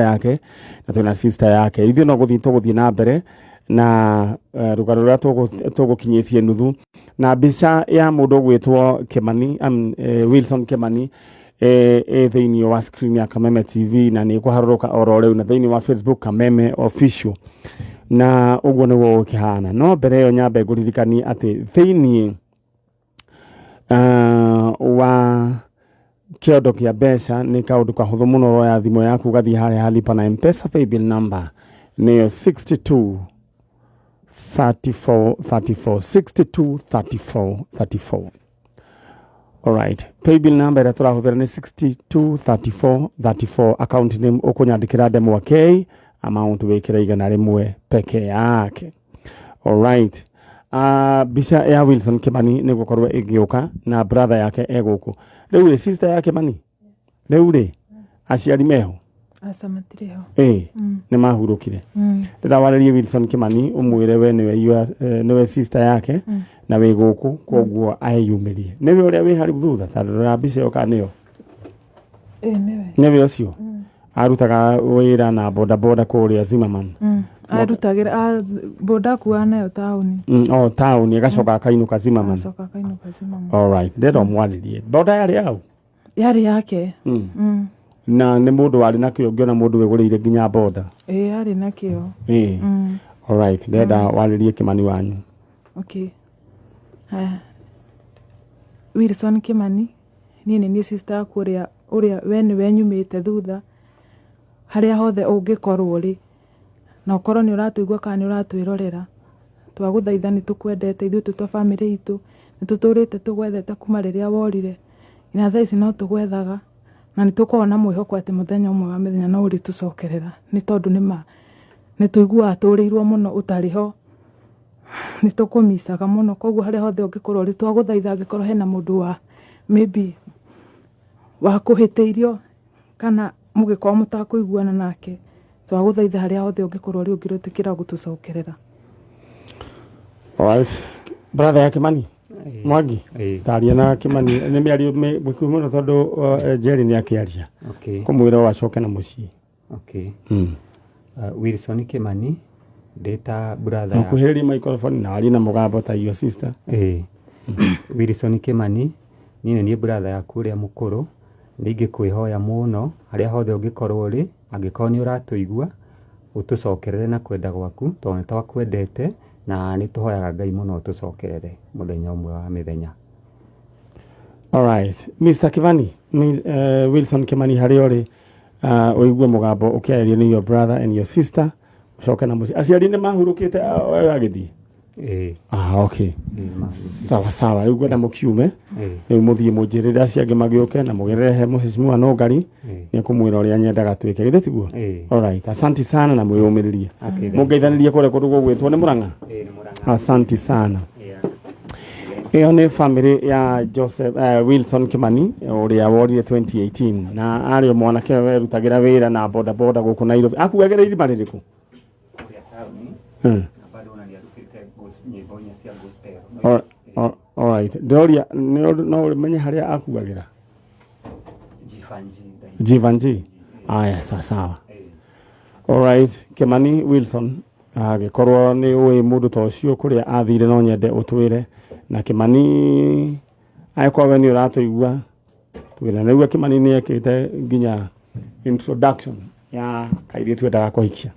Yake na twĩna sister yake. Ithuĩ no gũthiĩ tũgũthiĩ na mbere na rũgano rũrĩa tũgũkinyĩtie nuthu na mbica ya mũndũ ũgwĩtwo Kimani, Wilson Kimani ĩ thĩinĩ wa screen ya Kameme TV na nĩ ĩkũharũrũka oro rĩu na thĩinĩ wa Facebook Kameme Official, na ũguo nĩguo gũkĩhana. No mbere ĩyo nyambe ngũririkanie atĩ thĩinĩ wa kĩondo kĩa mbeca nĩ kaũndũ kahũthũ mũno. Ũroya thimũ yaku, ũgathiĩ harĩa ha lipa na M-Pesa, paybill number nĩyo 62 34 34, 62 34 34. Alright, paybill number ĩrĩa tũrahũthĩra nĩ 62 34 34. Account name ũkũnyandĩkĩra ndemwa K, amount wĩkĩre 100 peke yake. Alright. Mbica ya Wilson Kimani nĩ gũkorwo ĩgĩũka na brother yake e gũkũ. Rĩu rĩ, sister ya Kimani, rĩu rĩ, aciari meho? Aca, matirĩ ho. Ĩ, nĩ mahurũkire? Ndĩrawarĩrie Wilson Kimani, ũmwĩre we nĩwe nĩwe sister yake na wĩ gũkũ, koguo aeyumĩrie. Nĩwe ũrĩa wĩ harĩ thutha? Ta rora mbica ĩyo kana nĩyo? Ĩ, nĩwe. Nĩwe ũcio arutaga wĩra na boda boda kũrĩa Zimmerman? Arutagĩra boda, akuaga nayo taũni. O taũni, agacoka akainũka Zimmerman. Acoka akainũka Zimmerman. Alright, ndĩrenda ũmwarĩrie. Boda yarĩ au? Yarĩ yake. Na nĩ mũndũ warĩ na kĩo, ngĩona mũndũ wĩgũrĩire nginya boda. Ĩ, yarĩ na kĩo. Ĩ. Alright, ndĩrenda warĩrie Kimani wanyu. Okay, haya, Wilson Kimani, niĩ nĩ niĩ sister yaku ũrĩa we nĩwe nyumĩte thutha. Harĩa hothe ũngĩkorwo rĩ, na ũkorwo nĩ ũratũigua kana nĩ ũratwĩrorera, twagũthaitha, nĩ tũkwendete ithuĩ twĩ twa bamĩrĩ itũ, nĩ tũtũrĩte tũgwethete kuma rĩrĩa worire nginya thaa ici no tũgwethaga, na nĩ tũkoragwo na mwĩhoko atĩ mũthenya ũmwe wa mĩthenya no ũrĩtũcokerera, nĩ tondũ nĩma nĩ tũiguaga tũrĩirwo mũno ũtarĩ ho, nĩ tũkũmicaga mũno. Koguo harĩa hothe ũngĩkorwo ũrĩ, twagũthaitha, angĩkorwo hena mũndũ wa maybe wakũhĩtĩirio kana mũgĩkorwo mũtakũiguana nake, twagũthaitha, harĩa hothe ũngĩkorwo ũrĩ, ũngĩrĩtĩkĩra gũtũcokerera. Alright. Brother ya Kimani Mwangi, taria na Kimani, nĩ mĩario mĩkuhĩ mũno tondũ Jerry nĩ akĩaria. Kũmwĩra o acoke na mũciĩ. Okay. Wilson Kimani, ndĩ ta brother ya Kuhĩrĩria microphone na warie na mũgambo ta your sister. Ĩĩ. Wilson Kimani, niĩ nĩ niĩ brother yaku ũrĩa mũkũrũ. Nĩ ingĩkwĩhoya mũno, harĩa hothe ũngĩkorwo ũrĩ, angĩkorwo nĩ ũratũigua, ũtũcokerere na kwenda gwaku, tondũ nĩ twakwendete na nĩ tũhoyaga Ngai mũno ũtũcokerere mũthenya ũmwe wa mĩthenya. Alright. Mr. Kimani, Wilson Kimani, harĩa ũrĩ, ũigue mũgambo ũkĩarĩrio nĩ your brother and your sister, ũcoke na mũciĩ. Aciari nĩ mahurũkĩte agĩthiĩ? Ĩĩ. Ah, okay. Ĩĩ, nĩ Sawa sawa, rĩu ngwenda mũkiume. Ĩĩ. Rĩu mũthiĩ mũnjĩrĩre acio angĩ magĩũke na mũgerere he mũcicimua nũngari. Nĩ ekũmwĩra ũrĩa nyendaga twĩke, githĩ tiguo? Ĩĩ. Alright, asanti sana na mwĩyũmĩrĩrie. Okay. Mũngeithanĩrie kũrĩa kũndũ gũgwĩtwo nĩ Mũrang'a. Ĩĩ, nĩ Mũrang'a. Asanti sana. Yeah. Ĩyo nĩ family ya Joseph, Wilson Kimani ũrĩa worire 2018 na arĩ o mwanake werutagĩra wĩra na boda boda gũkũ Nairobi. Akuagĩra irima rĩrĩkũ? Kũrĩa taũni. Na bado ona nĩ arutĩte nyĩmbo inya cia gospel. Alright, ndĩroria no ũmenye harĩa akuagĩra? Jivanji. Jivanji. Aya, sawa sawa. Alright, Kimani Wilson, angĩkorwo nĩ ũĩ mũndũ ta ũcio kũrĩa athire, no nyende ũtwĩre. Na Kimani, angĩkorwo we nĩ ũratũigua, twĩre. Naigua Kimani nĩ ekĩte nginya introduction ya kairĩtu endaga kũhikia.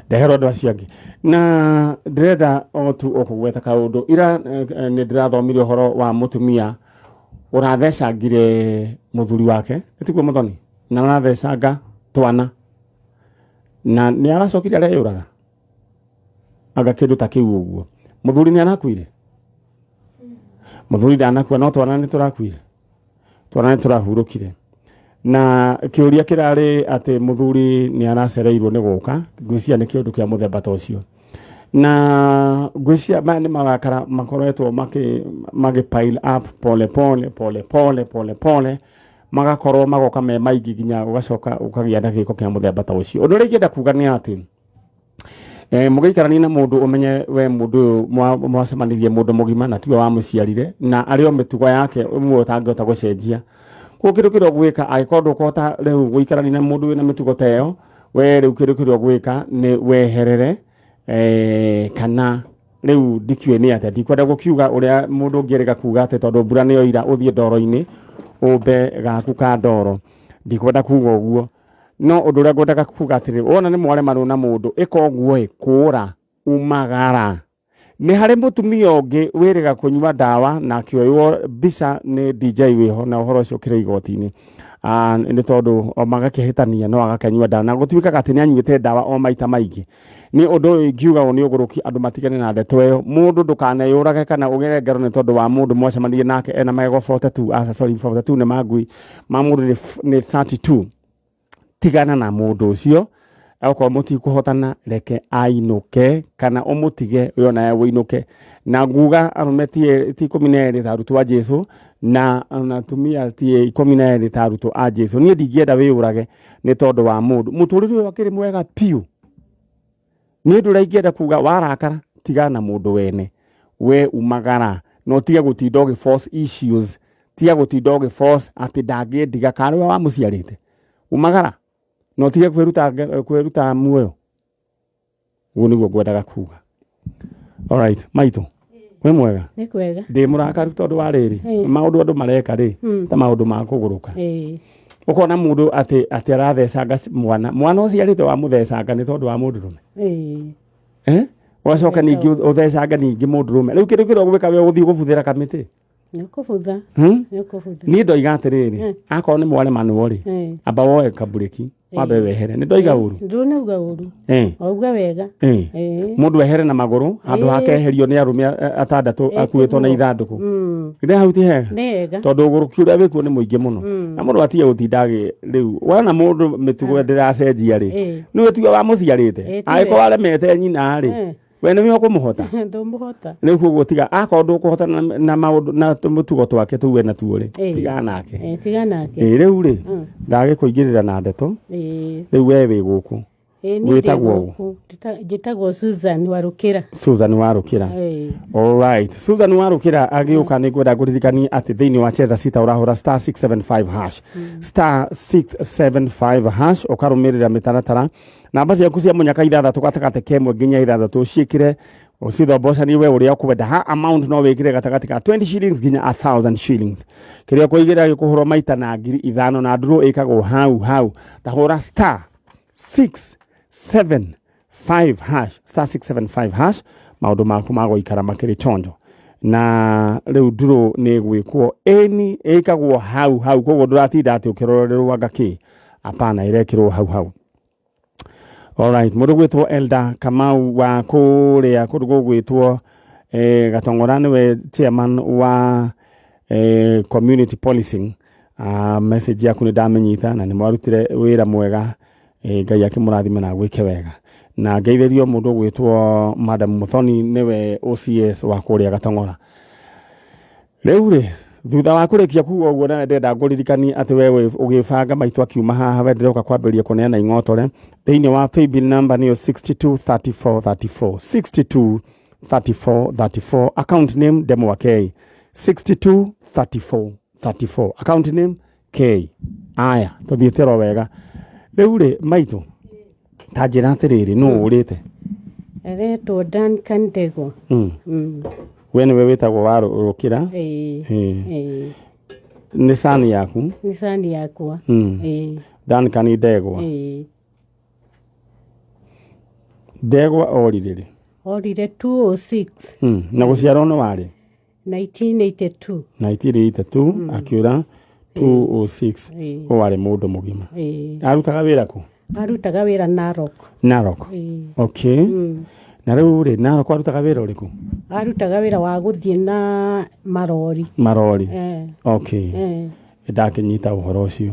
Ndeherwo andũ acio angĩ na ndĩrenda o tu ũkũgweta kaũndũ ira. Nĩ ndĩrathomire ũhoro wa mũtumia ũrathecangire mũthuri wake, nĩ tiguo mũthoni, na arathecanga twana na nĩ aracokire areyũraga, anga kĩndũ ta kĩu ũguo. Mũthuri nĩ arakuire? Mũthuri ndanakua, no twana nĩ tũrakuire, twana nĩ tũrahurũkire. Na kĩũria kĩrarĩ atĩ mũthuri nĩ aracereirwo nĩ gũka. Ngwĩciria nĩ kĩũndũ kĩa mũthemba ta ũcio, na ngwĩciria maya nĩ marakara makoretwo magĩ pile up pole pole pole pole pole pole, magakorwo magoka me maingĩ nginya ũgacoka ũkagĩa na gĩko kĩa mũthemba ta ũcio. Ũndũ ũrĩa ingĩenda kuga nĩ atĩ mũgĩikarania na mũndũ, ũmenye we mũndũ ũyũ mwacemanirie mũndũ mũgima na tiwe wamũciarire, na arĩ o mĩtugo yake ĩmwe ũtangĩhota gũcenjia. Koguo kĩndũ kĩrĩa ũgwĩka angĩkorwo ndũkũhota rĩu gũikarania na mũndũ wĩna mĩtugo ta ĩyo, we rĩu kĩndũ kĩrĩa ũgwĩka nĩ weherere, kana rĩu ndikiũĩ nĩ atĩa, ndikwenda gũkiuga ũrĩa mũndũ ũngĩerĩga kuga atĩ tondũ mbura nĩyo ira ũthiĩ ndoro-inĩ ũmbe gaku ka ndoro, ndikwenda kuga ũguo. No ũndũ ũrĩa ngwendaga kuga atĩrĩ, wona nĩ mwaremanwo na mũndũ, ĩka ũguo ĩ, kũra umagara. Nĩ harĩ mũtumia ũngĩ wĩrĩga kũnyua ndawa na akĩoywo mbica nĩ DJ wĩho na ũhoro ũcio ũkĩrĩ igoti-inĩ. Nĩ tondũ o magakĩhĩtania no agakĩnyua ndawa na gũtuĩkaga atĩ nĩ anyuĩte ndawa o maita maingĩ. Nĩ ũndũ ũyũ ingiuga ũyũ nĩ ũgũrũki, andũ matigane na ndeto ĩyo. Mũndũ ndũkaneyũrage kana ũgere ngero nĩ tondũ wa mũndũ mwacemanirie nake ena magego 42, aca sorry, 42 nĩ ma ngui, ma mũndũ nĩ 32. Tigana na mũndũ ũcio, okorwo mũtikũhotana reke ainũke kana ũmũtige we onawe ũinũke. Na nguga arũme ti 12 ta arutwo a Jesu na atumia ti 12 ta arutwo a Jesu. Niĩ ndingĩenda wĩyũrage nĩ tondũ wa mũndũ. Mũtũrĩre ũyũ akĩrĩ mwega biũ. Nĩ ũndũ ũrĩa ingĩenda kuga, warakara tigana na mũndũ wene, we umagara, na ũtige gũtinda ũgĩ force issues, tiga gũtinda ũgĩ force atĩ ndangĩndiga kana nĩwe wamũciarĩte. Umagara na ũtige kwĩruta muoyo. Ũguo nĩguo ngwendaga kuga. Alright, maitũ wĩ mwega? Nĩ kwega. Ndĩ mũrakaru tondũ wa rĩrĩ, maũndũ andũ mareka rĩ, ta maũndũ ma kũgũrũka. Ũkona mũndũ atĩ arathecanga mwana ũciarĩte wamũthecanga nĩ tondũ wa mũndũrũme. Ũgacoka ningĩ ũthecanga ningĩ mũndũrũme. Rĩu kĩndũ kĩrĩa ũgwĩka we ũgũthiĩ gũbuthĩra kamĩtĩ. Nĩ ũkũbutha. Nĩ ũkũbutha. Niĩ ndoiga atĩrĩrĩ, akorwo nĩ mwaremanwo rĩ, amba woe kaburĩki wambe wehere. Nĩ ndoiga ũru? Ndunauga ũru. Wauga wega. Mũndũ ehere na magũrũ handũ hake eherio nĩ arũme atandatũ akuĩtwo na ithandũkũ. Githĩ hau ti hega? Nĩ hega. Tondũ ũgũrũki ũrĩa wĩkuo nĩ mũingĩ mũno. Na mũndũ atige gũtinda rĩu wona mũndũ mĩtugo ndĩracenjia rĩ, nĩwe tiwe wamũciarĩte. Angĩkorwo aremete nyina rĩ, we nĩwe ũkũmũhota. Ndũmũhota. Rĩu koguo tiga akorwo ndũkũhota na maũndũ na mũtugo twake tũu ena tuo rĩ, tiga nake. Tiga nake. Rĩu rĩ, ndagĩkũingĩrĩra na ndeto. Rĩu we wĩ gũkũ. Wĩtagwo ũũ? Njĩtagwo Susan Warũkĩra. Susan Warũkĩra. Alright. Susan Warũkĩra agĩũka nĩ ngwenda ngũririkanie atĩ thĩinĩ wa Cheza Sita ũrahũra star 675 hash. Star 675 hash ũkarũmĩrĩra mĩtaratara. Namba ciaku cia mũnyaka ithathatũ gatagatĩ ka ĩmwe nginya ithathatũ ũciĩkĩre ũcithombocanie we ũrĩa ũkwenda. Ha amount no wĩkĩre gatagatĩ ka 20 shillings nginya 1000 shillings. Kĩrĩa ũkũigĩra gĩkũhũrwo maita na 5,000 na ndũrũ ĩkagwo hau hau. Ta hũra star 675 hash, star 675 hash, maũndũ maku magũikara makĩrĩ chonjo. Na rĩu ndũrũ nĩ gwĩkwo ĩni ĩkagwo hau hau, koguo ndũratinda atĩ ũkĩrorerwo anga kĩ. Hapana, ĩrekĩrwo hau hau. Alright, mũndũ gwĩtwo Elder Kamau wa kũrĩa kũndũ gũgwĩtwo Gatong'ora nĩwe chairman wa community policing. Message yaku nĩ ndamĩnyita na nĩ mwarutire wĩra mwega. Ngai akĩmũrathime na agwĩke wega. Na ngeithĩrio mũndũ ũgwĩtwo Madam Muthoni nĩwe OCS wa kũrĩa Gatong'ora. Rĩu rĩ, thutha wa kũrĩkia kuga ũguo na ndĩrenda ngũririkanie atĩ we ũgĩbanga maitũ akiuma haha we ndĩroka kwambĩrĩria kũneana ing'otore thĩinĩ wa paybill number nĩyo 623434, 623434, account name Ndemwa K, 623434, account name K. Aya, tũthiĩte oro wega. Rĩu rĩ, maitũ, ta njĩra atĩrĩrĩ, nũ ũrĩte? Aretwo Duncan Ndegwa. We nĩwe wĩtagwo Warũkĩra? Nĩ cani yaku? Nĩ cani yakwa. Duncan Ndegwa. Ndegwa orire rĩ? Orire 206. Na gũciarwo nĩ warĩ? 1982. 1982, akiũra 206. Ũyũ arĩ mũndũ mũgima. Arutaga wĩra kũ? Arutaga wĩra Narok. Narok. Okay. Na rĩu rĩ, Narok arutaga wĩra ũrĩkũ? Arutaga wĩra wa gũthiĩ na marori. Marori. Okay. Ndakĩnyita ũhoro ũcio.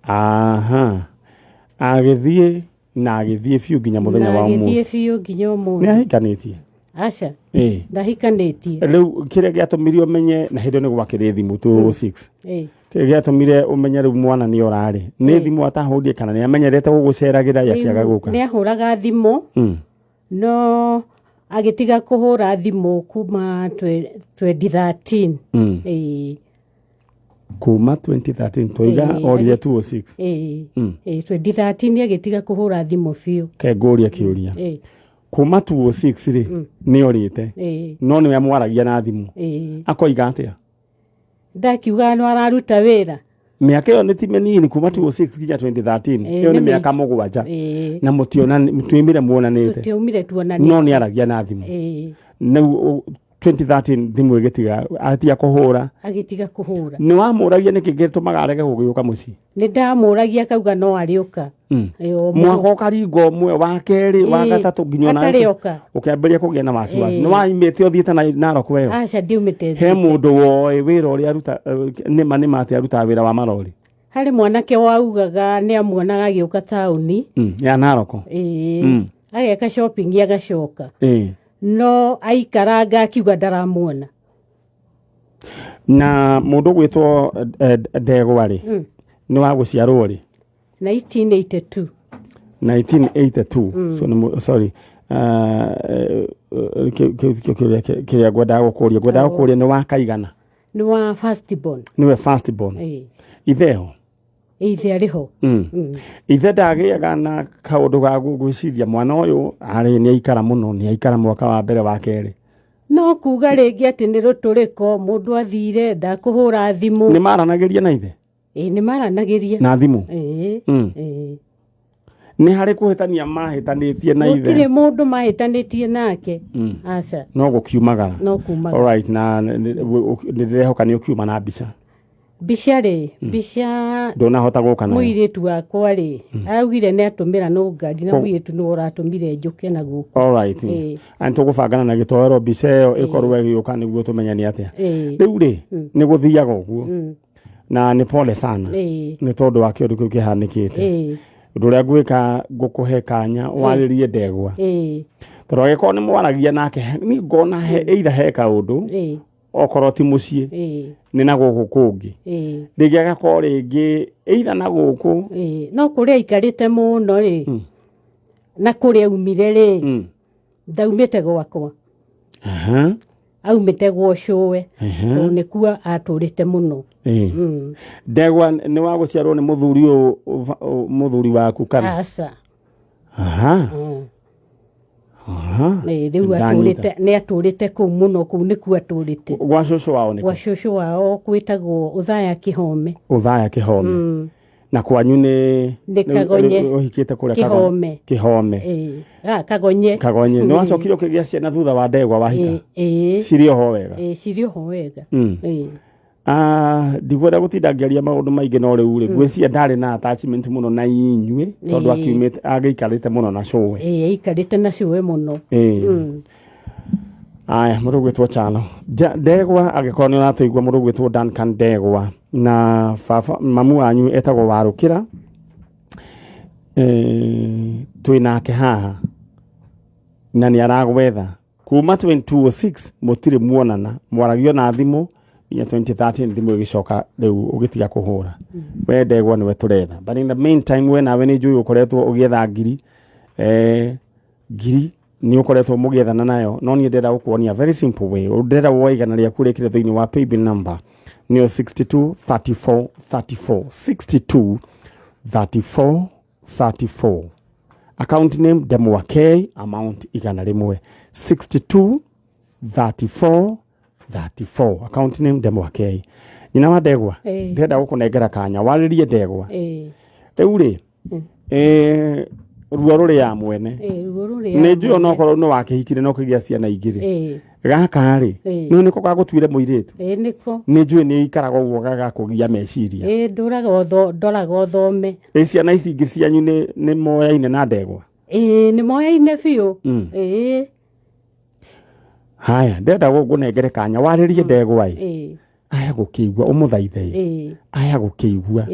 Aha. Agĩthiĩ na agĩthiĩ biũ nginya mũthenya wa ũmũthĩ. Agĩthiĩ biũ nginya ũmũthĩ. Nĩ ahikanĩtie? Aca. Ndahikanĩtie. Rĩu kĩrĩa gĩatũmire ũmenye na hĩndĩ ĩyo nĩ gwakĩrĩ thimũ 206. Kĩrĩa gĩatũmire ũmenye rĩu mwana nĩ orarĩ? Nĩ thimũ atahũrire kana nĩ amenyerete gũgũceragĩra akĩaga gũka? Nĩ ahũraga thimũ. No agĩtiga kũhũra thimũ kuma 2013. Kuma 2013 tũiga orire 206. Ĩĩ. Ĩĩ, 2013 agĩtiga kũhũra thimũ biũ. Ke ngũrie kĩũria. Kuma 206 rĩ, nĩ orĩte? Ĩĩ. No nĩwe mwaragia na thimũ? Ĩĩ. Akoiga atĩa? Ndakiugaga no araruta wĩra. Mĩaka ĩyo nĩ ti mĩnini, kuma 206 nginya 2013. Ĩyo nĩ nĩ mĩaka mĩingĩ. 7. Ĩĩ. Na mũtiumire muonanĩte? Tũtiaumire tuonanĩte. No nĩ aragia na thimũ? Ĩĩ. Rĩu 2013 thimũ ĩgĩtiga, atiga kũhũra? Agĩtiga kũhũra. Nĩ wamũragia nĩkĩ gĩtũmaga arege gũgĩũka mũciĩ? Nĩ ndamũragia, akauga no arĩũka. Ĩĩ, o Mwaka ũkaringa ũmwe, wa kerĩ, wa gatatũ, nginya ona Atarĩ oka. ũkĩambĩrĩria kũgĩa na wasiwasi. Nĩ waimĩte ũthiĩte na Narok weyo? Aca, ndiumĩte He thiĩte. mũndũ woĩ wĩra ũrĩa aruta, nĩma nĩma atĩ arutaga wĩra wa marori? Harĩ mwanake waugaga nĩ amuonaga agĩũka taũni. Ya Narok? Ĩĩ, ageka shopping agacoka. No aikaranga akiuga ndaramuona. Na mũndũ gwĩtwo Ndegwa rĩ, nĩ wa gũciarwo rĩ? 1982. 1982. So nĩ sorry, kĩu tikĩo kĩũria kĩrĩa ngwendaga gũkũria. Ngwendaga gũkũria nĩ wa kaigana. Nĩ wa first born. Nĩwe first born? Ĩĩ. Itheho? Ithe arĩ ho. Ithe ndagĩaga na kaũndũ ga gwĩciria mwana ũyũ arĩ nĩ aikara mũno, nĩ aikara mwaka wa mbere, wa kerĩ? No kuga rĩngĩ atĩ nĩ rũtũrĩko, mũndũ athire ndakũhũra thimũ. Nĩ maranagĩria na ithe? Ĩĩ, nĩ maranagĩria. Na thimũ? Ĩĩ. Ĩĩ. Nĩ harĩ kũhĩtania mahĩtanĩtie na Gũtirĩ ithe? mũndũ mahĩtanĩtie nake, aca. No gũkiumagara? No kumaga. Alright, na nĩ ndĩrehoka nĩ ũkiuma na mbica. Mbica rĩ, mbica Ndũnahota gũka nayo? Mũirĩtu wakwa rĩ, araugire nĩ atũmĩra no ngari na mũirĩtu nĩwe ũratũmire njũke na gũkũ. Alright. Ĩĩ. Ani tũgũbangana na gĩtoero mbica ĩyo ĩkorwo ĩgĩũka nĩguo tũmenye nĩ atĩa. Rĩu rĩ, nĩ gũthiaga ũguo, na nĩ pole sana nĩ tondũ wa kĩũndũ kĩu kĩhanĩkĩte. Ũndũ ũrĩa ngwĩka, ngũkũhe kanya warĩrie Ndegwa, tondũ angĩkorwo nĩ mwaragia nake, ni ngona he either he kaũndũ, okorwo ti mũciĩ, nĩ na gũkũ kũngĩ, rĩngĩ agakorwo rĩngĩ either na gũkũ. Ĩĩ. No kũrĩa aikarĩte mũno rĩ, na kũrĩa aumire rĩ, ndaumĩte gwakwa. Aumĩte gwa cũwe, tondũ nĩkuo atũrĩte mũno. Ndegwa nĩ wa gũciarwo nĩ mũthuri ũyũ, mũthuri waku kana? Aca. Aha. Ĩĩ, rĩu Ndanyita. atũrĩte, nĩ atũrĩte kũu mũno, kũu nĩkuo atũrĩte. Gwa cũcũ wao nĩ Gwa cũcũ wao kwĩtagwo Ũthaya Kĩhome. Ũthaya Kĩhome. Na kwanyu nĩ? Nĩ Kagonye. Ũhikĩte kũrĩa? Kĩhome. Kĩhome. Ĩĩ. Ah, Kagonye. Kagonye. Nĩ wacokire ũkĩgĩa ciana thutha wa Ndegwa wahika? Ĩĩ. Cirĩ oho wega? Ĩĩ, cirĩ oho wega. Ĩĩ. Ah, ndikwenda gũtinda ngĩaria maũndũ maingĩ, no rĩu rĩ, ngwĩciria ndarĩ na attachment mũno na inyuĩ tondũ akiumĩte agĩikarĩte mũno na cũwe. Ĩĩ, aikarĩte na cũwe mũno. Ĩĩ. Aya, mũndũ gwĩtwo Chano. Ndegwa, angĩkorwo nĩ ũratũigua, mũndũ gwĩtwo Duncan Ndegwa na baba mamu wanyu etagwo Warũkĩra, twĩ nake haha na nĩ aragwetha kuma 2006. Mũtirĩ muonana, mwaragio na thimũ nginya 2013, thimũ ĩgĩcoka rĩu ũgĩtiga kũhũra. We Ndegwa nĩwe tũretha, but in the meantime we nawe nĩ njũĩ ũkoretwo ũgĩetha ngiri, ngiri nĩ ũkoretwo mũgĩethana nayo, no niĩ ndĩrenda gũkuonia very simple way. Ndĩrenda woe 100 rĩaku rĩkĩre thĩinĩ wa paybill number, nĩyo 62 34 34, 62 34 34, account name Ndemwa K, amount 100, 62 34 34, account name Ndemwa K. Nyina wa Ndegwa, ndĩrenda gũkũnengera kanya warĩrie Ndegwa. Rĩu rĩ, ruo rũrĩ ya mwene. Ĩĩ, ruo rũrĩ. Nĩ njũĩ onokorwo nĩ wakĩhikire na ũkĩgĩa ciana igĩrĩ, gaka rĩ, nĩ nĩko gagũtuire mũirĩtu? Ĩĩ, nĩko. Nĩ njũĩ nĩ ikaraga ũguo gagakũgia meciria. Ĩĩ, ndũraga ndoraga ũthome. Ĩ ciana ici ingĩ cianyu nĩ moyaine na Ndegwa? Ĩĩ, nĩ moyaine biũ. Ĩĩ. Haya, ndĩrenda ngũnengere kanya warĩrie Ndegwa ĩ, aya gũkĩigua ũmũthaithe ĩ, aya gũkĩigua.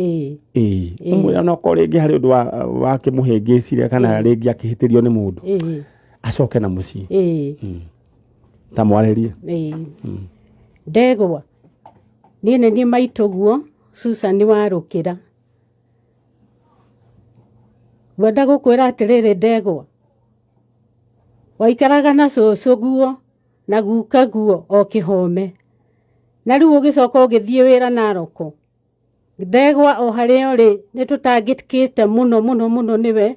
Ĩĩ, ũmwĩre onokorwo rĩngĩ harĩ ũndũ wakĩmũhĩngĩcire kana rĩngĩ akĩhĩtĩrio nĩ mũndũ, acoke na mũciĩ. Ta mwarĩrie. Ĩĩ. Ndegwa, niĩ nĩ niĩ maitũguo Susan Warũkĩra. Ngwenda gũkwĩra atĩrĩrĩ Ndegwa, waikaraga na cũcũ guo na guka guo o Kĩhome, na rĩu ũgĩcoka ũgĩthiĩ wĩra Naroko. Ndegwa o harĩa ũrĩ nĩ tũtangĩkĩte mũno mũno mũno nĩwe.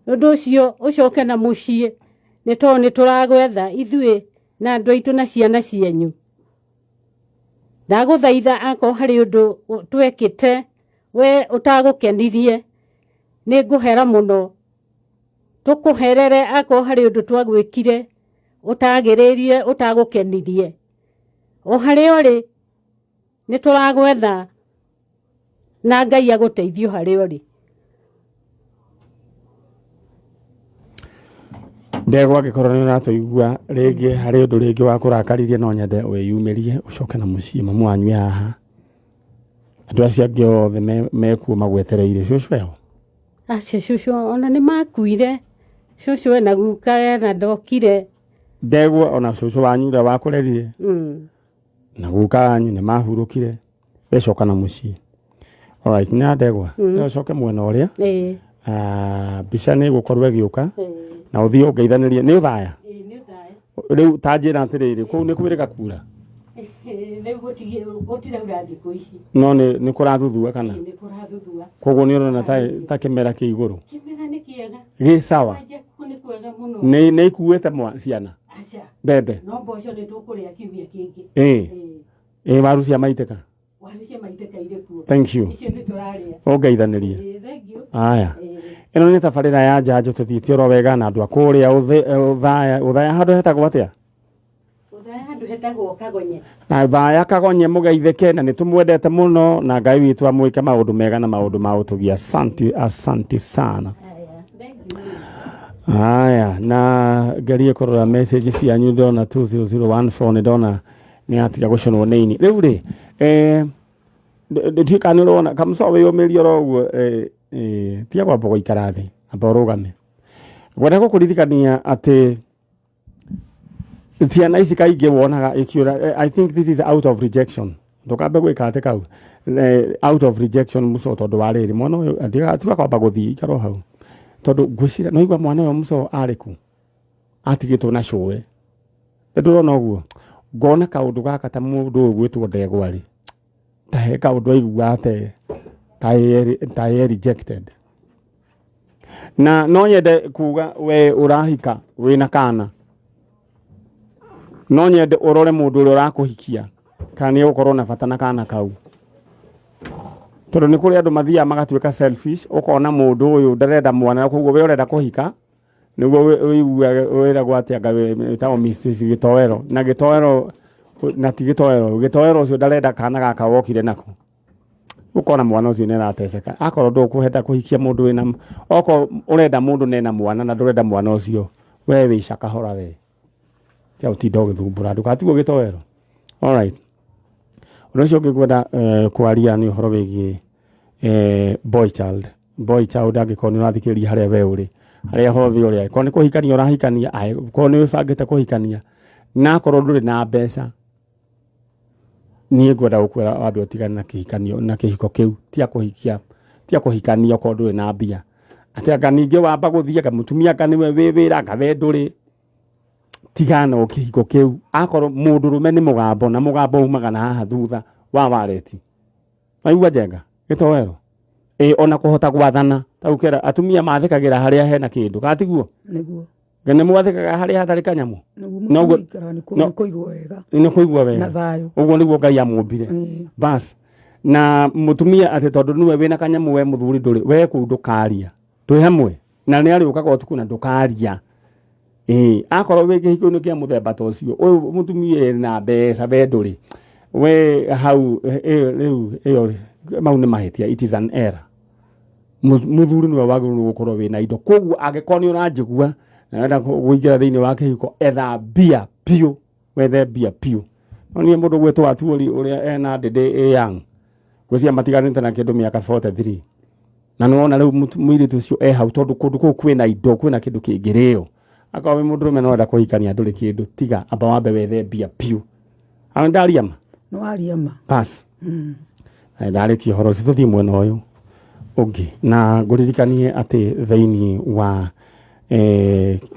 Ũndũ ũcio ũcoke na mũciĩ nĩ tondũ nĩ tũragwetha ithuĩ na andũ aitũ na ciana cianyu. Ndagũthaitha akorwo harĩ ũndũ twekĩte we ũtagũkenirie nĩ ngũhera mũno. Tũkũherere akorwo harĩ ũndũ twagwĩkire ũtagĩrĩire ũtagũkenirie. O harĩa ũrĩ nĩ tũragwetha na Ngai agũteithie o harĩa ũrĩ. Ndegwa angĩkorwo nĩ ũratũigua rĩngĩ harĩ ũndũ rĩngĩ wa kũrakaririe no nyende wĩyumĩrie ũcoke na mũciĩ mamu wanyu e haha. Andũ acio angĩ othe mekuo magwetereire. Cũcũ eho? Acio cũcũ ona nĩ makuire. Cũcũ ena guka ena ndokire. Ndegwa ona cũcũ wanyu ũrĩa wakũrerire na guka wanyu nĩ mahurũkire. We coka na mũciĩ. Alright, nĩ ndegwa. No ũcoke mwena ũrĩa. Mbica nĩ ĩgũkorwo ĩgĩũka na ũthiĩ ũngeithanĩrie. Nĩ ũthaya? Rĩu ta njĩra atĩrĩrĩ, kũu nĩ kwĩrĩga kura? Rĩu gũtiraura thikũ ici. No nĩ kũrathuthua kana? Nĩ kũrathuthua. Koguo nĩ ũrona ta kĩmera kĩ igũrũ? Kĩmera nĩ kĩega. Gĩ sawa? Nĩ kwega mũno. Nĩ ikuĩte ciana? Aca. Mbembe? No mboco nĩ tũkũrĩa kiumia kĩngĩ. Waru cia maitĩka? Waru cia maitĩka irĩ kuo. Thank you. Icio nĩ tũrarĩa. Ũngeithanĩrie. Thank you. Aya. Ĩno nĩ tabarĩra ya njanjo tũthiĩte oro wega na andũ a kũrĩa ũthaya handũ hetagwo atĩa? Ũthaya handũ hetagwo Kagonye. Ũthaya Kagonye mũgeithĩke na nĩ tũmwendete mũno na Ngai witũ amwĩke maũndũ mega na maũndũ ma ũtugi. Asante, asante sana. Aya, na ngerie kũrora message cianyu ndona 20014 nĩ ndona nĩ atiga gũcũnwo nĩ ini. Rĩu rĩ, ndiũĩ kana nĩ ũrona kamũco wĩyũmĩrie oro ũguo, tiga kwamba gũikara thĩ, amba ũrũgame. Ngwenda gũkũririkania atĩ ciana ici kaingĩ wonaga ikiũra, I think this is out of rejection. Ndũkambe gwĩka atĩ kau. Out of rejection mũco tondũ wa rĩrĩ, mwana ũyũ, tiga kwamba gũthiĩ, ikara o hau. Tondũ ngwĩciria, no igua mwana ũyũ mũco arĩ kũ? Atigĩtwo na cũwe. Ndũrona ũguo? Ngona kaũndũ gaka ta mũndũ ũyũ gwĩtwo Ndegwa rĩ, ta he kaũndũ aigua ate, ta ye rejected. Na no nyende kuga we ũrahika wĩna kana. No nyende ũrore mũndũ ũrĩa ũrakũhikia kana nĩ egũkorwo na bata na kana kau. Tondũ nĩ kũrĩ andũ mathiaga magatuĩka selfish, ũkona mũndũ ũyũ ndarenda mwana, koguo we ũrenda kũhika, nĩguo ũiguage wĩragwo atĩ anga wĩtagwo Mrs. Gĩtoero. Na Gĩtoero, na ti Gĩtoero, Gĩtoero ũcio ndarenda kana gaka wokire nako. Ũkona mwana ũcio nĩ arateceka. Akorwo ndũkwenda kũhikia mũndũ wĩna, okorwo ũrenda mũndũ nena mwana na ndũrenda mwana ũcio, we wĩ cakahora we. Tiga gũtinda ũgĩthumbũra, ndũgatigwo Gĩtoero. Alright. Ũndũ ũcio ũngĩ ngwenda kwaria nĩ ũhoro wĩgiĩ boy child. Boy child angĩkorwo nĩ ũrathikĩrĩria harĩa we ũrĩ, harĩa hothe ũrĩ, angĩkorwo nĩ kũhikania ũrahikania, angĩkorwo nĩ wĩbangĩte kũhikania, na akorwo ndũrĩ na mbeca, niĩ ngwenda gũkwĩra wambe ũtigane na kĩhikanio, na kĩhiko kĩu, tiga kũhikia, tiga kũhikania okorwo ndũrĩ na mbia. Atĩ anga ningĩ wamba gũthiĩ, anga mũtumia anga nĩwe wĩ wĩra, anga we ndũrĩ, tigana na kĩhiko kĩu. Akorwo mũndũrũme nĩ mũgambo, na mũgambo umaga na haha thutha wa wareti. Waigua njenga? Gĩtoero? Ona kũhota gwathana. Ta ũkera, atumia mathĩkagĩra harĩa hena kĩndũ. Kana tiguo? Nĩguo. Nĩ mwathĩkaga harĩa hatarĩ kanyamũ? Nĩguo, Noguo- mũtumia aikaraga nĩ no- nĩ kũigua wega. Nĩ kũigua wega. Na thayũ. Ũguo nĩguo Ngai amũmbire. Bas. Na mũtumia atĩ tondũ nĩwe wĩna kanyamũ we mũthuri ndũrĩ, we kũu ndũkaria. Twĩ hamwe. Na nĩ arĩũkaga ũtukũ na ndũkaria. Akorwo wĩ kĩhiko-inĩ kĩa mũthemba ta ũcio, ũyũ mũtumia ena mbeca we ndũrĩ. We hau, rĩu, ĩyo, mau nĩ mahĩtia, it is an error. Mũthuri nĩwe wagĩrĩirwo gũkorwo wĩna indo. Koguo angĩkorwo nĩ ũranjigua na ũrenda kũingĩra thĩinĩ wa kĩhiko, etha mbia biũ, wethe mbia biũ. No niĩ mũndũ gwĩtwo Atuori ũrĩa ena ndĩndĩ ĩ young, ngwĩciria matiganĩte na kĩndũ mĩaka 43. Na nĩ wona rĩu mũirĩtu ũcio e hau tondũ kũndũ kũu kwĩna indo, kwĩna kĩndũ kĩngĩrĩo. Akorwo wĩ mũndũrũme na ũrenda kũhikania ndũrĩ kĩndũ, tiga amba wambe wethe mbia biũ. Aho ndaria ma? Nĩ waria ma. Bas. Na ndarĩkia ũhoro ũcio, tũthiĩ mwena ũyũ ũngĩ. Na ngũririkanie atĩ thĩinĩ wa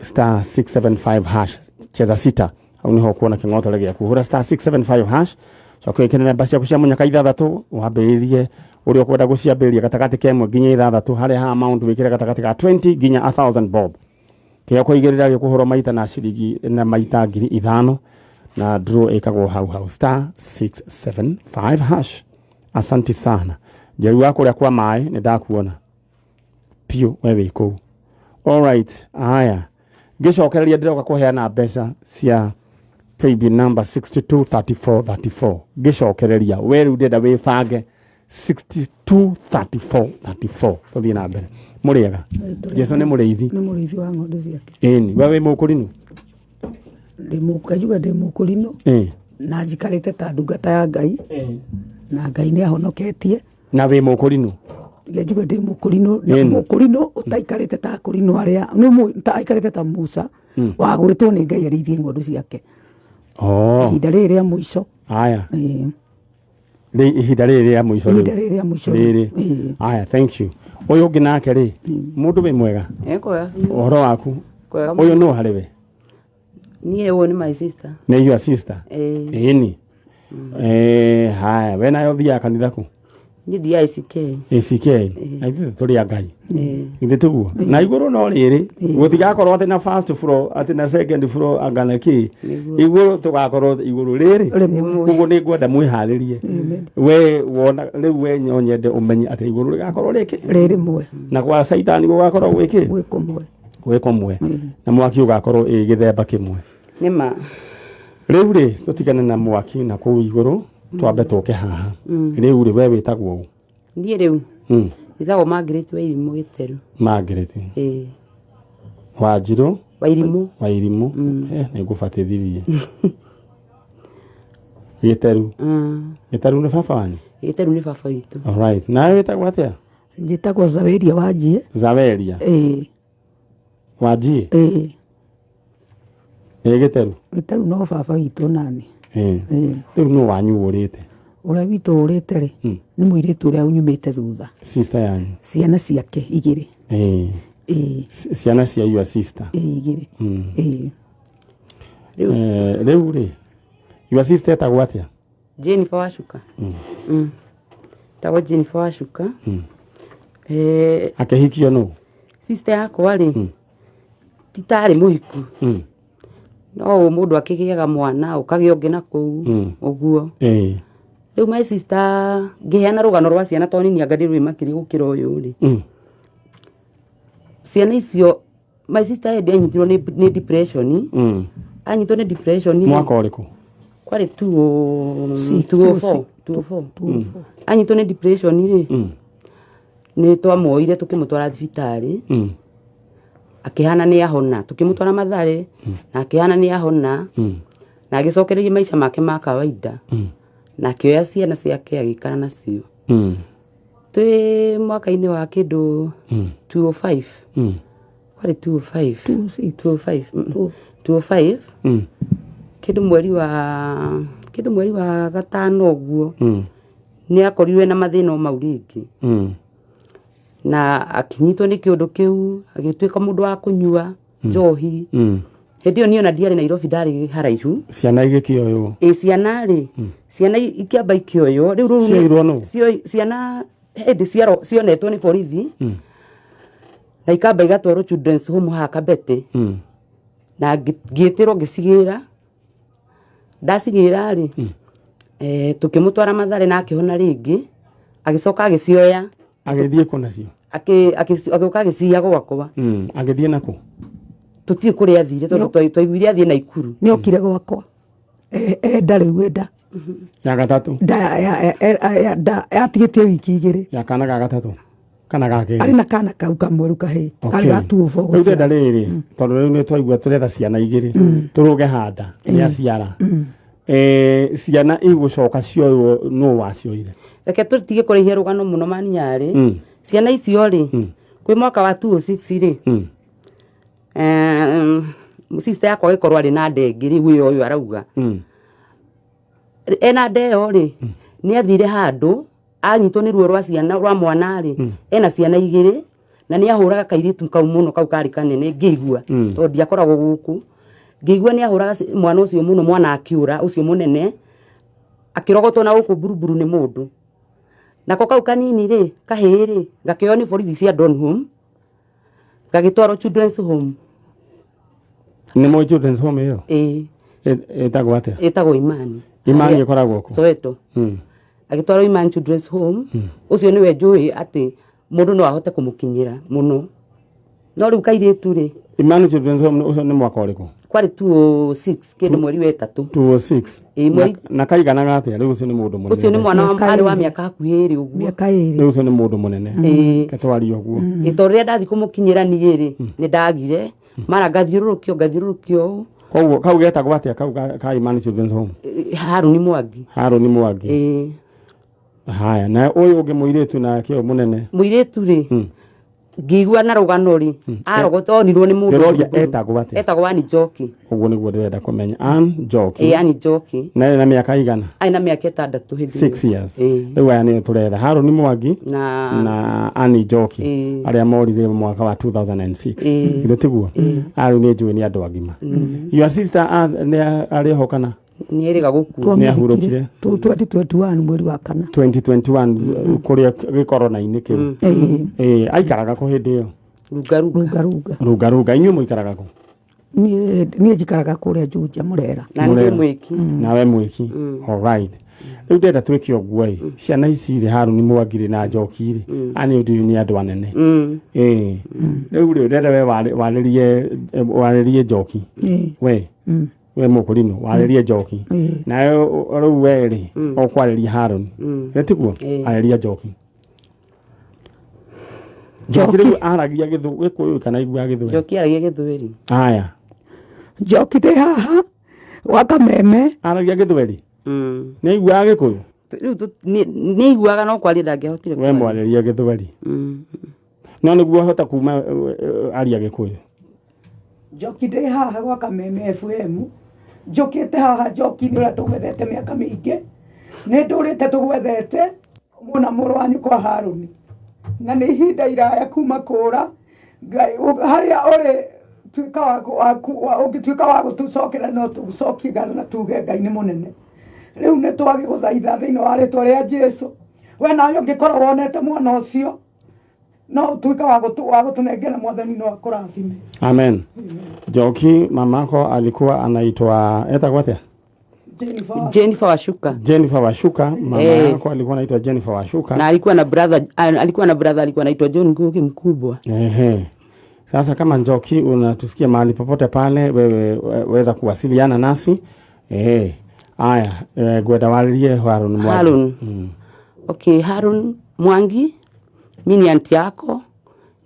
star 675 hash, cheza sita, hau nĩho ũkuona kĩng'otore gĩaku. Hũra star 675 hash, Coka wĩkĩre namba ciaku cia mũnyaka ithathatũ, wambĩrĩrie ũrĩa ũkwenda gũciambĩrĩria gatagatĩ ka ĩmwe nginya ithathatũ, harĩa ha amount wĩkĩre gatagatĩ ka 20 nginya 1000 bob. Kĩrĩa kũigĩrĩra gĩkũhũrwo maita na ciringi na maita 5,000, na draw ĩkagwo hau hau star 675 hash. Asante sana. Njeri wa kũrĩa kwa maĩ nĩ ndakuona piũ, we wĩ kũu. Alright, haya ngĩcokereria ndĩroka kũheana mbeca cia paybill number 623434. Ngĩcokereria we rĩu ndĩrenda wĩbange 623434. Tũthiĩ na mbere. Mũrĩega? Jesu nĩ mũrĩithi. Nĩ mũrĩithi wa ng'ondu ciake. Ĩni, we wĩ mũkũrinũ? Ndĩ ndĩ mũkũrinũ na njikarĩte ta ndungata ya Ngai, na Ngai nĩ ahonoketie. Na wĩ mũkũrinũ? Njuge ndĩ mũkũrinũ na mũkũrinũ ũtaikarĩte ta akũrinũ arĩa ta aikarĩte ta Musa wagũrĩtwo nĩ Ngai arĩithie ng'ondu ciake ihinda rĩrĩ rĩa mũico. Haya. Ihinda rĩrĩ rĩa mũico. Ihinda rĩrĩ rĩa mũico rĩrĩ. Haya, thank you. Ũyũ ũngĩ nake rĩ, mũndũ wĩ mwega? Ũhoro waku? Ũyũ nũ harĩ we? Niĩ ũyũ nĩ my sister. Nĩ your sister? Ĩni. Haya, we nayo ũthiaga kanitha kũ? Niĩ thiaga ACK. ACK. Na ithuĩ tũrĩ a Ngai. Ithuĩ tiguo. Na igũrũ no rĩrĩ, gũtigakorwo atĩ na first floor, atĩ na second floor anga na kĩ. Igũrũ tũgakorwo igũrũ rĩrĩ. Koguo nĩ ngwenda mwĩharĩrie. We wona rĩu we no nyende ũmenye atĩ igũrũ rĩgakorwo rĩkĩ? Rĩrĩmwe. Na kwa Caitani gũgakorwo gwĩkĩ? Gwĩ kũmwe. Gwĩ kũmwe. Na mwaki ũgakorwo ĩ gĩthemba kĩmwe. Nĩma. Rĩu rĩ, tũtigane na mwaki na kũu igũrũ, twambe tũke haha. Rĩu rĩ, we wĩtagwo ũ? Niĩ rĩu njĩtagwo Margaret Wairimũ Gĩteru. Margaret Wanjirũ Wairimũ. Wairimũ. Nĩ ngũbatithirie. Gĩteru. Gĩteru nĩ baba wanyu? Gĩteru nĩ baba witũ. Alright. Nawe wĩtagwo atĩa? Njĩtagwo Zaweria Wanjie. Zaweria. Wanjie? Gĩteru. Gĩteru no baba witũ nani. Rĩu nũ wanyu ũrĩte? Ũrĩa witũ ũrĩte rĩ, nĩ mũirĩtu ũrĩa unyumĩte thutha. Sister yanyu? Ciana ciake igĩrĩ. Ciana cia your sister? Igĩrĩ. Rĩu rĩ, your sister etagwo atĩa? Jennifer Wacuka. Etagwo Jennifer Wacuka. Akĩhikio nũ? Sister yakwa rĩ, ti tarĩ mũhiku. No mũndũ akĩgĩaga mwana ũkagĩa ũngĩ na kũu ũguo. Rĩu my sister ngĩheana rũgano rwa ciana tondũ nini anga ndĩrũĩ makĩria gũkĩra ũyũ rĩ. Ciana icio my sister hĩndĩ anyitirwo nĩ depression. Anyitwo nĩ depression. Mwaka ũrĩkũ? Kwarĩ 2004. Anyitwo nĩ depression rĩ, nĩ twamuoire tũkĩmũtwara thibitarĩ. Akĩhana nĩ ahona, tũkĩmũtwara Mathare na akĩhana nĩ ahona, na agĩcokereria maica make ma kawaida, na akĩoya ciana ciake agĩikara nacio. Twĩ mwaka-inĩ wa kĩndũ 205. Kwarĩ 205. 205. 205. Kĩndũ mweri wa gatano ũguo, nĩ akorirwe na mathĩna mau rĩngĩ. Na akinyitwo nĩ kĩũndũ kĩu, agĩtuĩka mũndũ wa kũnyua njohi. Hĩndĩ ĩyo niĩ ona ndiarĩ Nairobi, ndarĩ haraihu. Ciana igĩkĩoywo? Ĩ, ciana rĩ, ciana ikĩamba ikĩoywo. Rĩu rũrũ Cioirwo nũ? Ciana hĩndĩ cionetwo nĩ borithi, na ikamba igatwarwo children's home haha Kabete. Na ngĩtĩrwo ngĩcigĩra. Ndacigĩra rĩ, tũkĩmũtwara Mathare na akĩhona rĩngĩ, agĩcoka agĩcioya. Agĩthiĩ kũ nacio? Agĩũka agĩciya gwakwa. Agĩthiĩ nakũ? Tũtiũĩ kũrĩa athire tondũ twaiguire athiĩ Naikuru. Nĩ okire gwakwa. Enda rĩu enda. Ya gatatũ? Nda yatigĩtie wiki igĩrĩ. Ya kana ga gatatũ? Kana ga kerĩ? Arĩ na kana kau kamwe rĩu kahĩĩ. Karĩ ga 204 Rĩu ndĩrenda rĩrĩ, tondũ rĩu nĩ twaigua tũretha ciana igĩrĩ, tũrũge handa nĩ aciara. Ciana igũcoka cioywo nũ wacioire? Reke tũtige kũraihia rũgano mũno maninyarĩ. Ciana icio rĩ, kwĩ mwaka wa 2006 rĩ, sister yakwa agĩkorwo arĩ na nda ĩngĩ rĩu ĩyo ũyũ arauga. Ena nda ĩyo rĩ, nĩ athire handũ, anyitwo nĩ ruo rwa ciana rwa mwana rĩ, ena ciana igĩrĩ, na nĩ ahũraga kairĩtu kau mũno kau karĩ kanene ngĩigua, tondũ ndiakoragwo gũkũ. Ngĩigua nĩ ahũraga mwana ũcio mũno, mwana akĩũra ũcio mũnene, Akĩrogotwo na gũkũ Buruburu nĩ mũndũ. Nako kau kanini rĩ, kahĩĩ rĩ, gakĩoywo nĩ borithi cia Donholm, gagĩtwarwo Children's Home. Nĩ mũĩ Children's Home ĩyo? Ĩĩ. Ĩtagwo atĩa? Ĩtagwo Imani. Imani ĩkoragwo kũ? Soweto. Agĩtwarwo Imani Children's Home. Ũcio nĩwe njũĩ atĩ mũndũ no ahote kũmũkinyĩra mũno. No rĩu kairĩtu rĩ, Imani Children's Home ũcio nĩ mwaka ũrĩkũ? Kwarĩ 206 kĩndũ mweri wa ĩtatũ. 206. Ĩĩ, Na kaiganaga atĩa? Rĩu ũcio nĩ mũndũ mũnene. Ũcio nĩ mwana Mĩaka arĩ wa ĩrĩ. mĩaka hakuhĩ ĩrĩ ũguo. Mĩaka ĩrĩ. Rĩu ũcio nĩ mũndũ mũnene. Ĩĩ. Ketwaria ũguo. Ĩ, tondũ rĩrĩa ndathiĩ kũmũkinyĩra niĩ rĩ, nĩ ndagire mara ngathiũrũrũkio ngathiũrũrũkio ũũ. Koguo kau getagwo atĩa kau ka Imani Children's Home? Ĩ, Haruni Mwangi. Haruni Mwangi. Ĩĩ. Haya, na ũyũ ũngĩ mũirĩtu nake ũyũ mũnene. Mũirĩtu rĩ, ngĩigua na rũgano rĩ, arogota onirwo nĩ mũndũ Ndĩroria Buruburu. etagwo atĩa? Etagwo Ann Njoki. Ũguo nĩguo ndĩrenda kũmenya. Ann Njoki. Ĩĩ, Ann Njoki. Na arĩ na mĩaka igana? Arĩ na mĩaka 6 hĩndĩ ĩyo. 6 years. Ĩĩ. Rĩu aya nĩo tũretha. Haruni Mwangi na Ann Njoki Ĩĩ. arĩa morire mwaka wa 2006. Ĩĩ. Githĩ tiguo? Aya rĩu nĩ njũĩ nĩ andũ agima. Your sister nĩ arĩ ho kana? Nĩ erĩga gũkua. Nĩ ahurũkire. 2021 mweri wa kana. 2021 kũrĩa gĩkorona-inĩ kĩu. Ĩĩ. Ĩĩ, aikaraga kũ hĩndĩ ĩyo? Runga runga. Runga runga. Runga runga. Inyuĩ mũikaraga kũ? Niĩ njikaraga kũrĩa Juja Mũrera. Na niĩ Mũrera. mwĩki. Nawe mwĩki. All right. Rĩu ndĩrenda twĩke ũguo ĩ, ciana ici rĩ, Haruni Mwangi rĩ na Njoki rĩ, aya nĩ ũndũ nĩ andũ anene. Ĩĩ. Rĩu rĩ, ndĩrenda we warĩrie Njoki. Ĩĩ. We. We mũkũrinũ, warĩrie Njoki. Nawe rĩu we rĩ, ũkwarĩria Haruni. Ĩ tiguo? Arĩria Njoki. Njoki rĩu aragia Gĩkũyũ kana aiguaga Gĩthweri? Njoki aragia Gĩthweri. Aya. Njoki ndĩ haha gwa Kameme. Aragia Gĩthweri? Nĩ aiguaga Gĩkũyũ? Rĩu nĩ aiguaga no kwaria ndangĩahotire We kwaria. mwarĩria Gĩthweri. No nĩguo ahota kuma aria Gĩkũyũ. Njoki ndĩ haha gwa Kameme FM. Njũkĩte haha Njoki nĩ ũrĩa tũgwethete mĩaka mĩingĩ. Nĩ ndũrĩte tũgwethete mũna mũrũ wa nyũkwa Haruni. Na nĩ ihinda iraya kuma kũra. Ngai, harĩa ũrĩ tuĩka wa kũ-, wa kũ-, wa, ũngĩtuĩka wa gũtũcokera no tũcokie ngatho na tuge Ngai nĩ mũnene. Rĩu nĩ twagĩgũthaitha thĩinĩ wa rĩtwa rĩa Jesũ. We nawe ũngĩkorwo wonete mwana ũcio, no ũtuĩke wa gũtũnengera Mwathani no akũrathime. Amen. Njoki, mamako alikuwa anaitwa etagwo atĩa? Jennifer. Jennifer Washuka. Jennifer Washuka, mama yako alikuwa anaitwa Jennifer Washuka. Na alikuwa na brother, alikuwa na brother alikuwa anaitwa John Ngugi mkubwa. Ehe. Sasa kama Njoki unatusikia mahali popote pale, wewe weza kuwasiliana nasi. Ehe. Aya, gwenda waririe Harun Mwangi. Harun. Okay, Harun Mwangi, mimi ni anti yako.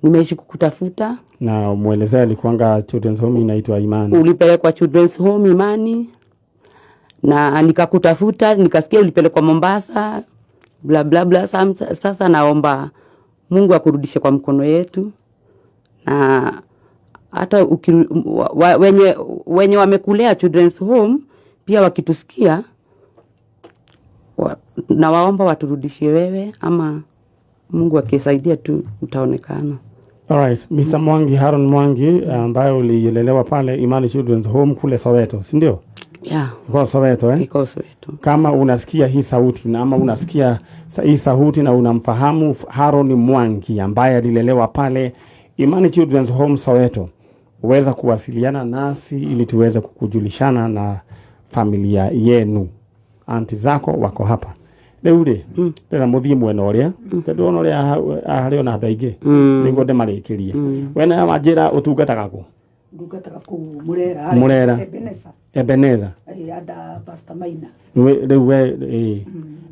Nimeishi kukutafuta. Na muelezee alikuanga Children's Home inaitwa Imani. Ulipelekwa Children's Home Imani. Na nikakutafuta, nikasikia ulipelekwa Mombasa, bla bla bla. Sasa naomba Mungu akurudishe kwa mkono yetu. Na hata wenye wamekulea Children's Home pia wakitusikia, na waomba waturudishie wewe, ama Mungu akisaidia tu utaonekana. All right, Mr. Mwangi, Haron Mwangi ambaye ulilelewa pale Imani Children's Home kule Soweto, si ndio? Yeah. Iko Soweto? Iko Soweto. Kama unasikia hii sauti na ama unasikia hii sauti na unamfahamu Haron Mwangi ambaye alilelewa pale Imani Children's Home Soweto, uweza kuwasiliana nasi ili tuweze kukujulishana na familia yenu. Anti zako wako hapa. Rĩu rĩ, ndĩrenda mũthiĩ mwena ũrĩa, tondũ ona ũrĩa harĩ ona andũ aingĩ, nĩguo ndĩmarĩkĩrie. We na wanjĩra ũtungataga kũ? Ndungataga kũu Mũrera. Mũrera. Ebeneza. Ebeneza. Ĩĩ, anda Pastor Maina. Nĩ rĩu we, ĩĩ.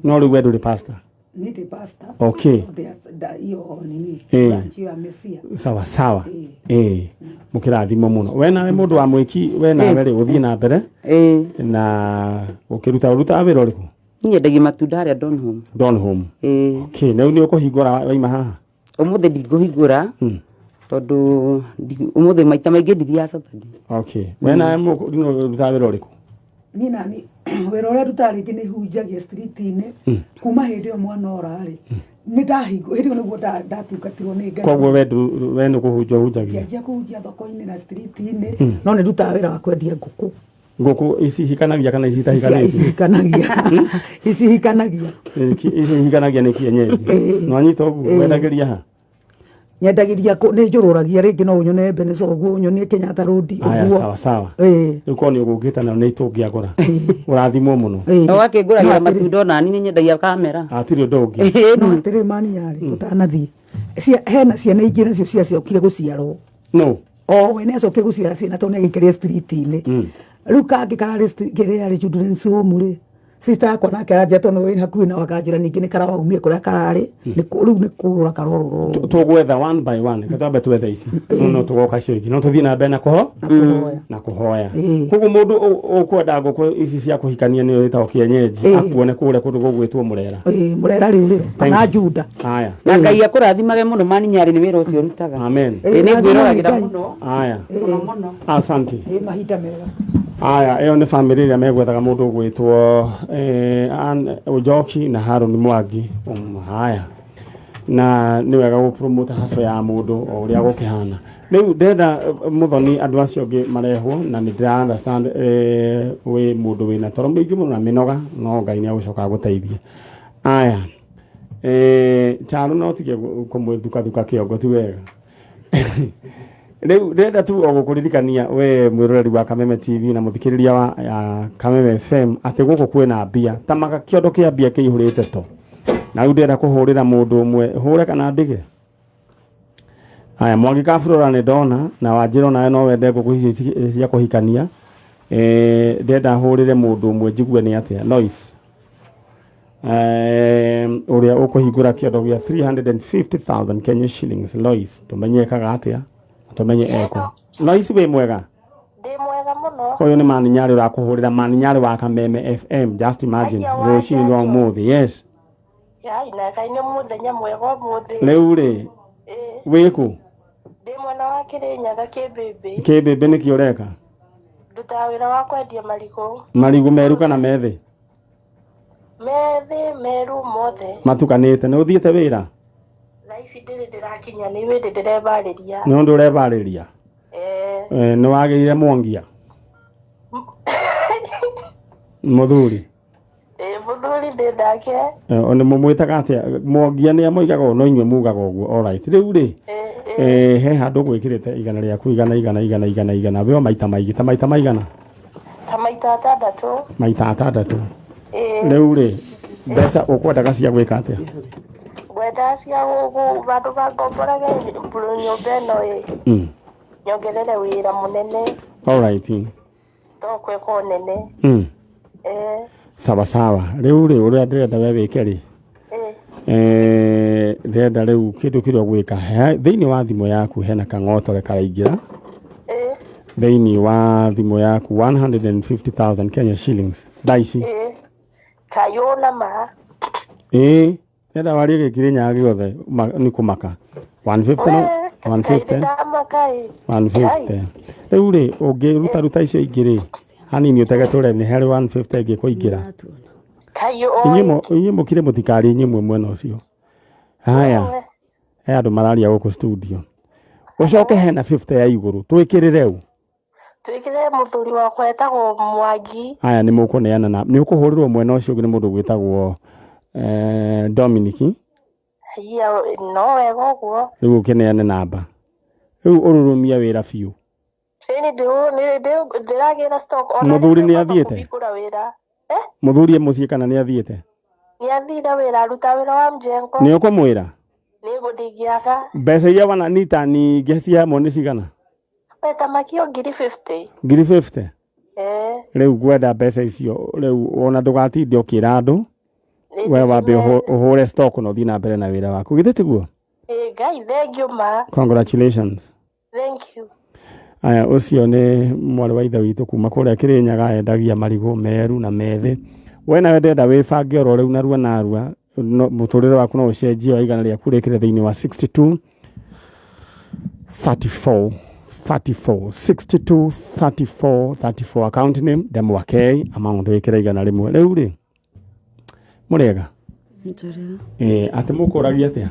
No rĩu we ndũrĩ pastor? Ni ndĩ pastor. Okay. Nda, iyo nini, Ĩĩ. branch ya Mesia. Sawa sawa. Ĩĩ. Ĩĩ. Mũkĩrathimwo mũno. We nawe mũndũ wa mwĩki, we nawe rĩ, ũthiĩ na mbere. Ĩĩ. Na ũkĩruta, ũrutaga wĩra ũrĩkũ? Nyendagia matunda harĩa Donholm. Donholm. Ĩĩ. Okay, na rĩu nĩ ũkũhingũra waima haha? Ũmũthĩ ndingũhingũra, tondũ ũmũthĩ maita maingĩ ndithiaga Saturday. Okay. We nawe ũrutaga wĩra ũrĩkũ? Niĩ nani, wĩra ũrĩa ndutaga rĩngĩ nĩ hunjagia street-inĩ. Kuma hĩndĩ ĩyo mwana ora-rĩ, nĩ ndahingũ-, hĩndĩ ĩyo nĩguo ndatungatirwo nĩ Ngai. Koguo we we nĩ kũhunjia ũhunjagia? Ngĩanjia kũhunjia thoko-inĩ na street-inĩ, no nĩ ndutaga wĩra wa kwendia ngũkũ. Ngũkũ ici hikanagia kana ici itahikanĩtie? Ici hikanagia. Ici hikanagia. Ici hikanagia nĩ kienyeji. Nwanyita ũguo wendagĩria ha? Nyendagĩria nĩ njũrũragia rĩngĩ no ũnyone Ebenezer ũguo ũnyonie Kenyatta Road ũguo. Aya sawa sawa. Rĩu korwo nĩ ũgũkĩte nayo nĩ tũngĩagũra. Ũrathimwo mũno. Ũgakĩngũragĩra matunda ona niĩ nyendagia kamera. Hatirĩ ũndũ ũngĩ. No atĩrĩ maninyarĩ tũtanathiĩ. Hena ciana ingĩ nacio ciacokire gũciarwo. No. O we nĩ acokire gũciara ciana tondũ nĩ agĩikarire street-inĩ. Rĩu kangĩ kararĩ kĩrĩa rĩ children's home rĩ. Sister yakwa nake aranjĩra tondũ wĩ hakuhĩ nao akanjĩra ningĩ nĩ karawaumie kũrĩa kararĩ. Rĩu nĩ kũrũra karorũra. Tũgwetha one by one. Reke twambe twethe ici. No tũgoka icio ingĩ. No tũthiĩ na mbere na na kũhoya. Koguo mũndũ ũkwenda ngũkũ ici cia kũhikania nĩyo ĩtagwo kienyeji akuone kũrĩa kũndũ gũgwĩtwo Mũrera. Mũrera rĩũrĩro kana Juda. Haya. Na Ngai akũrathimage mũno maninyarĩ nĩ wĩra ũcio ũrutaga. Amen. Nĩ ngwĩroragĩra mũno. Haya. Mũno mũno. Asante. Mahinda mega. Aya, ĩyo nĩ bamĩrĩ ĩrĩa megwethaga mũndũ ũgwĩtwo Njoki na Harũni Mwangi. Haya. Na nĩ wega gũpromote hustle ya mũndũ o ũrĩa gũkĩhana. Rĩu ndĩrenda Mũthoni andũ acio angĩ marehwo na nĩ ndĩra understand wĩ mũndũ wĩna toro mũingĩ mũno na mĩnoga no Ngai nĩ agũcoka agũteithie. Aya. Charo no tige kũmwĩthukathuka kĩongo ti wega. Rĩu ndĩrenda tu o gũkũririkania we mwĩroreri wa Kameme TV na mũthikĩrĩria wa Kameme FM atĩ gũkũ kwĩna mbia ta maka kĩondo kĩa mbia kĩihũrĩte to. Na rĩu ndĩrenda kũhũrĩra mũndũ ũmwe hũre kana ndige. Aya Mwangi Kaburora nĩ ndona na Wanjĩra onawe no wende ngũkũ ici cia kũhikania. Ndĩrenda hũrĩre mũndũ ũmwe njigue nĩ atĩa Lois. Ũrĩa ũkũhingũra kĩondo gĩa 350,000 Kenya shillings. Lois tũmenyekaga atĩa? Tumenye eko. Lois wĩ mwega? Ndĩ mwega mũno. Ũyũ nĩ Maninyarĩ ũrakũhũrĩra, Maninyarĩ wa Kameme FM. Just imagine rũcinĩ rwa ũmũthĩ. Yes. Yai na Ngai nĩ mũthenya mwega ũmũthĩ. Rĩu rĩ wĩkũ? Ndĩ mwena wa Kĩrĩnyaga Kĩmbĩmbĩ. Kĩmbĩmbĩ nĩkĩ ũreka? Ndutaga wĩra wa kwendia marigũ. Marigũ meru kana methĩ? Methĩ, meru, mothe. Matukanĩte. Nĩ ũthiĩte wĩra? Thaa ici ndĩrĩ ndĩrakinya nĩ hĩndĩ ndĩrebarĩria. Nĩ ũndũ ũrebarĩria? Nĩ wagĩire mwongia? Mũthuri? Mũthuri ndĩ nake. Nĩ mũmwĩtaga atĩa? Mwongia nĩ amoigaga ũũ no inyuĩ mugaga ũguo. Alright. Rĩu rĩ he handũ gwĩkĩrĩte igana rĩaku igana igana igana igana igana we maita maingĩ ta maita maigana? Ta maita atandatũ. Maita atandatũ. Rĩu rĩ mbeca ũkwendaga cia gwĩka atĩa? Ngwenda cia vandũ va ngomborage nyũmba ĩno ĩ. Nyongerere wĩra mũnene. Alright. Stock ĩkorwo nene. Sawa sawa. Rĩu rĩ ũrĩa ndĩrenda we wĩke rĩ. Ndĩrenda rĩu kĩndũ kĩrĩa ũgwĩka thĩinĩ wa thimũ yaku hena kang'otore karaingĩra. Thĩinĩ wa thimũ yaku 150,000 Kenya shillings. Thaa ici. Kayona ma. Ndĩrenda warie gĩkĩrĩ gĩothe nĩ kũmaka. 150 no 150. 150. Rĩu rĩ ũngĩruta ruta icio ingĩ rĩ hanini ũtege tũre nĩ harĩ 150 ĩngĩ kũingĩra. Inyuĩ mũkire mũtikarie inyuĩ mwĩ mwena ũcio. Haya. He andũ mararia gũkũ studio. Ũcoke hena 50 ya igũrũ twĩkĩrĩre ũ? Twĩkĩrĩre mũthuri wakwa etagwo Mwangi. Haya nĩ mũkũneana na nĩ ũkũhũrĩrwo mwena ũcio ũngĩ nĩ mũndũ ũgwĩtagwo Dominic. Iya no wega ũguo. Rĩu ũkĩneane namba. Rĩu ũrũrũmie wĩra biũ. Ndĩragĩra stock ona Mũthuri nĩ athiĩte? Mũthuri e mũciĩ kana nĩ athiĩte? Nĩ athire wĩra, aruta wĩra wa mjengo. Nĩ ũkũmwĩra? Nĩ ndingĩaga. Mbeca iria wananita nyingĩ cia hamwe nĩ cigana? Ta makio ngiri 50. Ngiri 50? Rĩu ngwenda mbeca icio rĩu ona ndũgatinde ũkĩra andũ. We wambe ũhũre stock na ũthiĩ na mbere na wĩra waku. Githĩ tiguo? Ngai thank you ma. Congratulations. Thank you. Aya ũcio nĩ mwarĩ wa ithe witũ kuma kũrĩa Kĩrĩnyaga endagia marigũ meru na methĩ. We nawe ndĩrenda wĩbange oro rĩu narua narua mũtũrĩre waku no ũcenjie wa igana rĩaku rĩkĩre thĩinĩ wa 62 34 34 62 34 34 account name Ndemwa K amount wĩkĩre igana rĩmwe. Rĩu rĩ mũrĩega? Atĩ mũkũragia atĩa?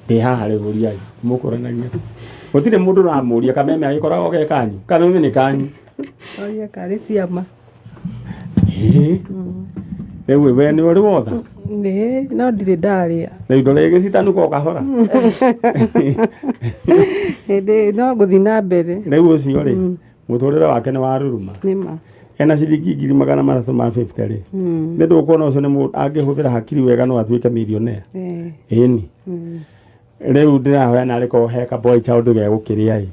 Ndĩ haha rĩu ũriai. Mũkũranagia. Gũtirĩ mũndũ ũramũria Kameme agĩkoragwo ge kanyu. Kameme nĩ kanyu. Oria karĩ ciama. Ĩĩ. Rĩu we nĩ ũrĩ wotha? Nĩ, no ndirĩ ndarĩa. Rĩu ndũrĩ gĩcitanuka o kahora. Hĩndĩ no gũthiĩ na mbere. Rĩu ũcio rĩ, mũtũrĩre wake nĩ waruruma. Nĩma. Ena ciringi 350,000 rĩ. Nĩ ndũkuona ũcio nĩ mũndũ angĩhũthĩra hakiri wega no atuĩke millionaire. Ĩni. Rĩu ndĩrahoya narĩ korwo he ka boy child gegũkĩrĩa ĩ.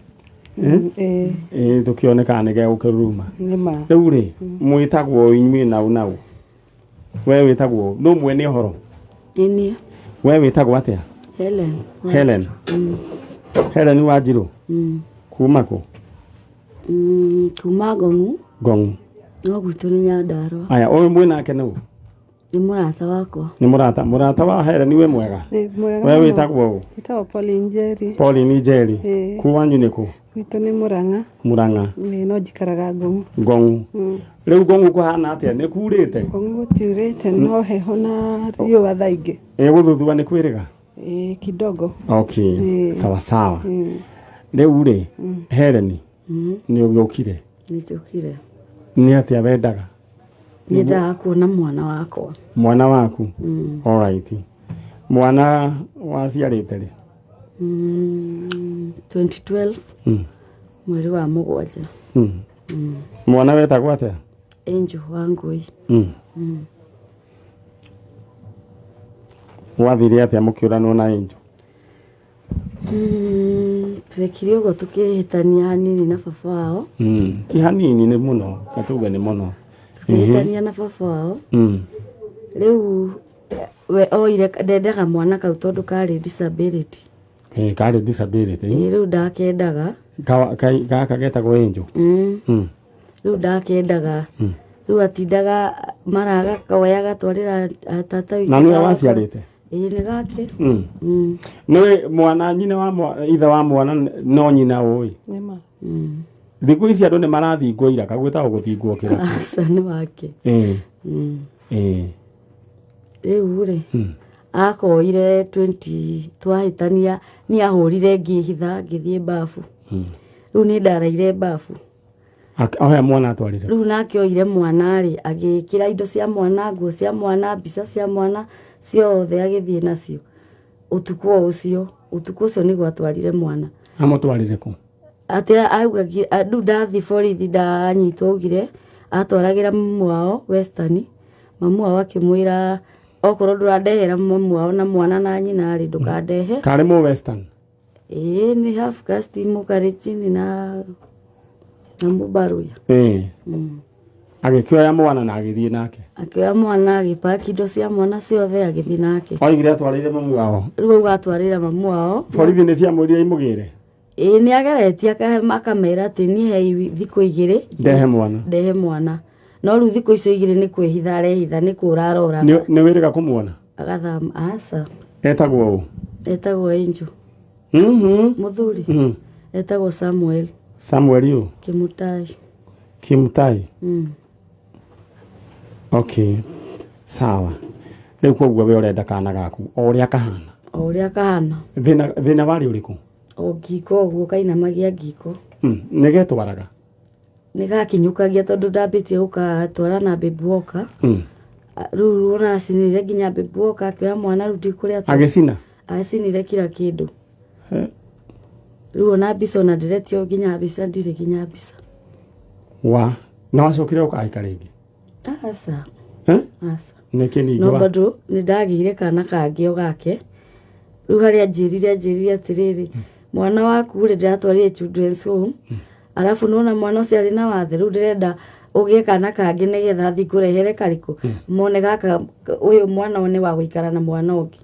Ĩĩ tũkĩone kana nĩ gegũkĩruruma. Nĩma. Rĩu rĩ, mwĩtagwo inyuĩ nau nau. We wĩtagwo, nũ mwene ũhoro? Nĩ We wĩtagwo atĩa? Helen. Helen. Helen Wanjirũ. Kuma kũ? Kuma Ngong'u. Ngong'u. No gwitũ nĩ Nyandarũa. Aya, ũyũ mwĩ nake nũ? Nĩ mũrata wakwa. Nĩ mũrata, mũrata wa Helen wĩ mwega? Nĩ mwega. We wĩtagwo ũ? Njĩtagwo Pauline Njeri. Pauline Njeri. Ĩĩ. Kũ wanyu nĩ kũ? Gwitũ nĩ Mũrang'a. Mũrang'a. Ĩĩ, no njikaraga Ngong'u. Ngong'u. Rĩu Ngong'u kũhana atĩa? Nĩ kurĩte? Ngong'u gũtiurĩte no heho na riũa thaa ingĩ. Ĩ gũthuthua nĩ kwĩrĩga? Ĩĩ, kidogo. Okay. Ĩĩ. Sawa sawa. Ĩĩ. Rĩu rĩ, Helen nĩ ũgĩũkire. Nĩ njũkire. Nĩ atĩa wendaga? Nyendaga kuona mwana wakwa. Mwana waku? Alright. Mwana waciarĩte rĩ? 2012 mweri wa mũgwanja. Mwana wetagwo atĩa? Angel Wangui. Gwathire atĩa mũkĩũranwo na Angel? Twekire ũguo tukĩhĩtania hanini na baba wao. Ti hanini nĩ mũno, katuge nĩ mũno. Tukĩhĩtania na baba wao. Rĩu we oire ndendaga mwana kau tondũ karĩ disability. Karĩ disability. Ĩĩ rĩu ndakendaga. Gaka getagwo Angel. Rĩu ndakendaga. Rĩu atindaga mara agakoya agatwarĩra tata witũ. Na nĩwe waciarĩte? Ĩĩ nĩ gake. Nĩ mwana nyina wa ithe wa mwana no nyina ũĩ. Nĩma. Thikũ ici andũ nĩ marathingwo iraka, gwĩtagwo gũthingwo kĩraka. Aca nĩ wake. Ĩĩ. Ĩĩ. Rĩu rĩ, akoire 20 twahĩtania niĩ ahũrire ngĩhitha ngĩthiĩ bafu. Rĩu niĩ ndaraire bafu. Oya mwana atwarire. Rĩu nake oire mwana rĩ, agĩkĩra indo cia mwana, nguo cia mwana, mbica cia mwana, ciothe agĩthiĩ nacio. Ũtukũ o ũcio, ũtukũ ũcio nĩguo atwarire mwana. Amũtwarire kũ? Atĩ auga rĩu ndathiĩ borithi ndanyitwo augire atwaragĩra mamu wao Western. Mamu wao akĩmwĩra okorwo ndũrandehera mamu wao na mwana na nyina rĩ ndũkandehe. Karĩ mũ Western? Ĩĩ nĩ half caste mũkarĩnjini na mũbaruya. Ĩĩ. Agĩkĩoya mwana na agĩthiĩ nake. Akĩoya mwana agĩpaki indo cia mwana ciothe agĩthiĩ nake. Oigire atwarĩire mamu wao. Rĩu auga atwarĩra mamu wao. Borithi nĩ ciamwĩrire imũgĩre? Ĩĩ nĩ ageretie akamera atĩ niĩ hei thikũ igĩrĩ ndehe mwana. Ndehe mwana. No rĩu thikũ icio igĩrĩ nĩ kwĩhitha arehitha nĩ kũra arora. Nĩ wĩrĩga kũmuona? Agathama aca. Etagwo ũ? Etagwo Angel. Mũthuri. Etagwo Samuel. Samuel ũ? Kimutai. Kimutai? Okay. Sawa. Rĩu koguo we ũrenda kana gaku o ũrĩa kahana. O ũrĩa kahana. Thĩna warĩ ũrĩkũ? O ngiko ũguo kainamagia ngiko. Nĩ getwaraga? Nĩ gakinyũkagia tondũ ndambĩtie gũgatwara na baby walker. Rĩu ona acinire nginya baby walker akĩoya mwana rĩu ndikũrĩa. Agĩcina? Acinire kila kĩndũ. Rĩu ona mbica ona ndĩretio nginya mbica ndirĩ nginya mbica. Wa, na wacokire ũkahika rĩngĩ? Aca. Aca. Nĩkĩ ningĩ No bado nĩ ndagĩire kana kangĩ o gake. Rĩu harĩa njĩrire atĩrĩrĩ, mwana waku rĩ ndĩratwarire children's home. Arabu nĩwona mwana ũcio arĩ na wathe rĩu ndĩrenda ũgĩe kana kangĩ nĩgetha athiĩ ngũrehere karĩkũ. Mone gaka ũyũ mwana one wa gũikara na mwana ũngĩ.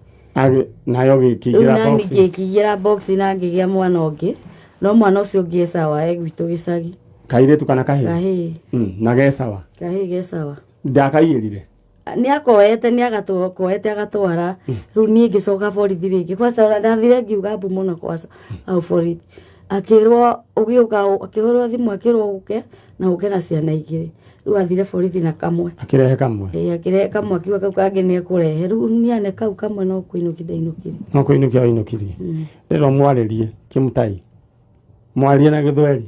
Nayo gĩkĩingĩra box. Ngĩkĩingĩra box na ngĩgĩa mwana ũngĩ. No mwana ũcio ũngĩ e sawa e gwitũ gĩcagi. Kairĩtu kana kahĩĩ? Kahĩĩ. Na ge sawa? Kahĩĩ ge sawa. Ndakaiyĩrire? Nĩ akoete nĩ agakoete agatwara. Rĩu niĩ ngĩcoka borithi rĩngĩ. Kwanza ndathire ngiuga mbu mũno kwanza hau borithi. Akĩrwo ũgĩũka akĩhũrwo thimũ akĩrwo ũke na ũke na ciana igĩrĩ. Rĩu athire borithi na kamwe. Akĩrehe kamwe? Ĩĩ akĩrehe kamwe akiuga kau kangĩ nĩ ekũrehe. Rĩu niĩ kau kamwe no kũinũkia ndainũkirie. No kũinũkia wainũkirie. Rĩrĩa mwarĩrie Kimutai. Mwarie na Gĩthweri.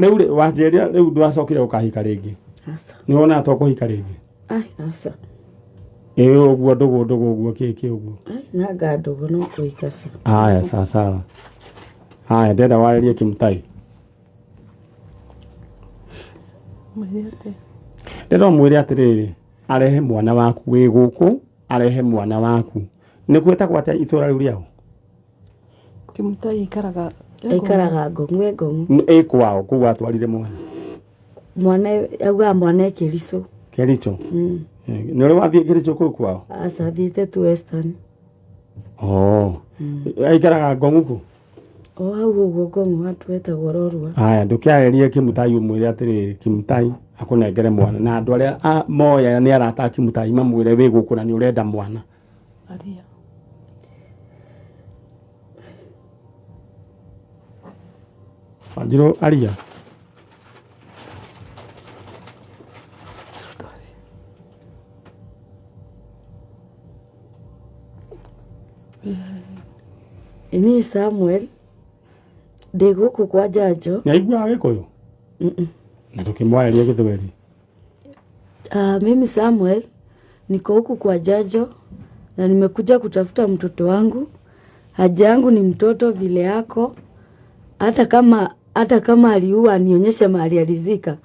Rĩu rĩ wanjĩria rĩu ndwacokire ũkahika rĩngĩ. Aca. Nĩ wonaga to kũhika rĩngĩ. Ai, aca. Ĩ ũguo ndũgũ ndũgũ ũguo kĩ kĩ ũguo. Ai, nanga ndũgũ no kũhika ca. Aya sawa sawa. Aya ndĩrenda warĩrie Kimutai. Mwĩre atĩa? Ndĩrenda ũmwĩre atĩrĩrĩ, arehe mwana waku wĩ gũkũ, arehe mwana waku. Nĩ gwĩtagwo atĩa itũra rĩu rĩao? Kimutai aikaraga Aikaraga Ngong'u e Ngong'u. Ĩ kwao kũu atwarire mwana. Mwana augaga mwana e Kericho. Kericho. Nĩ ũrĩ wathiĩ Kericho kũu kwao? Aca thiĩte tu Western. Oh. Aikaraga Ngong'u kũ? O hau ũguo Ngong'u handũ hetagwo Rorua. Aya ndũkĩarĩrie Kimutai ũmwĩre atĩrĩrĩ, Kimutai akũnengere mwana na andũ arĩa moya nĩ arata a Kimutai mamwĩre wĩ gũkũ na nĩ ũrenda mwana. Aria. Wanjirũ aria. Niĩ Samuel ndĩ gũkũ kwa Njanjo. Nĩ aiguaga Gĩkũyũ? Na tũkĩmwarĩria Gĩthweri. Mimi Samuel niko huku kwa Njanjo na nimekuja kutafuta mtoto wangu. Haja yangu ni mtoto vile yako. Hata kama aliua anionyeshe mahali alizika.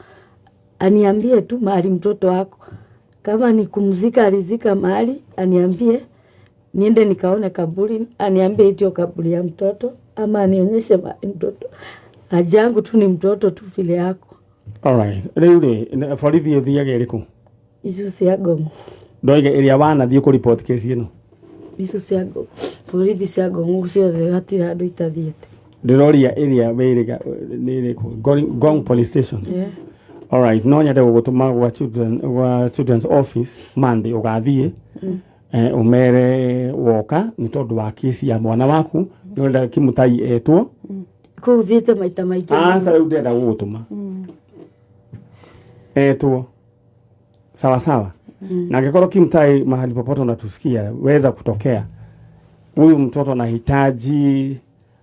Aniambie tu mahali mtoto wako. Kama ni kumzika alizika mahali, aniambie niende nikaone kaburi, aniambie hiyo kaburi ya mtoto ama anionyeshe mahali mtoto. Haja yangu tu ni mtoto tu vile yako. Alright. Rĩu rĩ, borithi ĩthiaga ĩrĩkũ? Icio cia Ngong'u. Ndoiga ĩrĩa wanathiĩ kũ report case ĩno. Icio cia Ngong'u. Borithi cia Ngong'u ciothe hatirĩ handũ itathiĩte. Ndĩroria ĩrĩa wĩrĩga nĩ ĩrĩkũ? Ngong Police Station. Yeah. Alright, no nyende gũgũtũma gwa children, gwa children's office Monday ũgathiĩ ũmere woka nĩ tondũ wa kesi ya mwana waku nĩ ũrenda Kimutai etwo. Kũu thiĩte maita maingĩ. Aca rĩu ndĩrenda gũgũtũma etwo sawa sawa. Na angĩkorwo Kimutai mahali popote unatusikia weza kutokea, huyu mtoto anahitaji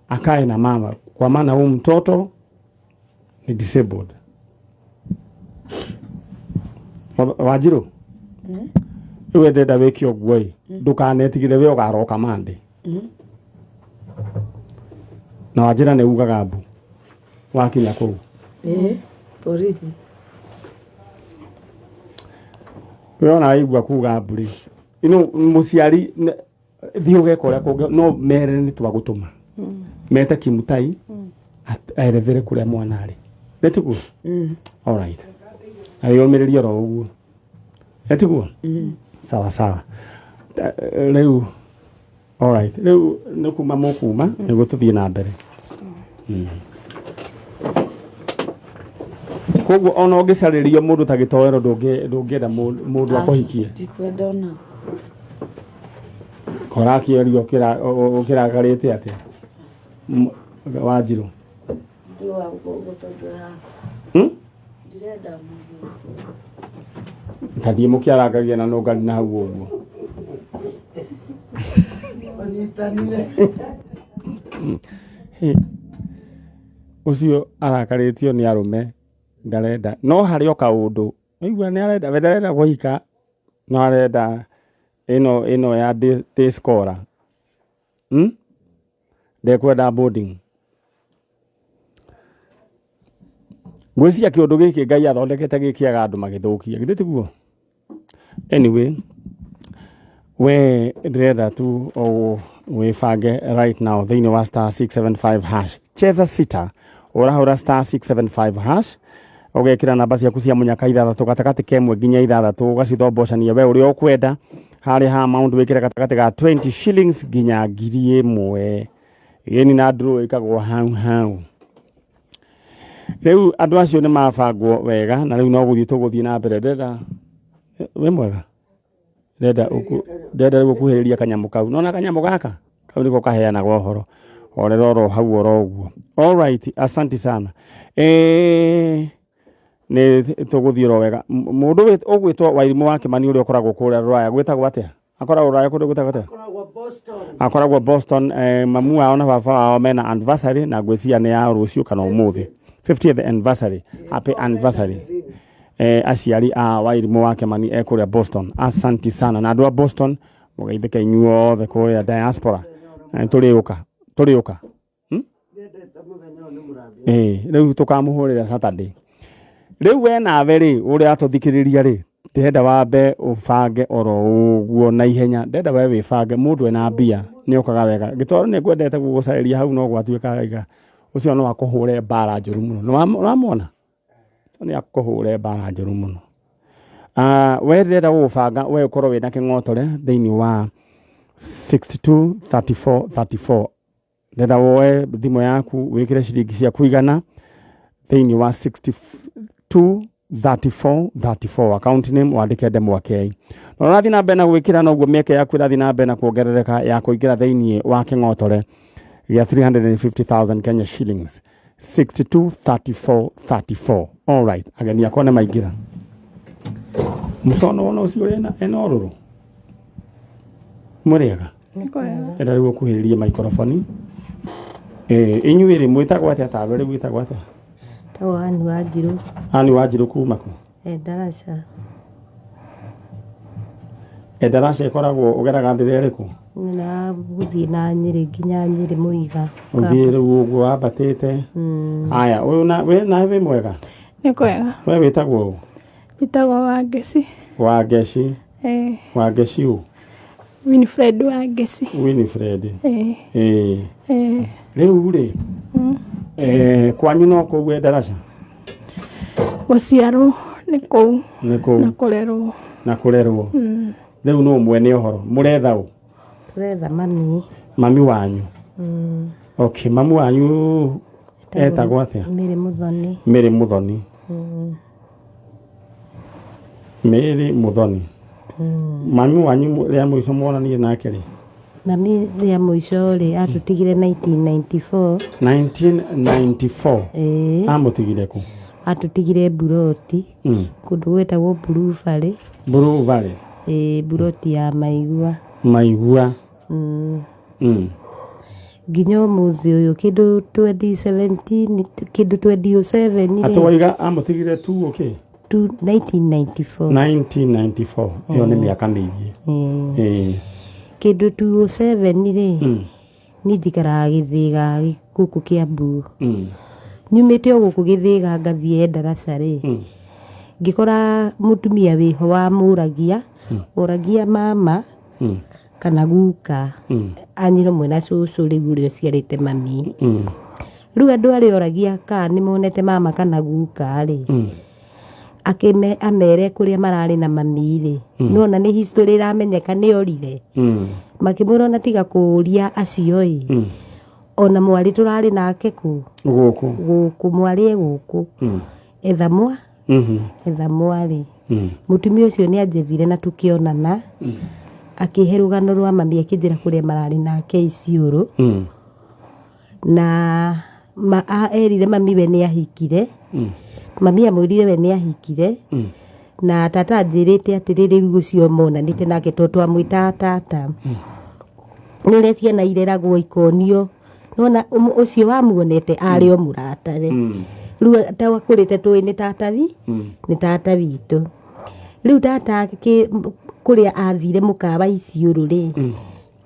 akae na mama, kwa maana huyu mtoto ni disabled. Wanjirũ rĩu ndĩrenda wĩke ũguo ĩ, ndũkanetigĩre we ũgaroka Monday. Na wanjĩra nĩ ugaga mbu wakinya kũu. Borithi. We ona waigua kuga mbu rĩ, ino mũciari thiĩ ũgeka ũrĩa kũngĩ no mere nĩ twagũtũma. Mete Kimutai erethere kũrĩa mwana arĩ. Nĩ tiguo? Alright. Na wĩyũmĩrĩrie oro ũguo. Nĩ tiguo? Sawa sawa. Rĩu alright. Rĩu nĩ kuma mũkuma nĩguo tũthiĩ na mbere. Koguo ona ũngĩcarĩrio mũndũ ta gĩtoero ndũngĩenda mũndũ akũhikie. Ndikwenda ona. Korakĩorio ũkĩrakarĩte atĩa? Wanjirũ. Ndirenda mũthuri. Tathiĩ mũkĩarangagia na nũngari na hau ũguo. Ũnyitanire. Ũcio arakarĩtio nĩ arũme ndarenda no harĩ o kaũndũ waigua nĩ arenda we ndarenda kũhika no arenda ĩno ya day scholar. Ndekwenda boarding. Ngwĩciria kĩũndũ gĩkĩ Ngai athondekete gĩkĩaga andũ magĩthũkia githĩ tiguo? Anyway, we ndĩrenda tu wĩbange right now thĩinĩ wa star 675 hash. Cheza sita ũrahũra star 675 hash ũgekĩra namba ciaku cia mũnyaka ithathatũ gatagatĩ ka ĩmwe nginya ithathatũ ũgacithombocania we ũrĩa ũkwenda harĩa ha amount wĩkĩre gatagatĩ ga 20 shillings nginya 1000. Gĩni na draw ĩkagwo hau hau. Rĩu andũ acio nĩ mabangwo wega na rĩu no gũthiĩ tũgũthiĩ na mbere. Ndĩrenda wĩ mwega, ndĩrenda rĩu gũkuhĩrĩria kanyamũ kau. Nona kanyamũ gaka kau nĩko kaheanagwo ũhoro horera oro hau oro ũguo. Alright, asante sana. Nĩ tũgũthiĩ oro wega. Mũndũ ũgwĩtwo Wairimũ wa Kĩmani ũrĩa ũkoragwo kũrĩa Rũraya gwĩtagwo atĩa? Akoragwo Rũraya kũndũ gwĩtagwo atĩa? Akoragwo Boston. Mamu wao na baba wao mena anniversary na ngwĩciria nĩ ya rũciũ kana ũmũthĩ. 50th anniversary. Happy anniversary. Aciari a Wairimũ wa Kĩmani e kũrĩa Boston. Asanti sana na andũ a Boston mũgeithĩke inyuothe kũrĩa diaspora. Tũrĩũka tũrĩũka. Rĩu tũkamũhũrĩra Saturday. Rĩu we nawe rĩ ũrĩa atũthikĩrĩria rĩ ndĩrenda wambe ũbange oro ũguo na ihenya, ndĩrenda we wĩbange. Mũndũ ena mbia nĩ okaga wega. Gĩtoro nĩ ngwendete gũgũcarĩria hau no gwatuĩka iga ũcio no akũhũre mbara njũru mũno. Nĩ wamwona? Nĩ akũhũre mbara njũru mũno. We ndĩrenda gũgũbanga we ũkorwo wĩna kĩng'otore thĩinĩ wa 62 34 34. Ndĩrenda woe thimũ yaku wĩkĩre ciringi ciaku igana thĩinĩ wa 62 34 34 account name wandĩke Ndemwa K. Na ũrathiĩ na mbere na gwĩkĩra noguo mĩeke yaku ĩrathiĩ na mbere na kuongerereka ya kũingĩra thĩinĩ wa kĩng'otore gĩa 350,000 Kenya shillings. 62 34 34. All right, ageni akwa nĩ maingĩra. Mũcono wona ũcio ũrĩa ena ũrũrũ. Mũrĩega? Enda rĩu ũkuhĩrĩrie maikoroboni. Inyuĩ rĩ mwĩtagwo atĩa tawe rĩu wĩtagwo atĩa? Tagwo Ann Wanjirũ. Ann Wanjirũ kuma kũ? Ndaraca. Ndaraca ĩkoragwo ũgeraga njĩra ĩrĩkũ? Na gũthiĩ na Nyĩrĩ nginya Nyĩrĩ Mũiga. Ũthiĩ rĩu ũguo wambatĩte. Aya, ũyũ na we nawe wĩ mwega? Nĩ kwega. We wĩtagwo ũ? Njĩtagwo Wangeci. Wangeci. Wangeci ũ? Winifred Wangeci. Winifred. Rĩu rĩ kwanyu no kũu Ndaraca? Gũciarwo nĩ kũu. Nĩ kũu. Na kũrerwo. Na kũrerwo. Rĩu no mwene ũhoro. Mũretha ũ? Tũretha mami. Mami wanyu. Okay, mami wanyu etagwo atĩa? Mary Muthoni. Mary Muthoni. Mary Muthoni. Mami wanyu rĩa mũico mwonanire nake rĩ? Mami rĩa mũico rĩ atũtigire 1994. 1994. Amũtigire kũ? Atũtigire Mburoti. Kũndũ gwĩtagwo Blue Valley. Blue Valley. Mburoti ya Maigua. Maigua. Nginya ũmũthĩ ũyũ kĩndũ 2017 kĩndũ 2007 rĩ. Atĩ amũtigire tu okay? 1994. 1994. Ĩyo nĩ mĩaka mĩingĩ. Kĩndũ 2007 rĩ niĩ njikaraga Gĩthĩga gũkũ Kĩambu. Nyumĩte o gũkũ Gĩthĩga ngathiĩ Ndaraca rĩ ngĩkora mũtumia wĩho wamũragia ũragia mama kana guka anyina ũmwe na cũcũ rĩu ũrĩa ũciarĩte mami. Rĩu andũ arĩa oragia kana nĩmonete mama kana guka rĩ akime amere kũrĩa mararĩ na mami rĩ nĩwona nĩ history ĩramenyeka nĩ orire. Makĩmwĩra ona tiga kũũria acio ĩ ona mwarĩ tũrarĩ nake kũ gũkũ gũkũ mwarĩ e gũkũ etha mwa etha mwarĩ. Mũtumia ũcio nĩ anjethire na tũkĩonana akĩhe rũgano rwa mami akĩnjĩra kũrĩa mararĩ nake Isiũrũ na erire mami we nĩ ahikire. Mami amwĩrire we nĩ ahikire na tata anjĩrĩte atĩrĩrĩ rĩu ũcio monanĩte nake tondũ twamwĩtaga tata. Nĩ ũrĩa ciana ireragwo ikonio nĩwona ũcio wamuonete arĩ o mũratawe. Rĩu twakũrĩte tũĩ nĩ tata wi nĩ tata witũ. Rĩu tata kũrĩa athire mũkawa Isiũrũ rĩ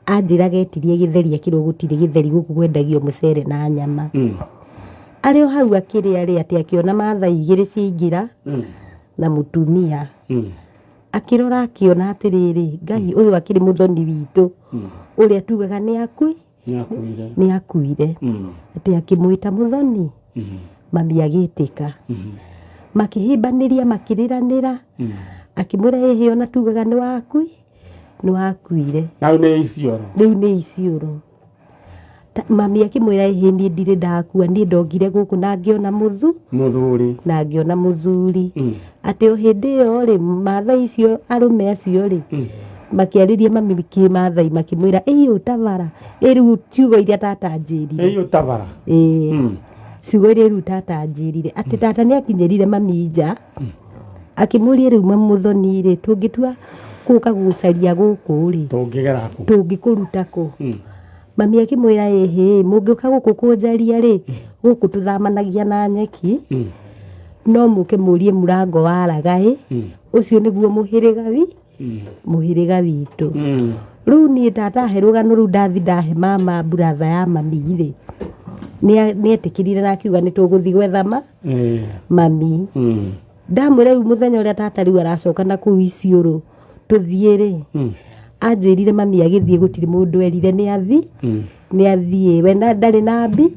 anjĩraga etirie gĩtheri akĩrwo gũtirĩ gĩtheri gũkũ kwendagio mũcere na nyama. Arĩ o hau akĩrĩa rĩ atĩ akĩona Maathai igĩrĩ ciaingĩra na mũtumia. Akĩrora akĩona atĩrĩrĩ Ngai ũyũ akĩrĩ mũthoni witũ ũrĩa tugaga nĩ nĩ akuire. Atĩ akĩmwĩta mũthoni mami agĩtĩka. Makĩhĩmbanĩria makĩrĩranĩra akĩmwĩra ĩhĩ ona tugaga nĩ wakuire. Rĩu nĩ Isiũrũ. Rĩu nĩ Isiũrũ. Mami akĩmwĩra ĩhĩ niĩ ndirĩ ndakua niĩ ndokire gũkũ na ngĩona mũthuri na ngĩona mũthuri. Atĩ o hĩndĩ ĩyo rĩ Maathai icio arũme acio rĩ makĩarĩria mami kĩmathai makĩmwĩra ĩĩ ũtabara ĩ rĩu ciugo iria tata anjĩrire. Ĩĩ ũtabara. Ĩĩ ciugo iria rĩu tata anjĩrire atĩ tata nĩ akinyĩrire mami nja akĩmũria rĩu Mũthoni rĩ tũngĩtua gũka gũcaria gũkũ rĩ tũngĩgera kũ tũngĩkũruta kũ. Mami akĩmwĩra ĩhĩ, mũngĩũka gũkũ kũnjaria rĩ, gũkũ tũthamanagia na nyeki, no mũke mũrie mũrango wa Ragaĩ, ũcio nĩguo mũhĩrĩga wi mũhĩrĩga witũ. Rĩu niĩ tata ahe rũgano rũu ndathi ndahe mama buratha ya mami rĩ, nĩetĩkĩrire na akiuga nĩ tũgũthiĩ gwetha ma mami. Ndamwĩra rĩu mũthenya ũrĩa tata rĩu aracoka na kũu Isiolo tũthiĩ rĩ, anjĩrire mami agĩthiĩ gũtirĩ mũndũ erire nĩ athi nĩ athiĩ, we ndarĩ na mbi,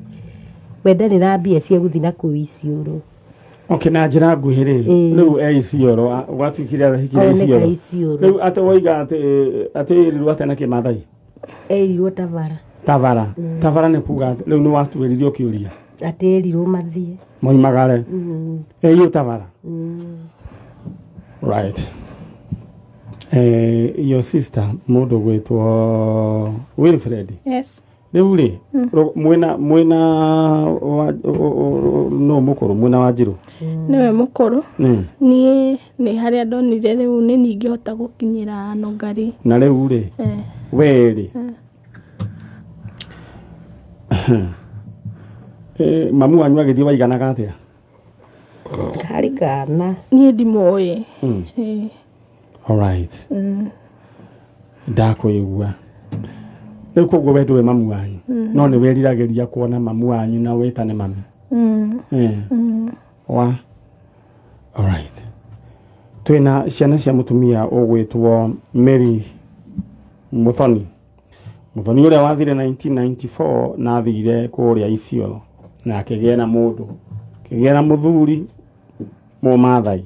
we ndarĩ na mbia cia gũthiĩ na kũu Isiolo. Okay, na njĩra nguhĩ rĩ, rĩu e Isiolo, gwatuĩkire ahikire Oneka Isiolo. Isiolo. Rĩu atĩ woiga atĩ atĩ ĩrirwo atĩa na Kĩmathai? Erirwo Tavara. Tavara. Tavara nĩ kuga atĩ rĩu nĩ watuĩririo kĩũria. Atĩ erirwo mathiĩ. Moimagare. Ĩiyũ Tavara. Right. Your sister mũndũ gwĩtwo Wilfred. Yes. Rĩu rĩ, mwĩna mwĩna wa no mũkũrũ mwĩna wa Njirũ. Nĩwe mũkũrũ. Niĩ nĩ harĩa ndonire rĩu nĩ ningĩhota gũkinyĩra nũngari. Na rĩu rĩ, we rĩ, mamu wanyu agĩthiĩ waiganaga atĩa? Karĩ kana. Niĩ ndimũĩ. All right. Ndakũigua. Rĩu koguo we ndũĩ mamu wanyu, no nĩ wĩriragĩria kuona mamu wanyu na wĩtane mami. Wa. All right. Twĩna ciana cia mũtumia ũgwĩtwo Mary Muthoni. Muthoni ũrĩa wathire 1994 na athire kũrĩa Isiolo na akĩgĩa na mũndũ, akĩgĩa na mũthuri Mũmathai.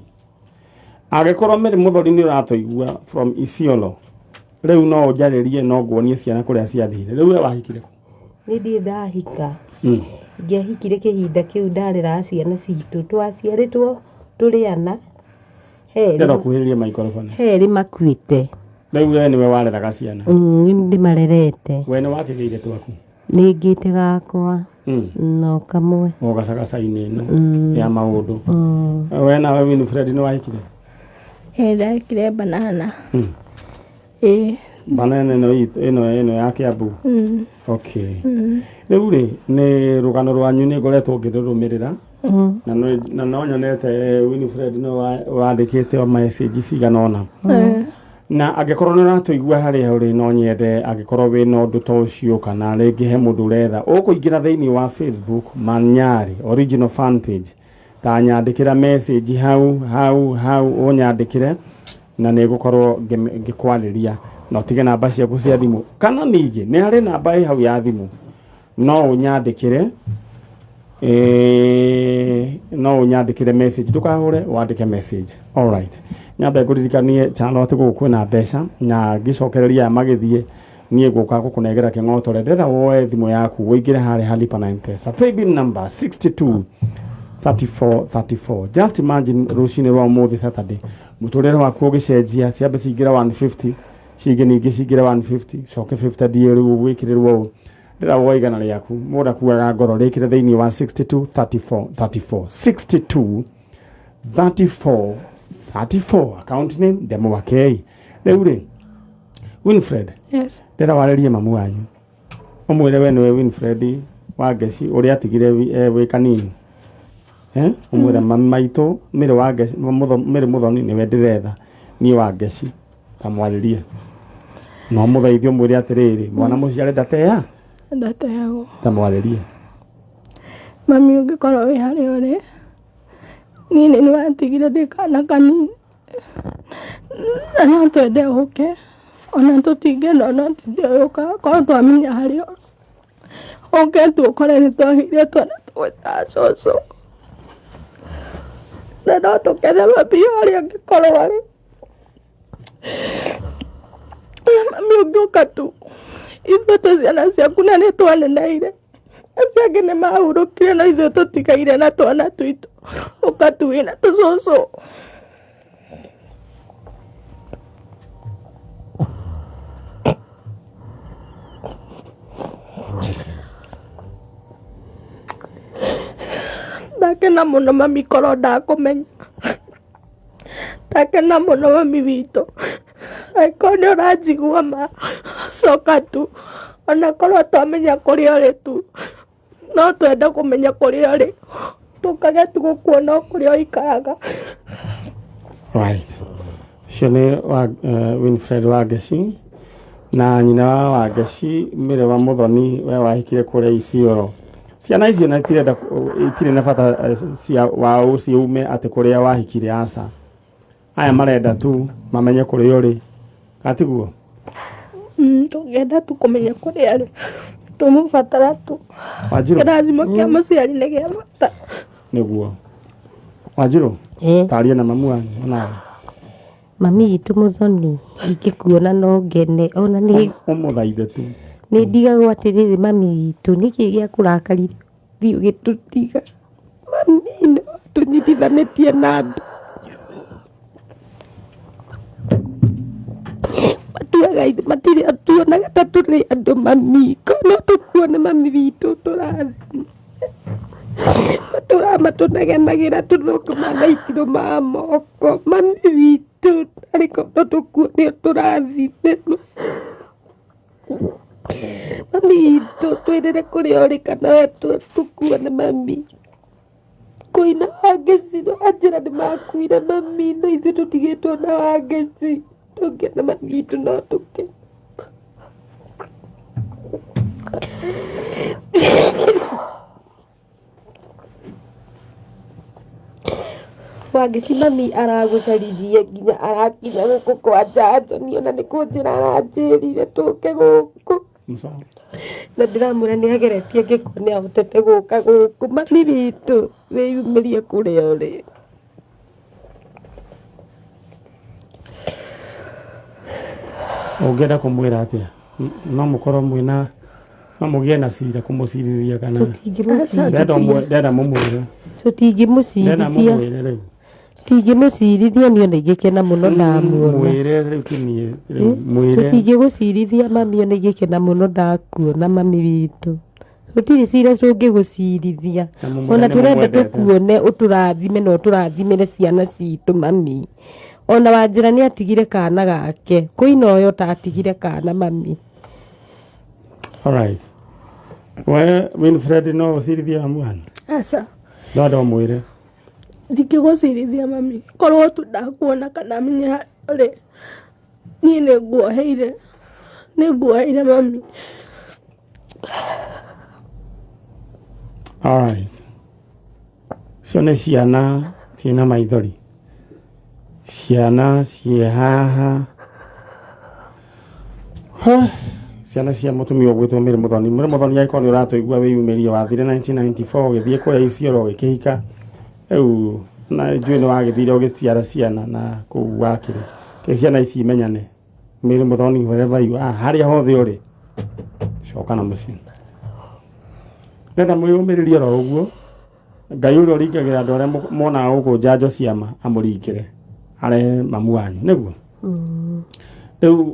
Angĩkorwo Mary Muthoni nĩ ũratũigua from Isiolo, rĩu no ũnjarĩrie no nguonie ciana kũrĩa ciathire. Rĩu we wahikire kũ? Nĩ ndirĩ ndahika. Ingĩahikire kĩhinda kĩu ndareraga ciana citũ, twaciarĩtwo tũrĩ ana, Ndĩrenda ũkuhĩrĩrie microphone. herĩ makuĩte. Rĩu we nĩwe wareraga ciana. Nĩ ndĩmarerete. We nĩ wakĩgĩire twaku? Nĩ ngĩte gakwa. No kamwe. O gacagaca-inĩ ĩno ya maũndũ. We nawe Winifred nĩ wahikire? Ndahikire banana. Ĩĩ. Banana ĩno itũ ĩno ĩno ya Kiambu. Okay. Rĩu rĩ, nĩ rũgano rwanyu nĩ ngoretwo ngĩrũrũmĩrĩra. Na no nyonete Winifred nĩ wandĩkĩte o message cigana ũna. Na angĩkorwo nĩ ũratũigua harĩa ũrĩ no nyende angĩkorwo wĩna ũndũ ta ũcio kana rĩngĩ he mũndũ ũretha, ũkũingĩra thĩinĩ wa Facebook Manyari original fan page, ta nyandĩkĩra message hau hau hau ũnyandĩkĩre na nĩ ngũkorwo ngĩkwarĩria na ũtige namba ciaku cia thimũ, kana ningĩ nĩ harĩ namba ĩ hau ya thimũ no ũnyandĩkĩre, no ũnyandĩkĩre message, ndũkahũre wandĩke message. All right. Nyambe ngũririkanie channel atĩ gũkũ kwĩna mbeca na ngĩcokereria aya magĩthiĩ niĩ ngũka gũkũnengera kĩng'otore. Ndĩrenda woe thimũ yaku ũingĩre harĩa ha Lipa na M-Pesa, paybill number 62 34 34. Just imagine rũcinĩ rwa ũmũthĩ Saturday mũtũrĩre waku ũgĩcenjia, ciambe cingĩre 150, cingĩ ningĩ cingĩre 150, coke 50 ndiĩ rĩu gwĩkĩrĩrwo ũũ. Ndĩrenda woe igana rĩaku, mũndũ akuaga ngoro, rĩkĩre thĩinĩ wa 62 34 34, 62 34 34, account name Ndemo wa K. Rĩu rĩ, Winfred. Yes. Ndĩrenda warĩrie mamu wanyu ũmwĩre we nĩwe Winfred wa Ngeci ũrĩa atigire wĩ kanini. Ũmwĩre mami maitũ Mary wa Ngeci, Mary Muthoni nĩwe ndĩretha niĩ wa Ngeci, ta mwarĩrie no mũthaithie ũmwĩre atĩrĩrĩ, mwana mũciare ndatea Ndateagwo. Ta mwarĩrie. Mami ũngĩkorwo wĩ harĩa ũrĩ, niĩ nĩ watigire ndĩ kana kanini na no twende ũke, ona tũtingĩenda ona ũtinde ũgĩũka, korwo twamenya harĩa ũrĩ ũke tu ũkore nĩ twagĩire twana tũgwĩtaga cũcũ, na no tũkene mami harĩa angĩkorwo arĩ. Mami ũngĩũka tu, ithuĩ twĩ ciana ciaku na nĩ twaneneire, acio angĩ nĩ mahurũkire no ithuĩ tũtigaire na twana twitũ, ũka tu wĩna tũcũcũ. Ndakena mũno mami korwo ndakũmenya, ndakena mũno mami witũ, angĩkorwo nĩ ũranjigua ma, coka tu. Ona korwo twamenya kũrĩa ũrĩ tu, no twende kũmenya kũrĩa ũrĩ, tũkage tu gũkuona o kũrĩa ũikaraga. Right. Ũcio nĩ wa, Winfred Wangeci na nyina wa Wangeci Mĩrĩ wa Mũthoni we wahikire kũrĩa Isiolo. Ciana icio na itirenda itirĩ na bata cia wa ũcio ume atĩ kũrĩa wahikire, aca. Aya marenda tu mamenye kũrĩa ũrĩ. Gatiguo? Tũngĩenda tu kũmenya kũrĩa arĩ, tũmũbatara tu. Wanjirũ? Kĩrathimo kĩa mũciari nĩ gĩa bata. Nĩguo. Wanjirũ? Taria na mamu wanyu onawe. Mami witũ Mũthoni, ingĩkuona no ngene ona nĩ Ũmũthaithe tu. Nĩ ndigagwo atĩrĩrĩ, mami witũ, nĩkĩ gĩa kũrakarire ũthiĩ ũgĩtũtiga? Mami nĩ tũnyitithanĩtie na andũ matuaga matirĩ tuonaga ta tũrĩ andũ. Mami, ko no tũkuone mami witũ, tũrathime matũraga matũnegenagĩra tũthũkũma na itirũ ma moko. Mami witũ, arĩ ko no tũkuone ũtũrathime. Mami witũ, twĩrĩre kũrĩa ũrĩ kana we tũkuone mami. Kũina Wangeci anjĩra nĩ makuire mami, no ithuĩ tũtigĩtwo na Wangeci. Tũngĩona mami witũ no tũkene. Wangeci, mami aragũcaririe nginya arakinya gũkũ kwa njanjo. Niĩ ona nĩ kũnjĩra aranjĩrire tũke gũkũ na ndĩramwĩra nĩ ageretie angĩkorwo nĩ ahotete gũka gũkũ. Mami witũ, wĩyumĩrie kũrĩa ũrĩ. Ũngĩenda kũmwĩra atĩa? No mũkorwo mwĩna no mũgĩe na cira kũmũcirithia kana? Tũtingĩmũcirithia. Ndenda mũmwĩre. Ndenda Tũtingĩmũcirithia. mũmwĩre rĩu. Tũtingĩmũcirithia. Niĩ ona ingĩkena mũno ndamuona. Mwĩre rĩu, ti niĩ rĩu, mwĩre. Tũtingĩgũcirithia mami, ona ingĩkena mũno ndakuona mami witũ. Tũtirĩ cira tũngĩgũcirithia. Na mũmwĩre Ona nĩ tũrenda mũmwendete. tũkuone ũtũrathime na ũtũrathimĩre ciana citũ mami. Ona wanjĩra nĩ atigire kana gake kũina ũyũ ũtatigire kana mami. Alright. We Winfred, no ũcirithie mamu wanyu? Aca. No ndo mwĩre. Ndingĩgũcirithia mami, korwo tu ndakuona kana menye harĩa ũrĩ, niĩ nĩ nguoheire, nĩ nguoheire mami. Alright. Icio nĩ ciana ciĩna maithori, ciana ciĩ haha. Ha, ciana cia mũtumia ũgwĩtwo Mary Mũthoni. Mary Mũthoni, angĩkorwo nĩ ũratũigua, wĩyumĩrie. Wathire 1994 ũgĩthiĩ kũrĩa Isiolo ũgĩkĩhika. Rĩu na njũĩ nĩ wagĩthire ũgĩciara ciana na kũu wakĩrĩ ke ciana ici imenyane. Mary Mũthoni, wherever you are, harĩa hothe ũrĩ, coka na mũciĩ. Ndenda mwĩyũmĩrĩrie oro ũguo. Ngai ũrĩa ũringagĩra andũ arĩa monaga gũkũ njanjo ciama amũringĩre arehe mamu wanyu nĩguo rĩu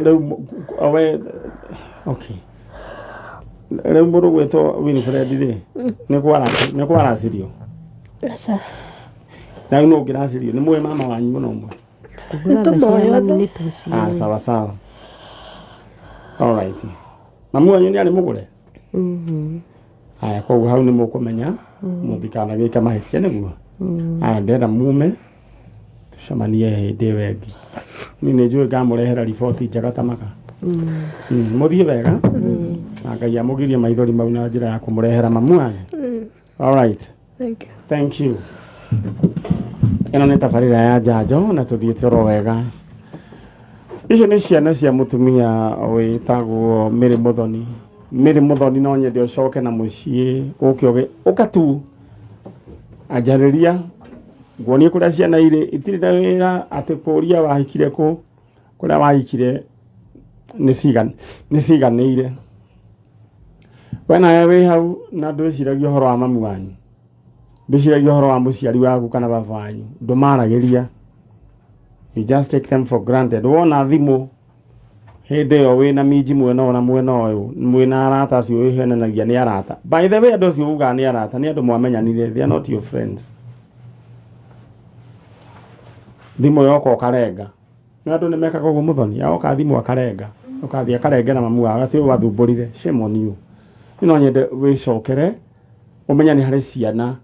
rĩu we. Okay, rĩu mũndũ gwĩtwo Winfred rĩ, nĩ kwaracĩrio? Aca. Na rĩu no ũngĩracĩrio nĩ mũĩ mama wanyu mũno ũmwe? Kũgũrana cia mami nĩ Ah, tũciũĩ. Sawa sawa, alright. Mamu wanyu nĩ arĩ mũgũre. Aya, koguo hau nĩ mũkũmenya mũtikanagĩke mahĩtia nĩguo. Aya, ndenda mume tũcemanie hĩndĩ ĩyo ĩngĩ. Niĩ nĩ njũĩ ngamũrehera riboti njega ta maka. Mũthiĩ wega na Ngai amũgirie maithori mau na njĩra ya kũmũrehera mamu wanyu. Alright. Thank you. Thank you. Ĩno nĩ tabarĩra ya njanjo na tũthiĩte oro wega. Icio nĩ ciana cia mũtumia wĩtagwo Mary Mũthoni. Mary Mũthoni, no nyende ũcoke na mũciĩ ũke ũgĩ ũka tu anjarĩria nguonie kũrĩa ciana irĩ. Itirĩ na wĩra atĩ kũria wahikire kũ, kũrĩa wahikire nĩ ciganĩire. We nawe wĩ hau na ndwĩciragia ũhoro wa mamu wanyu, ndwĩciragia ũhoro wa mũciari waku kana baba wanyu, ndũmaragĩria. You just take them for granted. Wona thimũ hĩndĩ ĩyo wĩna minji mwena ũyũ na mwena ũyũ, mwĩna arata acio wĩhenanagia nĩ arata. By the way, andũ acio ugaga nĩ arata nĩ andũ mwamenyanire. They are not your friends. Thimũ yoka ũkarenga. Nĩ andũ nĩ mekaga ũguo. Mũthoni aoka thimũ akarenga. Ũkathiĩ akarengera mamu wao atĩ wathumbũrire. Shame on you. No nyende wĩcokere ũmenye nĩ harĩ ciana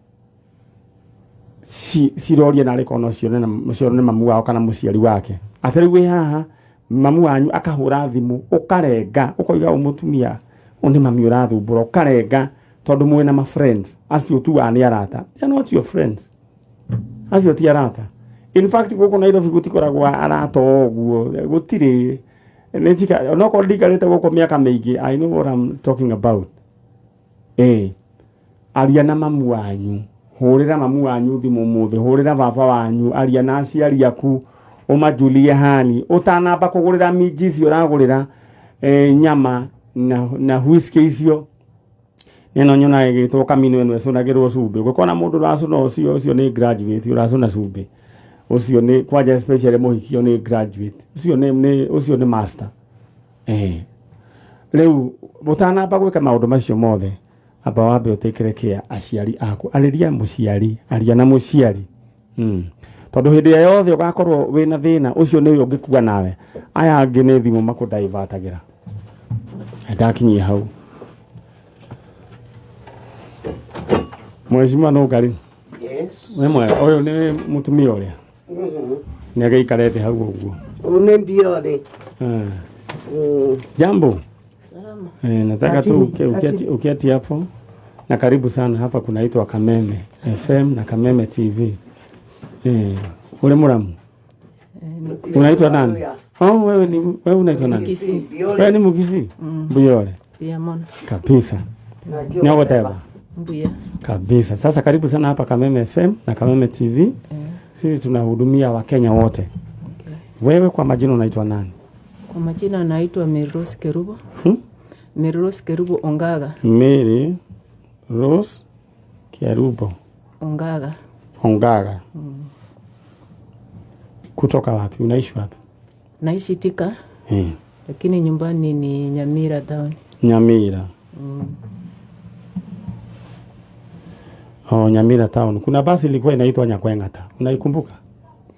ciroria narĩ korwo no cione na cione mamu wao kana mũciari wake. Atĩ rĩu wĩ haha mamu wanyu akahũra thimũ ũkarenga ũkoiga ũyũ mũtumia ũyũ nĩ mami ũrathumbũra ũkarenga tondũ mwĩna ma friends acio tugaga nĩ arata. They are not your friends. Acio ti arata. In fact gũkũ Nairobi gũtikoragwo arata o ũguo gũtirĩ. Onokorwo ndikarĩte gũkũ mĩaka mĩingĩ, I know what I'm talking about. Aria na mamu wanyu, hũrĩra mamu wanyu thimũ ũmũthĩ, hũrĩra baba wanyu, aria na aciari aku, ũmajulie hali ũtanamba kũgũrĩra minji icio ũragũrĩra nyama na whisky icio. Neno nyonaga ĩgĩtwo kamino ĩno ĩcũnagĩrwo cumbĩ. Ũngĩkona mũndũ ũracũna ũcio, ũcio nĩ graduate ũracũna cumbĩ. Ũcio nĩ kwanja especially mũhikio nĩ graduate. Ũcio nĩ ũcio nĩ master. Rĩu ũtanamba gwĩka maũndũ macio mothe, amba wambe ũtĩkĩre care aciari aku. Arĩria mũciari, aria na mũciari. Tondũ hĩndĩ ĩrĩa yothe ũgakorwo wĩna thĩna, ũcio nĩwe ũngĩkua nawe. Aya angĩ nĩ thimũ makũdaivatagĩra. Ndakinyia hau. Mheshimiwa Nũngari. Yes. We mwega, ũyũ nĩ mũtumia ũrĩa? Nĩ agĩikarĩte hau ũguo. Ũyũ nĩ Mbiore. Jambo. Salama. Nataka tu uketi hapo. Na karibu sana hapa kunaitwa Kameme FM na Kameme TV. Ule muramu. Unaitwa nani? Oh, wewe unaitwa nani? Mukisi. Wewe ni Mukisi? Mbiore. Pia mona. Kabisa. Ni whatever. Mbuya. Kabisa. Sasa karibu sana hapa Kameme FM na Kameme TV. Sisi tunahudumia Wakenya wote. Okay. Wewe kwa majina unaitwa nani? Kwa majina naitwa Mary Rose Kerubo. Mary Rose Kerubo Ongaga. Mary Rose Kerubo Ongaga. Ongaga. Kutoka wapi? Unaishi wapi? Naishi Thika. Lakini nyumbani ni Nyamira town. Nyamira. Oh, Nyamira town. Kuna basi ilikuwa inaitwa Nyakweng'ata. Unaikumbuka?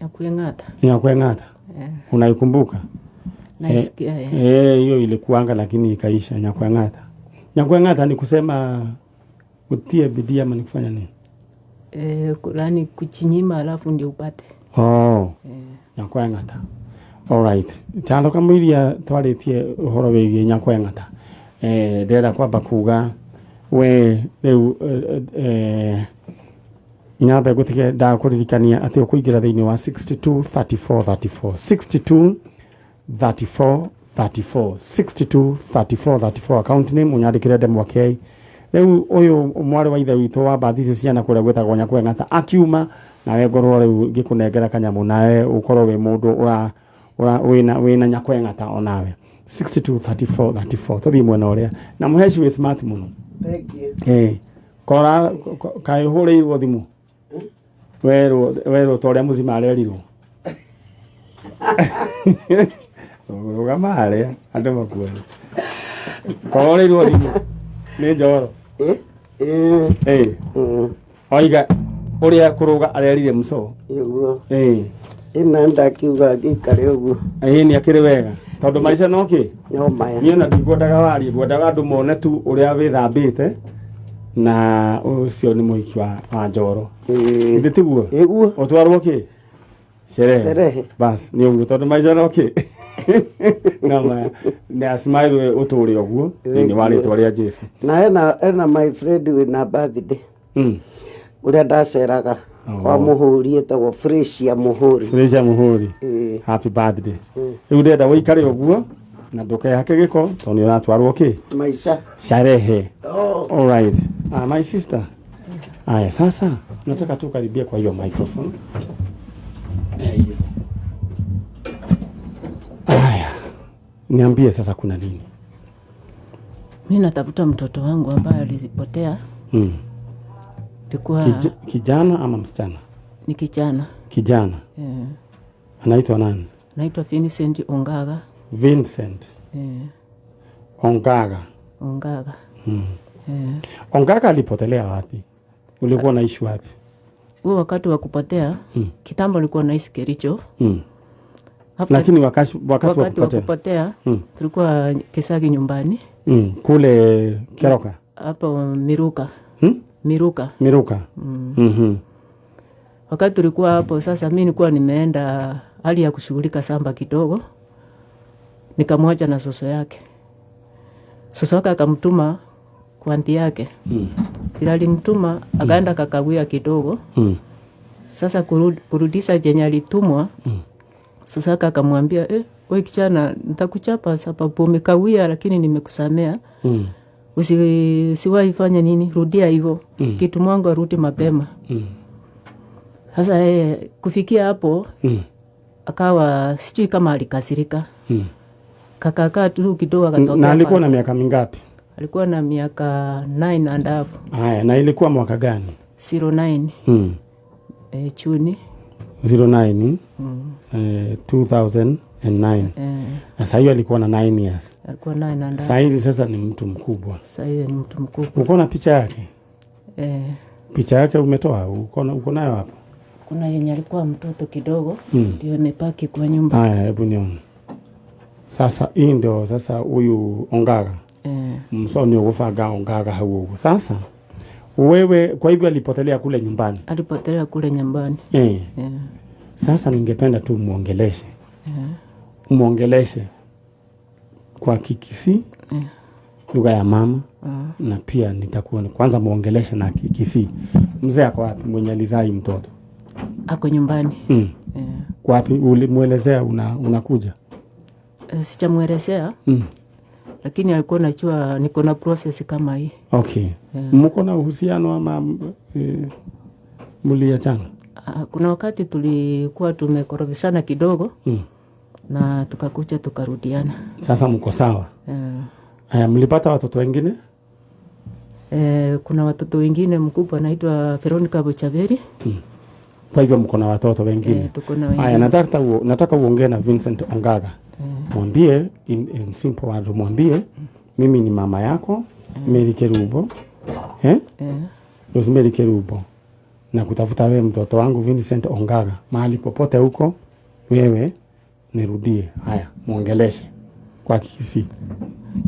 Nyakweng'ata. Nyakweng'ata. Unaikumbuka? Naisikia. Hiyo ilikuanga lakini ikaisha Nyakweng'ata. Nyakweng'ata ni kusema utie bidii ama ni kufanya nini? Yaani kuchinyima alafu ndio upate. Oh. Nyakweng'ata. All right. Chando kamwiria twaritie uhoro wigie Nyakweng'ata. Ndĩrenda kwamba kuga we rĩu nyambe ngũtige ndakũririkania atĩ ũkũingĩra thĩinĩ wa 62 34 34 62 34 34 62 34 34 account name ũnyandĩkĩre Ndemwa K. Rĩu ũyũ mwarĩ wa ithe witũ wa mbathi icio ciana kũrĩa gwĩtagwo Nyakweng'ata akiuma nawe ngorwo rĩu ngĩkũnengera kanyamũ nawe ũkorwo wĩ mũndũ ũra wĩna Nyakweng'ata onawe. 62 34 34 tũthiĩ mwena ũrĩa na mũheci wĩ smart mũno. Thank you. Kora kaĩ ũhũrĩirwo thimũ werwo ta ũrĩa mũcima arerirwo. Rũgama harĩa andũ makuone. Kohũrĩirwo thimũ nĩ Njoro. Oiga ũrĩa kũrũga arerire mũco. Ũguo. Ĩna ndakiuga ngĩikare ũguo. Nĩ akĩrĩ wega. Tondũ maica no kĩ? No maya. Niĩ ona ndikwendaga warie, ngwendaga andũ mone tu ũrĩa wĩthambĩte na ũcio nĩ mũhiki wa Njoro. Githĩ tiguo? Ĩguo. Ũtwarwo kĩ? Sherehe. Sherehe. Bas, nĩ ũguo tondũ maica no kĩ? No maya. Nĩ asmile ũtũre ũguo thĩinĩ wa rĩtwa rĩa Jesu. Na ena my friend wĩna birthday. Ũrĩa ndaceraga kwa Mũhũri etagwo Fresia Mũhũri. Fresia Mũhũri. Happy birthday. Rĩu ndĩrenda ũikare ũguo na ndũkehake gĩko tondũ nĩ ũratwarwo kĩ? Maica. Sherehe. All right. My sister. Aya, sasa nataka tu karibia kwa hiyo microphone. Hivyo. Aya. Niambie sasa kuna nini? Mimi natafuta mtoto wangu ambaye alipotea. Kijana ama msichana? Ni kijana. Kijana. Anaitwa nani? Anaitwa Vincent Ongaga. Vincent. Ongaga. Ongaga. Ongaga alipotelea wapi? Ulikuwa unaishi wapi? Huo wakati wa kupotea, kitambo nilikuwa naishi Kericho. Lakini wakati wa Wakati wa kupotea. kupotea tulikuwa Kisagi nyumbani. Kule Keroka. Hapo Miruka. Miruka. Miruka. Wakati tulikuwa hapo sasa, mimi nilikuwa nimeenda hali ya kushughulika samba kidogo, nikamwacha na soso yake. Soso yake akamtuma kwa anti yake. Vile alimtuma akaenda kakawia kidogo. Sasa kurudisha chenye alitumwa, soso yake akamwambia, wewe kijana, nitakuchapa sababu umekawia, lakini nimekusamea. Usiwahi fanya nini, rudia hivyo. Kitu mwangu arudi mapema. Sasa kufikia hapo akawa sijui kama alikasirika. Kakakaa tu kidogo akatokea. Na alikuwa na miaka mingapi? Alikuwa na miaka 9.5. Haya, na ilikuwa mwaka gani? 09. Juni 09. 2009. Na sasa hiyo alikuwa na 9 years. Alikuwa 9.5. Sasa hizi sasa ni mtu mkubwa. Sasa hiyo ni mtu mkubwa. Uko na picha yake? Picha yake umetoa? Uko nayo hapo? Kuna yenye alikuwa mtoto kidogo, ndio imepaki kwa nyumba. Haya, hebu nione. Sasa hii ndio sasa huyu Ongaga. Msoni ugufaga Ongaga hau. Sasa wewe kwa hivyo alipotelea kule nyumbani. Alipotelea kule nyumbani. Sasa ningependa tu muongeleshe. Muongeleshe kwa Kikisii, lugha ya mama, na pia nitakuwa kwanza muongeleshe na Kikisii. Mzee ako wapi mwenye alizai mtoto? Ako nyumbani. Wapi ulimuelezea unakuja? Sijamuelezea. Lakini alikuwa anajua niko na process kama hii. Okay. Mko na uhusiano ama mliachana? Kuna wakati tulikuwa tumekorofishana kidogo. Na tukakuja tukarudiana. Sasa mko sawa? Mlipata watoto wengine? Kuna watoto wengine, mkubwa anaitwa Veronica Bochaveri. Kwa hivyo mko na watoto wengine. Tuko na wengine. Haya, nataka uongee na Vincent Ongaga. Mwambie in simple words, mwambie mimi ni mama yako Mary Kerubo. Rosemary Kerubo. Na kutafuta wewe mtoto wangu Vincent Ongaga. Mahali popote huko wewe nirudie. Haya, muongeleshe kwa Kikisii.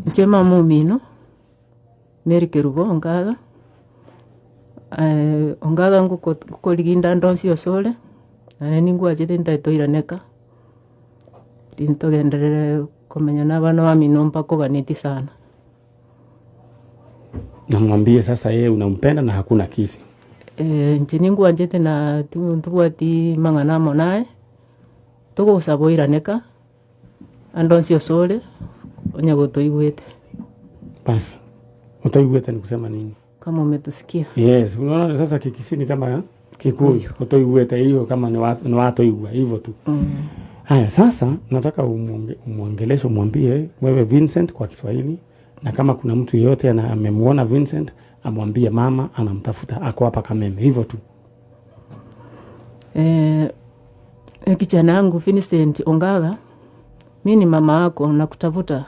Njema mumino Mary Kerubo Ongaga. Ongaga ngukoliginda ndonsi osole. Nane ningwachete ntaitoiraneka. Ntogenderere komenya na bana wa mino mpaka ganeti sana. Namwambie sasa yeye unampenda na hakuna kisi. Nche ningwanchete na ntubwati mang'ana amo naye. Togosaba oiraneka andonsi osole onye gotoigwete. Basi utoigwete ni kusema nini? Kama umetusikia. Yes, unaona sasa Kikisii ni kama Kikuyu. Utoigwete hiyo kama ni watoigwa hivyo tu. Haya, sasa nataka umuongeleshe, umwambie wewe Vincent kwa Kiswahili, na kama kuna mtu yeyote amemuona Vincent amwambie mama anamtafuta, ako hapa Kameme, hivyo tu. Kijana yangu Vincent Ongaga, mimi ni mama yako nakutafuta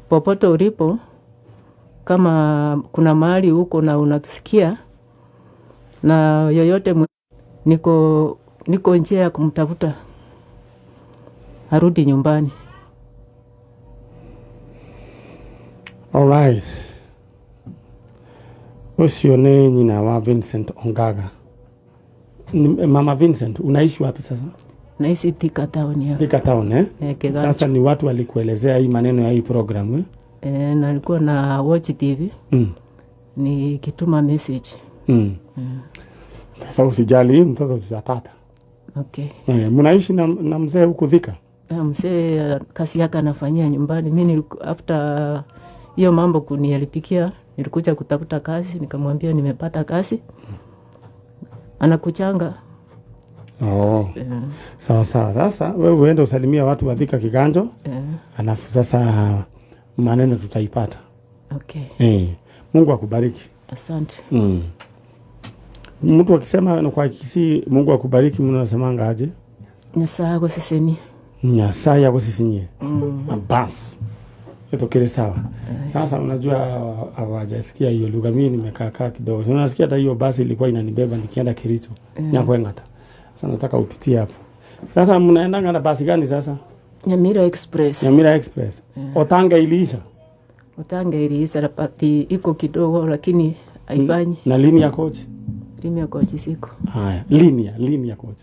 popote ulipo. Kama kuna mahali huko na unatusikia na yoyote, niko njia ya kumtafuta arudi nyumbani. All right. Ucio ni nyina wa Vincent Ongaga. Mama Vincent, unaishi wapi sasa? Naishi Thika town ya. Thika town, eh? Kiganjo. Sasa ni watu walikuelezea hii maneno ya hii program, eh? Nalikuwa na watch TV. Nikituma message. Sasa usijali, mtoto tutapata. Okay. Mnaishi na mzee huku Thika? Mzee kazi yake anafanyia nyumbani. Mimi after hiyo mambo kunialipikia, nilikuja kutafuta kazi, nikamwambia nimepata kazi. Anakuchanga. Oh. Sawa sawa. Sasa wewe uende usalimia watu wa Thika Kiganjo. Alafu sasa maneno tutaipata. Okay. Mungu akubariki. Asante. Mtu akisema kwa Kisii Mungu akubariki, mnasemanga aje? Nyasaye agusisenie. Nyasaye agusisinye. Bas. Itokere sawa. Sasa unajua hawajasikia hiyo lugha, mimi nimekaa kidogo. Unasikia hata hiyo basi ilikuwa inanibeba nikienda Kericho. Nyakwengata. Sasa nataka upitie hapo. Sasa mnaendanga na basi gani sasa? Nyamira Express. Nyamira Express. Otanga iliisha? Otanga iliisha rapati iko kidogo lakini haifanyi. Na linia coach? Linia coach siko. Haya, linia coach.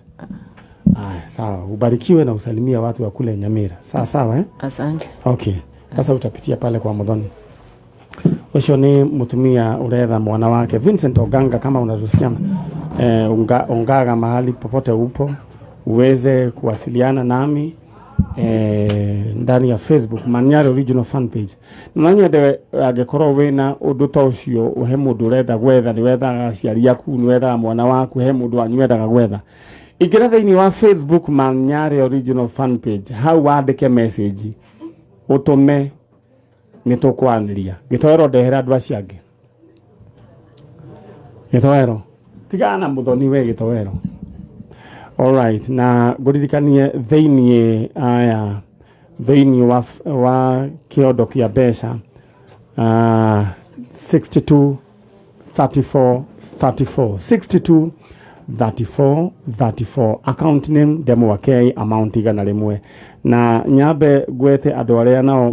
Haya, sawa. Ubarikiwe na usalimia watu wa kule Nyamira. Sawa sawa eh? Asante. Okay. Sasa utapitia pale kwa Muthoni. Ucio ni mutumia uretha mwana wake Vincent Oganga, kama unatusikia Ongaga mahali popote upo uweze kuwasiliana nami ndani ya Facebook Manyare Original Fan Page. Nanyende angikorwo wina undu ta ucio he mundu uretha gwetha, ni wethaga aciari aku, ni wethaga mwana waku, he mundu wanyu wendaga gwetha, ingĩra thĩinĩ wa Facebook Manyare Original Fan Page, hau wandĩke message ũtũme nĩ tũkwanĩria. Gĩtoero ndehera andũ acio angĩ. Gĩtoero tigana na Muthoni we Gĩtoero. Alright, na ngũririkanie thĩinĩ aya thĩinĩ wa kĩondo kĩa mbeca 62 34 34 62 34 34 account name Demo wa K, amount 100. Na nyambe ngwete andũ arĩa nao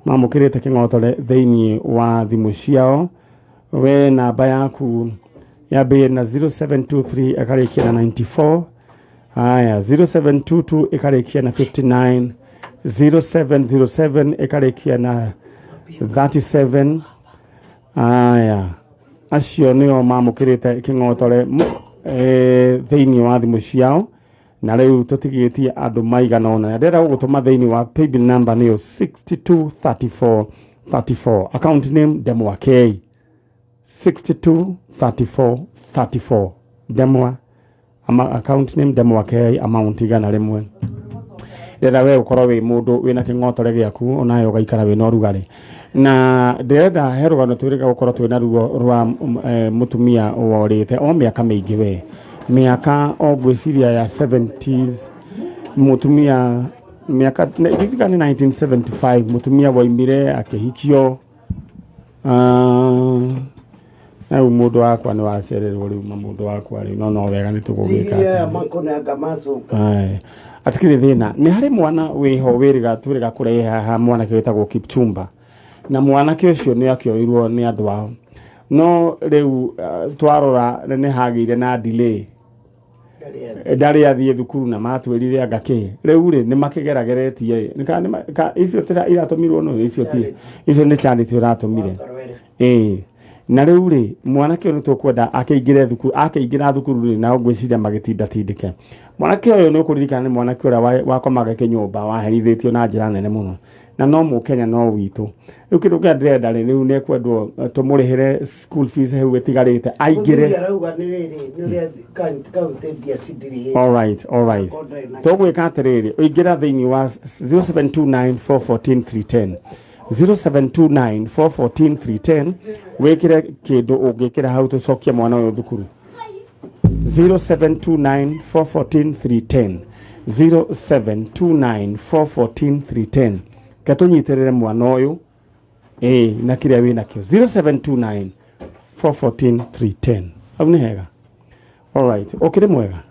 mamũkĩrĩte kĩng'otore thĩinĩ wa thimũ ciao. We namba yaku yambĩrĩrie na 0723 ĩkarĩkia na 94. Haya, 0722 ĩkarĩkia na 59, 0707 ĩkarĩkia na 37. Haya, acio nĩo mamũkĩrĩte kĩng'otore thĩinĩ wa thimũ ciao. Na rĩu tũtigĩtie andũ maigana ũna. Ndĩrenda gũgũtũma thĩinĩ wa paybill number nĩyo 62 34 34, account name Demo wa K, 62 34 34 Demo ama account name Demo wa K, amount 100. Ndĩrenda we ũkorwo wĩ mũndũ wĩna kĩng'otore gĩaku onawe ũgaikara wĩna ũrugarĩ. Na ndĩrenda he rũgano twĩrĩga gũkorwo twĩna ruo rwa mũtumia worĩte o mĩaka mĩingĩ, we mĩaka o ngwĩciria ya 70s, mũtumia mĩaka ndirikana nĩ 1975 mũtumia waimire akĩhikio. Rĩu mũndũ wakwa nĩ wacererwo rĩu mũndũ wakwa rĩu no wega nĩ tũgũgĩka. Atikĩrĩ thĩna nĩ harĩ mwana wĩho wĩrĩga twĩrĩga kũrehe haha, mwanake wĩtagwo Kipchumba, na mwanake ũcio nĩ akĩoirwo nĩ andũ ao, no rĩu twarora nĩ hagĩire na delay, ndarĩ athiĩ thukuru na matwĩrire anga kĩ rĩu rĩ nĩ makĩgerageretie icio iratũmirwo no icio ti icio nĩ charity ũratũmire ĩĩ. Na rĩu rĩ mwanake ũyũ nĩ tũkwenda akĩingĩre thukuru, akĩingĩra thukuru rĩ nao ngwĩciria magĩtindatindĩke. Mwanake ũyũ nĩ ũkũririkana nĩ mwanake ũrĩa wakomaga kĩnyũmba waherithĩtio na njĩra nene mũno, na no mũkenya no witũ. Rĩu kĩndũ kĩrĩa ndĩrenda rĩ rĩu nĩ kwendwo tũmũrĩhĩre school fees hau ĩtigarĩte aingĩre. Alright, alright. Tũgwĩka atĩrĩrĩ, ũingĩra thĩinĩ wa 0729 414 310 0729 414 310 wĩkĩre kĩndũ ũngĩkĩra hau tũcokie mwana ũyũ thukuru. 0729 414 310 0729 414 310 ke tũnyitĩrĩre mwana ũyũ ĩĩ na kĩrĩa wĩ nakĩo 0729 414 310. Hau nĩ hega. Alright, ũkĩrĩ mwega.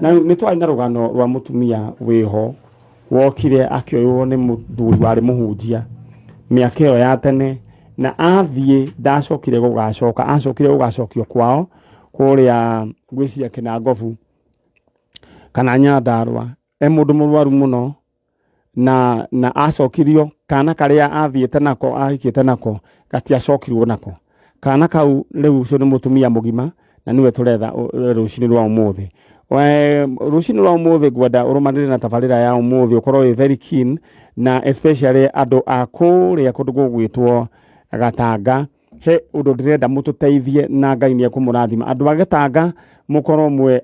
Na nĩ twarĩ na rũgano rwa mũtumia wĩho wokire akĩoywo nĩ mũthuri warĩ mũhunjia mĩaka ĩyo ya tene, na athiĩ ndacokire gũgacoka, acokire gũgacokio kwao kũrĩa ngwĩciria Kĩnangobu kana Nyandarũa. E mũndũ mũrwaru mũno na acokirio kana karĩa athiĩte nako ahikĩte nako gatiacokirwo nako. Kana kau rĩu ũcio nĩ mũtumia mũgima na nĩwe tũretha rũcinĩ rwa ũmũthĩ. Rũcinĩ rwa ũmũthĩ ngwenda ũrũmanĩrĩre na tabarĩra ya ũmũthĩ, ũkorwo wĩ very keen, na especially andũ a kũrĩa kũndũ gũgwĩtwo Gatanga. He ũndũ ndĩrenda mũtũteithie na Ngai nĩ ekũmũrathima. Andũ a Gatanga mũkorwo mwe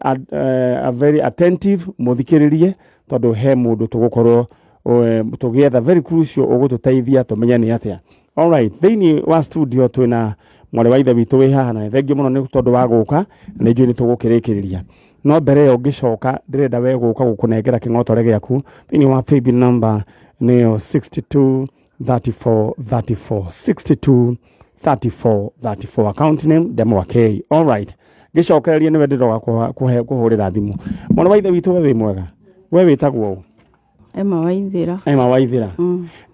very attentive, mũthikĩrĩrie, tondũ he mũndũ tũgũkorwo tũgĩetha very crucial ũgũtũteithia tũmenye nĩ atĩa. Alright, thĩinĩ wa studio twĩna mwarĩ wa ithe witũ wĩ haha, na nĩ thengiũ mũno nĩ tondũ wa gũka, na nĩ njũĩ nĩ tũgũkĩrĩkĩrĩria. No mbere ĩyo ngĩcoka ndĩrenda we gũka gũkũnengera kĩng'otore gĩaku thĩinĩ wa paybill number nĩyo 62 34 34 62 34 34, account name Ndemwa K. All right, ngĩcokererie nĩwe ndĩroga kũhũrĩra thimũ. Mwana wa ithe witũ, we wĩ mwega? We wĩtagwo ũ? Emma Waithĩra. Emma Waithĩra.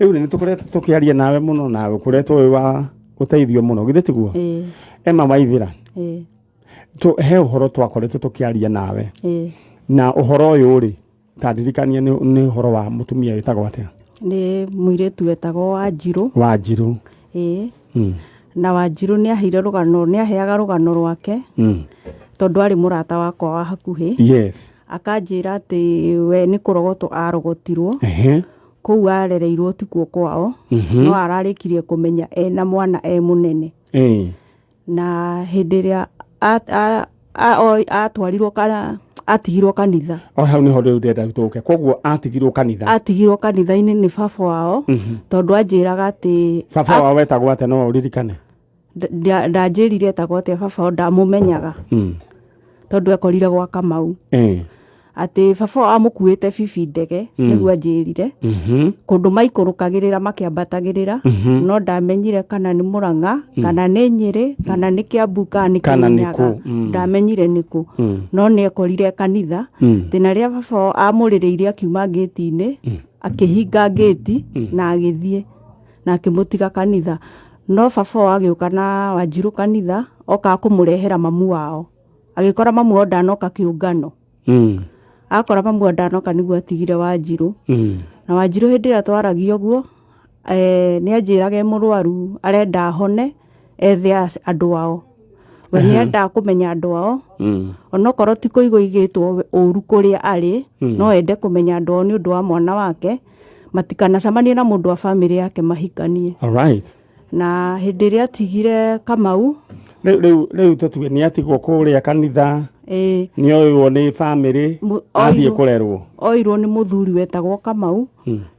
Rĩu nĩ tũkoretwo tũkĩaria nawe mũno, nawe ũkoretwo wĩ wa ũteithio mũno, githĩ tiguo? Ĩĩ. Emma Waithĩra, Ĩĩ. He ũhoro twakoretwo tũkĩaria nawe. Ĩĩ. Na ũhoro ũyũ rĩ, ta ndirikania, nĩ ũhoro wa mũtumia wĩtagwo atĩa? Nĩ mũirĩtu wetagwo Wanjirũ. Wanjirũ. Ĩĩ. Na Wanjirũ nĩ aheire rũgano, nĩ aheaga rũgano rwake tondũ arĩ mũrata wakwa wa hakuhĩ. Akanjĩra atĩ we nĩ kũrogotwo arogotirwo. Kũu arereirwo tikuo kwao. No ararĩkirie kũmenya ena mwana e mũnene. Na hĩndĩ ĩrĩa atwarirwo kana atigirwo kanitha. O hau nĩho rĩu ndĩrenda tũke. Koguo atigirwo kanitha? Atigirwo kanitha-inĩ nĩ baba wao. Tondũ anjĩraga atĩ Baba wao wetagwo atĩa, no ũririkane? Ndanjĩrire etagwo atĩa baba wao, ndamũmenyaga. Tondũ ekorire gwa Kamau. Atĩ baba wao amũkuĩte bibi ndege. Nĩguo anjĩrire. Kũndũ maikũrũkagĩrĩra makĩambatagĩrĩra. No ndamenyire kana nĩ Mũrang'a, kana nĩ Nyĩrĩ, kana nĩ Kĩambu, kana nĩ Kana nĩ Kĩrĩnyaga. kũ. Ndamenyire nĩ kũ. No nĩ ekorire kanitha. Atĩ na rĩrĩa baba wao amũrĩrĩire akiuma ngĩti-inĩ, akĩhinga ngĩti na agĩthiĩ na akĩmũtiga kanitha. No baba wao agĩũka na Wanjirũ kanitha, okaga kũmũrehera mamu wao. Agĩkora mamu wao ndanoka kĩũngano. Akora mamu wao ndanoka, nĩguo atigire Wanjirũ. Na Wanjirũ hĩndĩ ĩrĩa twaragia ũguo, nĩ anjĩraga e mũrwaru, arenda ahone ethe andũ ao. We nĩ endaga kũmenya andũ ao. Onokorwo ti kũigua igĩtwo ũru kũrĩa arĩ, no ende kũmenya andũ ao nĩ ũndũ wa mwana wake, matikanacemanie na mũndũ wa bamĩrĩ yake mahikanie. All right. Na hĩndĩ ĩrĩa atigire Kamau, Rĩu tũtue nĩ atigwo kũrĩa kanitha. Ĩĩ. Nĩ oirwo nĩ bamĩrĩ, athiĩ kũrerwo. Oirwo nĩ mũthuri wetagwo Kamau.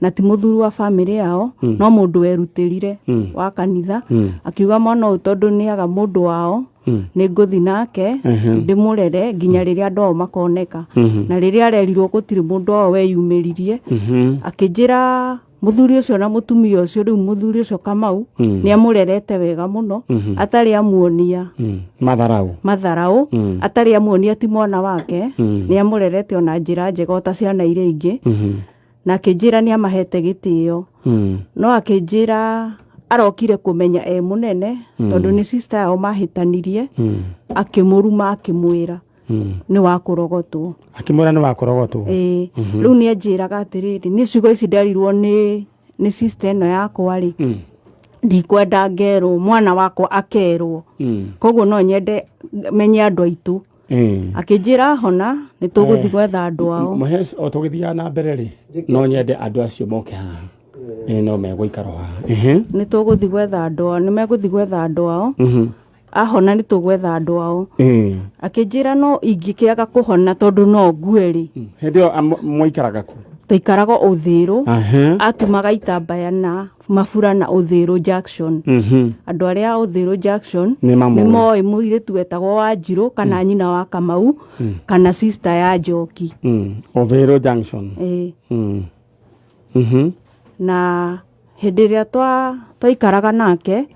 Na ti mũthuri wa bamĩrĩ yao, no mũndũ werutĩrire wa kanitha. Akiuga mwana ũyũ tondũ nĩ aga mũndũ wao, nĩ ngũthi nake ndĩmũrere nginya rĩrĩa andũ ao makoneka. Na rĩrĩa arerirwo gũtirĩ mũndũ wao weyumĩririe. Akĩnjĩra mũthuri ũcio na mũtumia ũcio, rĩu mũthuri ũcio Kamau, nĩ amũrerete wega mũno. Atarĩ amuonia Matharau. Matharau. Atarĩ amuonia ti mwana wake. Nĩ amũrerete ona njĩra njega o ta ciana iria ingĩ. Na akĩnjĩra nĩ amahete gĩtĩo. No akĩnjĩra arokire kũmenya e mũnene, tondũ nĩ sister yao mahĩtanirie, akĩmũruma, akĩmwĩra nĩ wa kũrogotwo. Akĩmwĩra nĩ wakũrogotwo. Ĩĩ. Rĩu nĩ anjĩraga atĩrĩrĩ, nĩ ciugo ici nderirwo nĩ sister ĩno yakwa rĩ, ndikwenda ngerwo mwana wakwa akerwo. Koguo no nyende menye andũ aitũ. Akĩnjĩra hona nĩ tũgũthiĩ gwetha andũ ao. Mũhes, o tũgĩthiaga na mbere rĩ, no nyende andũ acio moke haha. Ĩĩ, no megũikara o haha. Nĩ tũgũthiĩ gwetha andũ ao, nĩ megũthiĩ gwetha andũ ao. Ahona nĩ tũgwetha andũ ao. Akĩnjĩra no ingĩkĩaga kũhona, tondũ no ngue rĩ. Hĩndĩ ĩyo mwaikaraga kũ? Twaikaraga Ũthĩrũ. Atumaga itambaya na mabura na Ũthĩrũ Junction. Andũ arĩa a Ũthĩrũ Junction Nĩ mamũĩ. nĩ moĩ mũirĩtu wetagwo Wanjirũ, kana nyina wa Kamau, kana sister ya Njoki. Ũthĩrũ Junction. Ĩĩ. Na hĩndĩ ĩrĩa twaikaraga nake,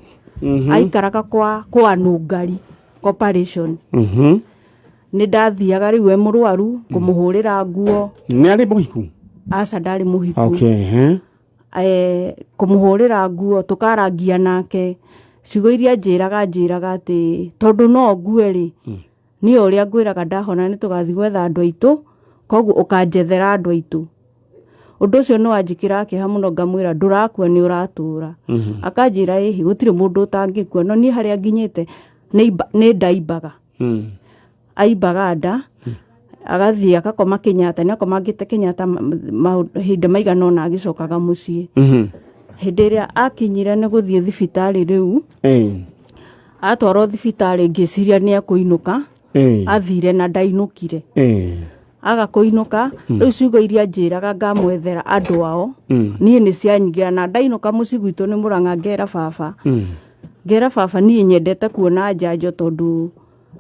aikaraga kwa Nũngari Corporation. Nĩ ndathiaga rĩu e mũrwaru kũmũhũrĩra nguo. Nĩ arĩ mũhiku? Aca, ndarĩ mũhiku. Okay. Kũmũhũrĩra nguo, tũkarangia nake. Ciugo iria njĩraga atĩ tondũ no ngue rĩ, niĩ o ũrĩa ngwĩraga, ndahona nĩ tũgathiĩ gwetha andũ aitũ, koguo ũkanjethera andũ aitũ. Ũndũ ũcio nĩ wanjĩkĩraga kĩeha mũno, ngamwĩra ndũrakua, nĩ ũratũra. Akanjĩra ĩhĩ, gũtirĩ mũndũ ũtangĩkua, no niĩ harĩa nginyĩte nĩ ndaimbaga. Aimbaga nda, agathiĩ agakoma Kenyatta, nĩ akomangĩte Kenyatta hĩndĩ maigana ũna agĩcokaga mũciĩ. Hĩndĩ ĩrĩa akinyire nĩ gũthiĩ thibitarĩ rĩu, atwarwo thibitarĩ ngĩciria nĩ ekũinũka. Athire na ndainũkire. Aga kũinũka, rĩu ciugo iria njĩraga ngamwethera andũ ao, niĩ nĩ cianyingĩra. Na ndainũka mũciĩ gwitũ nĩ Mũrang'a, ngera baba, ngera baba niĩ nyendete kuona njanjo, tondũ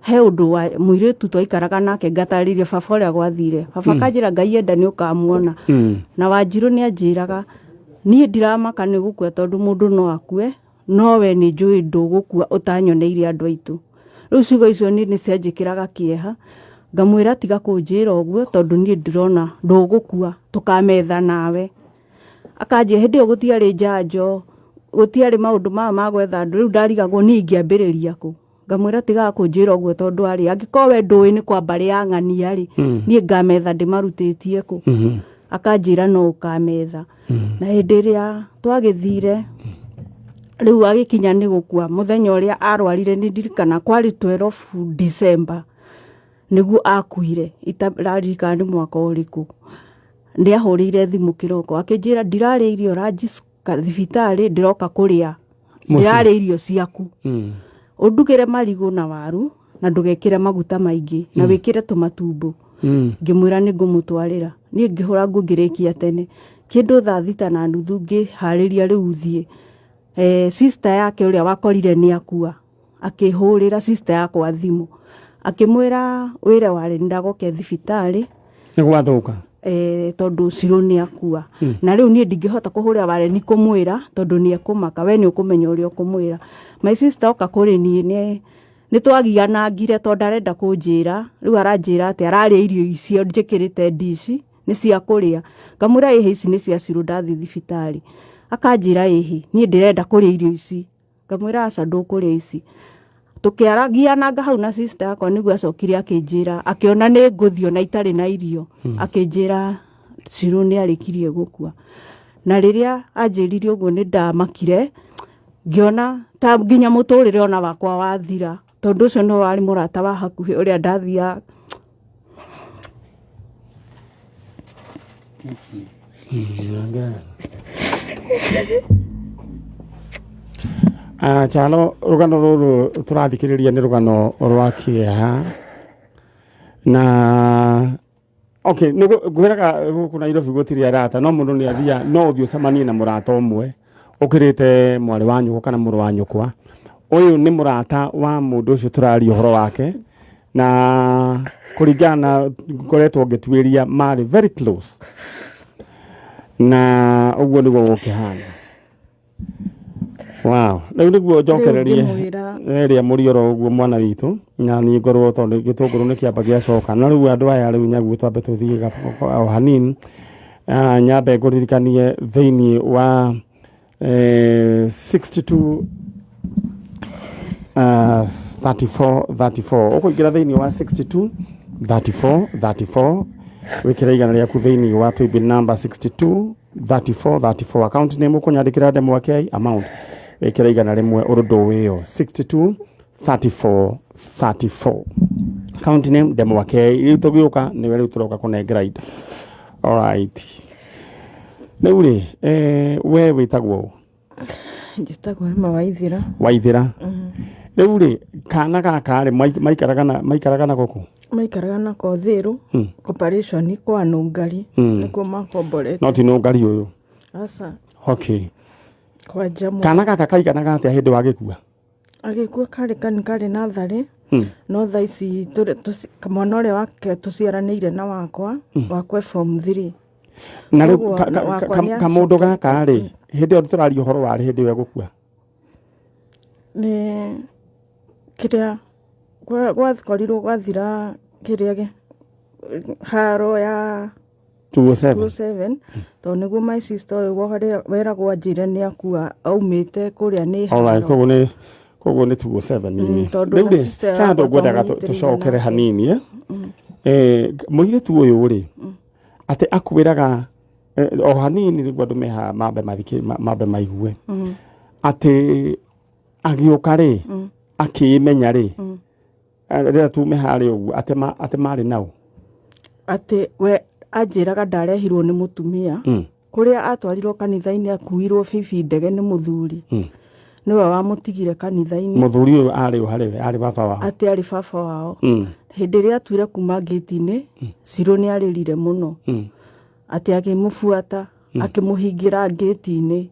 he ũndũ wa mũirĩtu twaikaraga nake. Ngatarĩria baba ũrĩa gwathire. Baba kanjĩra Ngai enda nĩ ũkamuona. Na Wanjirũ nĩ anjĩraga niĩ ndiramaka nĩ gũkua, tondũ mũndũ no akue, No we nĩ njũĩ ndũgũkua ũtanyoneire andũ aitũ. Rĩu ciugo icio niĩ nĩ cianjĩkĩraga kĩeha, ngamwĩra tiga kũnjĩra ũguo tondũ niĩ ndĩrona ndũgũkua, tũkametha nawe. Akanjĩra hĩndĩ ĩyo gũtiarĩ njanjo, gũtiarĩ maũndũ maya ma gwetha andũ, rĩu ndarigagwo niĩ ingĩambĩrĩria kũ. Ngamwĩra tigaga kũnjĩra ũguo tondũ arĩ angĩkorwo we ndũĩ nĩ kwa mbarĩ ya ng'ania rĩ, niĩ ngametha ndĩmarutĩtie kũ. Akanjĩra no ũkametha. Na hĩndĩ ĩrĩa twagĩthire rĩu agĩkinya nĩ gũkua, mũthenya ũrĩa arwarire nĩ ndirikana kwarĩ 12 December nĩguo akuire, itararirikana nĩ mwaka ũrĩkũ. Nĩ ahũrĩire thimũ kĩroko akĩnjĩra ndirarĩa irio ranji thibitarĩ, ndĩroka kũrĩa, ndĩrarĩa irio ciaku, ũndugĩre marigũ na waru na ndũgekĩre maguta maingĩ na wĩkĩre tũmatumbo. Ngĩmwĩra nĩ ngũmũtwarĩra. Niĩ ngĩhũra nguo ngĩrĩkia tene kĩndũ thaa 6:30 ngĩharĩria rĩu thiĩ. Sister yake ũrĩa wakorire nĩ akua akĩhũrĩra sister yakwa thimũ akĩmwĩra wĩre warĩ ndagoke thibitarĩ nĩ gwathũka, tondũ Cirũ nĩ akua. Na rĩu niĩ ndingĩhota kũhũrĩra Wareni kũmwĩra tondũ nĩ ekũmaka, we nĩ ũkũmenya ũrĩa ũkũmwĩra. My sister oka kũrĩ niĩ nĩ twagianangire tondũ arenda kũnjĩra, rĩu aranjĩra atĩ ararĩa irio icio njĩkĩrĩte ndici nĩ cia kũrĩa. Ngamwĩra ĩhĩ ici nĩ cia Cirũ ndathiĩ thibitarĩ. Akanjĩra ĩhĩ niĩ ndĩrenda kũrĩa irio ici. Ngamwĩra aca ndũkũrĩa ici. Tũkĩaragiananga hau na sister yakwa nĩguo acokire akĩnjĩra, akĩona nĩ ngũthiĩ ona itarĩ na irio, akĩnjĩra Cirũ nĩ arĩkirie gũkua. Na rĩrĩa anjĩrire ũguo nĩ ndamakire, ngĩona ta nginya mũtũrĩre ona wakwa wathira, tondũ ũcio nĩwe warĩ mũrata wa hakuhĩ ũrĩa ndathiaga. Chalo, rũgano rũrũ tũrathikĩrĩria nĩ rũgano rwa kĩeha na okay, ngwĩraga gũkũ Nairobi gũtirĩ arata, no mũndũ nĩ athiaga, no ũthiĩ ũcemanie na mũrata ũmwe ũkĩrĩte mwarĩ wa nyũkwa kana mũrũ wa nyũkwa. Ũyũ nĩ mũrata wa mũndũ ũcio tũraria ũhoro wake, na kũringana na ngoretwo ngĩtuĩria marĩ very close, na ũguo nĩguo gũkĩhana. Wow, rĩu nĩguo njokererie ĩrĩa mũrioro ũguo mwana witũ, na niĩ ngorwo tondũ gĩtũngũrũ nĩ kĩamba gĩacoka. Na rĩu andũ aya rĩu nyaguo twambe tũthiĩ o hanini, nyambe ngũririkanie thĩinĩ wa 62 34 34 ũkũingĩra thĩinĩ wa 62 34 34 wĩkĩre igana rĩaku thĩinĩ wa paybill number 62 34 34, account name ũkũnyandĩkĩra ndemwa K, amount wĩkĩre 100 ũrũndũ wĩyo 62 34 34, account name ndemwa K. Rĩu tũgĩũka nĩwe rĩu tũroka kũnengera indo. Alright, rĩu rĩ we wĩtagwo ũ? Njĩtagwo Emma Waithira. Waithira. Rĩu rĩ kana gaka rĩ maikaraga na gũkũ? Maikaraga na Kothiru, operation kwa Nũngari, nĩkuo makomborete. No ti Nũngari ũyũ? Aca. Okay. Kwa Njamu. Kana gaka kaiganaga atĩa hĩndĩ wa gĩkua? Agĩkua karĩ karĩ natharĩ, no thaa ici mwana ũrĩa wake tũciaranĩire na wakwa, wakwa form 3. Na rĩu kamũndũ gaka rĩ, hĩndĩ ĩyo tũraria ũhoro warĩ hĩndĩ ĩyo gũkua? Nĩ kĩrĩa gwakorirwo gwathira kĩrĩa haro ya 207 207, tondũ nĩguo my sister ũyũ weragwo anjĩre nĩ akua aumĩte kũrĩa nĩ haro. Alright, koguo nĩ 207 nini. Rĩu rĩ handũ ngwendaga tũcokere hanini mũirĩtu ũyũ rĩ atĩ akwĩraga o hanini nĩguo andũ meha mambe maigue atĩ agĩũka rĩ akĩmenya rĩ rĩrĩa tume harĩa ũguo atĩ marĩ nao, atĩ we anjĩraga ndarehirwo nĩ mũtumia kũrĩa atwarirwo kanitha-inĩ, akuirwo bibi ndege nĩ mũthuri, nĩwe wamũtigire kanitha-inĩ. Mũthuri ũyũ arĩ ũ harĩ we? Arĩ baba wao? Atĩ arĩ baba wao. Hĩndĩ ĩrĩa atuire kuma ngĩti-inĩ, Cirũ nĩ arĩrire mũno, atĩ akĩmũbuata akĩmũhingĩra ngĩti-inĩ.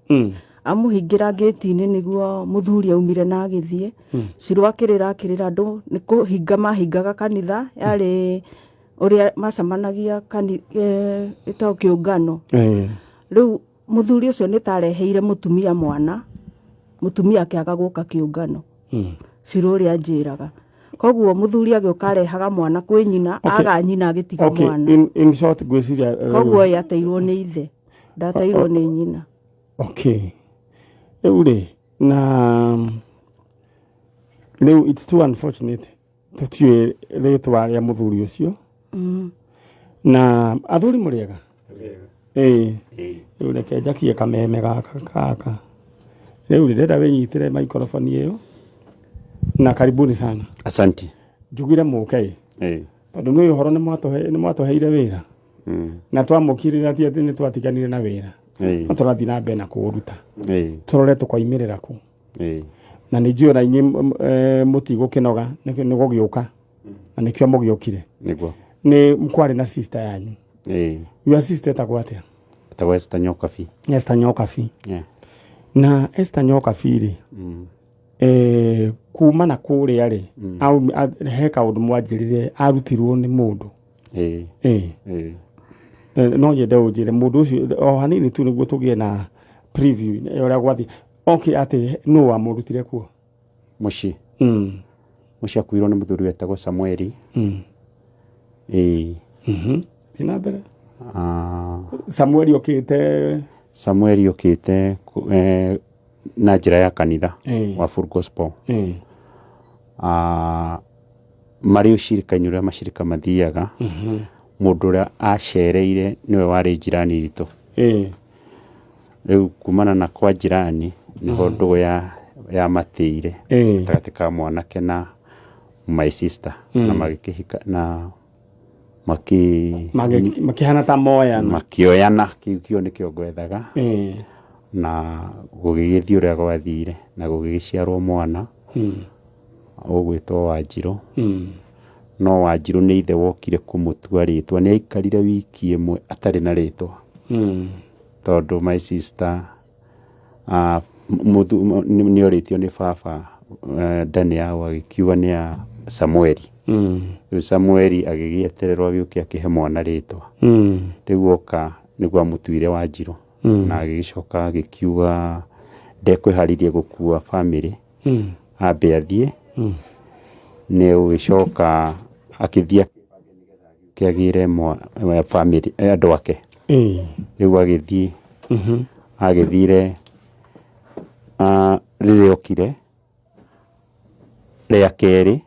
Amũhingĩra ngĩti-inĩ nĩguo mũthuri aumire na agĩthiĩ. Cirũ akĩrĩra akĩrĩra, andũ nĩ kũhinga mahingaga kanitha, yarĩ ũrĩa macemanagia ĩtagwo kĩũngano. Rĩu mũthuri ũcio nĩ tareheire mũtumia mwana, Mũtumia akĩaga gũka kĩũngano. Cirũ ũrĩa anjĩraga. Koguo mũthuri agĩũka arehaga mwana kwĩ nyina. Okay. Aga nyina agĩtiga Okay, mwana. in short ngwĩciria Koguo ye ateirwo nĩ ithe, ndateirwo nĩ nyina. Okay, rĩu rĩ, na rĩu it's too unfortunate tũtiũĩ rĩtwa rĩa mũthuri ũcio. Na athuri mũrĩega? Ĩĩ, rĩu reke njakie kameme gaka gaka. Rĩu rĩ, ndĩrenda wĩnyitĩre maikoroboni ĩyo, na karibuni sana. Asanti. Njugire mũke ĩ, tondũ nĩ ũhoro nĩ mwatũheire wĩra na twamũkirĩra, ti atĩ nĩ twatiganire na wĩra, no tũrathiĩ na mbere na kũũruta, tũrore tũkoimĩrĩra kũ. Na nĩ njũĩ ona inyuĩ mũtigũkĩnoga nĩ gũgĩũka, na nĩkĩo mũgĩũkire. Nĩguo. Nĩ kwarĩ na sister yanyu. Your sister etagwo atĩa? Etagwo Esther Nyokabi. Esther Nyokabi. Yeah. Na Esther Nyokabi rĩ, kuma na kũrĩa rĩ, he kaũndũ mwanjĩrire arutirwo nĩ mũndũ. Ĩĩ. No nyende ũnjĩre mũndũ ũcio o hanini tu nĩguo tũgĩe na preview ya ũrĩa gwathiĩ. Okay, atĩ nũ wamũrutire kuo? Mũciĩ. Mũciĩ akuirwo nĩ mũthuri wetagwo Samueli. Ĩĩ. Thiĩ na mbere. Ah, Samueli okĩte? Samueli okĩte na njĩra ya kanitha wa Full Gospel. Ah, marĩ ũcirika-inĩ ũrĩa macirika mathiaga, mũndũ ũrĩa acereire nĩwe warĩ jirani witũ. Rĩu kumana na kwa jirani nĩho ndũgũ ya matĩire gatagatĩ ka mwanake na my sister, na magĩkĩhika na maki Makĩhana ta moyana. Makĩoyana, kĩu kĩo nĩkĩo ngwethaga. Na gũgĩgĩthiĩ ũrĩa gwathire na gũgĩgĩciarwo mwana ũgwĩtwo Wanjirũ. No Wanjirũ nĩ ithe wokire kũmũtua rĩtwa, nĩ aikarire wiki ĩmwe atarĩ na rĩtwa, tondũ my sister nĩ orĩtio nĩ baba, nda nĩ yaũ, agĩkiuga nĩ ya Samueli. Rĩu Samueli agĩgĩetererwo agĩũke akĩhe mwana rĩtwa. Rĩu oka nĩguo amũtuire Wanjirũ. Na agĩgĩcoka agĩkiuga ndekwĩharĩria gũkua bamĩrĩ, ambe athiĩ. Nĩ gũgĩcoka akĩthiĩ akĩagĩre bamĩrĩ, andũ ake. Rĩu agĩthiĩ, agĩthire, rĩrĩa okire rĩa kerĩ,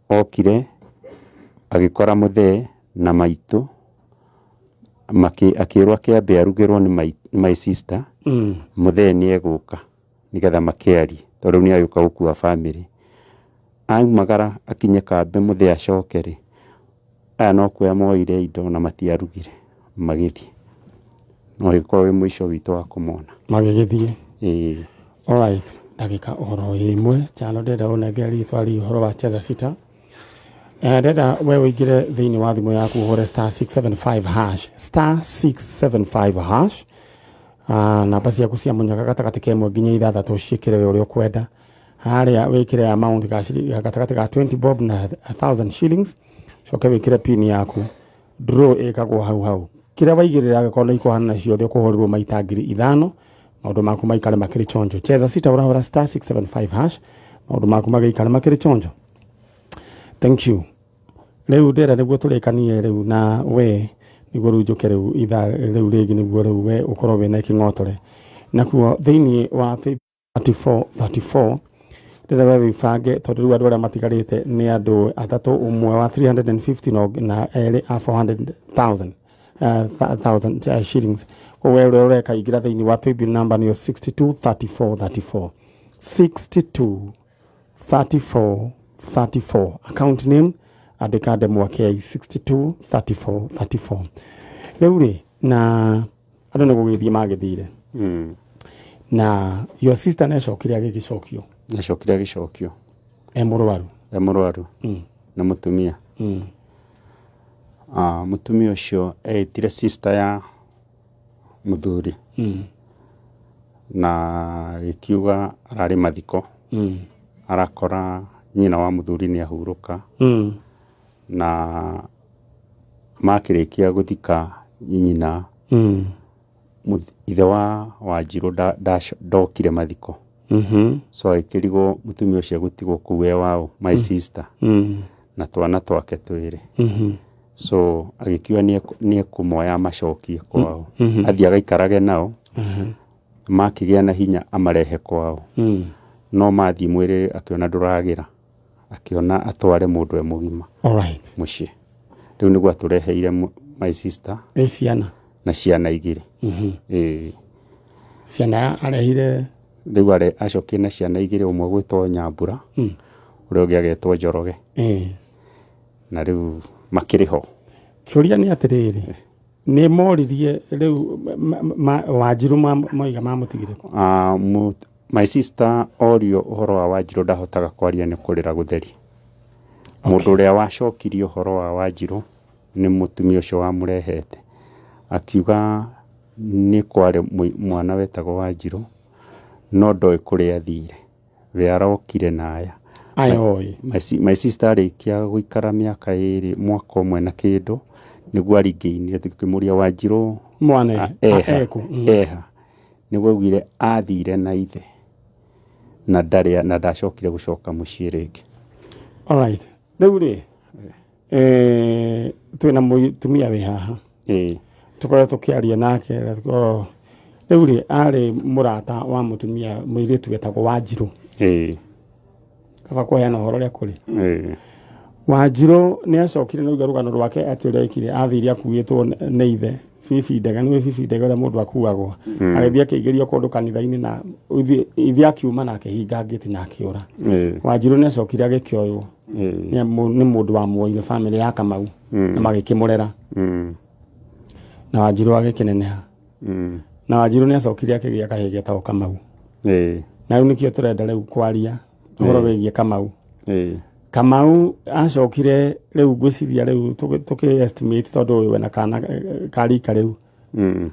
okire agĩkora mũthee na maitũ, akĩrwo akĩambe arugĩrwo nĩ my sister. Mũthee nĩ egũka nĩgetha makĩarie, tondũ rĩu nĩ agĩũka gũkua bamĩrĩ. Aumagara akinye kambe mũthee acoke rĩ, aya no kuoya moire indo na matiarugire, magĩthiĩ. No ĩkorwo wĩ mũico witũ wa kũmona. Magĩgĩthiĩ. Ĩĩ. Alright, ndagĩka ũhoro ĩmwe chano, ndĩrenda ũnengere rĩtwa rĩ ũhoro wa Cheza Sita. Ndĩrenda we ũingĩre thĩinĩ wa thimũ yaku, ũhũre *675 hash, *675 hash. Namba ciaku cia mũnyaka gatagatĩ ka 1 nginya 6, ciĩkĩre we ũrĩa ũkwenda. Harĩa wĩkĩre amount gatagatĩ ga 20 bob na 1000 shillings, coke wĩkĩre pin yaku. Draw ĩkagwo hau hau. Kĩrĩa waigĩrĩra angĩkorwo nĩ ikũhana ciothe, ũkũhũrĩrwo maita 5000, maũndũ maku maikare makĩrĩ chonjo. Cheza Sita, ũrahũra *675 hash, maũndũ maku magĩikare makĩrĩ chonjo. Thank you. Rĩu ndĩrenda nĩguo tũrĩkanie rĩu na we, nĩguo rĩu njũke rĩu ithaa rĩu rĩngĩ, nĩguo rĩu we ũkorwo wĩna kĩng'otore nakuo thĩinĩ wa 34 34. Ndĩrenda we wĩbange, tondũ rĩu andũ arĩa matigarĩte nĩ andũ atatũ, ũmwe wa 350 na erĩ a 400,000 thousand shillings. Koguo we ũrĩa ũreka, ingĩra thĩinĩ wa paybill number, nĩyo 62 34 34, 62 34 34. Account name andĩka Ndemwa K, 62 34 34. Rĩu rĩ, na andũ nĩ gũgĩthiĩ magĩthire, na your sister nĩacokire agĩgĩcokio? Nĩacokire agĩcokio. E mũrwaru? E mũrwaru na mũtumia. Ah, mũtumia ũcio eĩtire sister ya mũthuri na gĩkiuga ararĩ mathiko, arakora nyina wa mũthuri nĩ ahurũka, na makĩrĩkia gũthika nyina, ithe wa Wanjirũ ndokire mathiko. So agĩkĩrigwo mũtumia ũcio egũtigwo kũu e waũ, my sister, na twana twake twĩrĩ. So agĩkiuga nĩ ekũmoya amacokie kwao, athiĩ agaikarage nao, makĩgĩa na hinya amarehe kwao. No mathiĩ mwĩrĩ akĩona ndũragĩra, akĩona atware mũndũ e mũgima mũciĩ. Rĩu nĩguo atũreheire my sister Ĩ ciana na ciana igĩrĩ. Ĩĩ. Ciana arehire? Rĩu acokire na ciana igĩrĩ, ũmwe gwĩtwo Nyambura, ũrĩa ũngĩ agetwo Njoroge. Na rĩu makĩrĩ ho. Kĩũria nĩ atĩrĩrĩ, nĩ moririe rĩu Wanjirũ moiga mamũtigire kũ? Ah, my sister orio ũhoro wa Wanjirũ ndahotaga kwaria nĩ kũrĩra gũtheri. Mũndũ ũrĩa wacokirie ũhoro wa Wanjirũ nĩ mũtumia ũcio wamũrehete, akiuga nĩ kwarĩ mwana wetagwo Wanjirũ no ndoĩ kũrĩa athire, we arokire na aya. Aya oĩ. My sister arĩkia gũikara mĩaka ĩrĩ, mwaka ũmwe na kĩndũ, nĩguo aringĩinire tũkĩmũria Wanjirũ Mwana eha, eku. Eha, nĩguo augire athire na ithe na ndarĩ na ndacokire gũcoka mũciĩ rĩngĩ. Alright. Rĩu rĩ, twĩna mũtumia wĩ haha. Tũkoretwo tũkĩaria nake, rĩu rĩ, arĩ mũrata wa mũtumia mũirĩtu wetagwo Wanjirũ. Kaba kũheana ũhoro ũrĩa kũrĩ. Wanjirũ nĩ acokire na rũgano rwake atĩ ũrĩa ekire, athire akuĩtwo nĩ ithe bibi ndege, nĩwe bibi ndege ũrĩa mũndũ akuagwo. Agĩthiĩ akĩingĩrio kũndũ kanitha-inĩ na ithe akiuma na akĩhinga ngĩti na akĩũra. Wanjirũ nĩ acokire agĩkĩoywo nĩ mũndũ wamuoire bamĩrĩ ya Kamau na magĩkĩmũrera. Na Wanjirũ agĩkĩneneha. Na Wanjirũ nĩ acokire akĩgĩa kahĩĩ getagwo Kamau. Na rĩu nĩkĩo tũrenda rĩu kwaria ũhoro wĩgiĩ Kamau. Kamau acokire rĩu ngwĩciria rĩu tũkĩ estimate tondũ ũyũ wena kana karika rĩu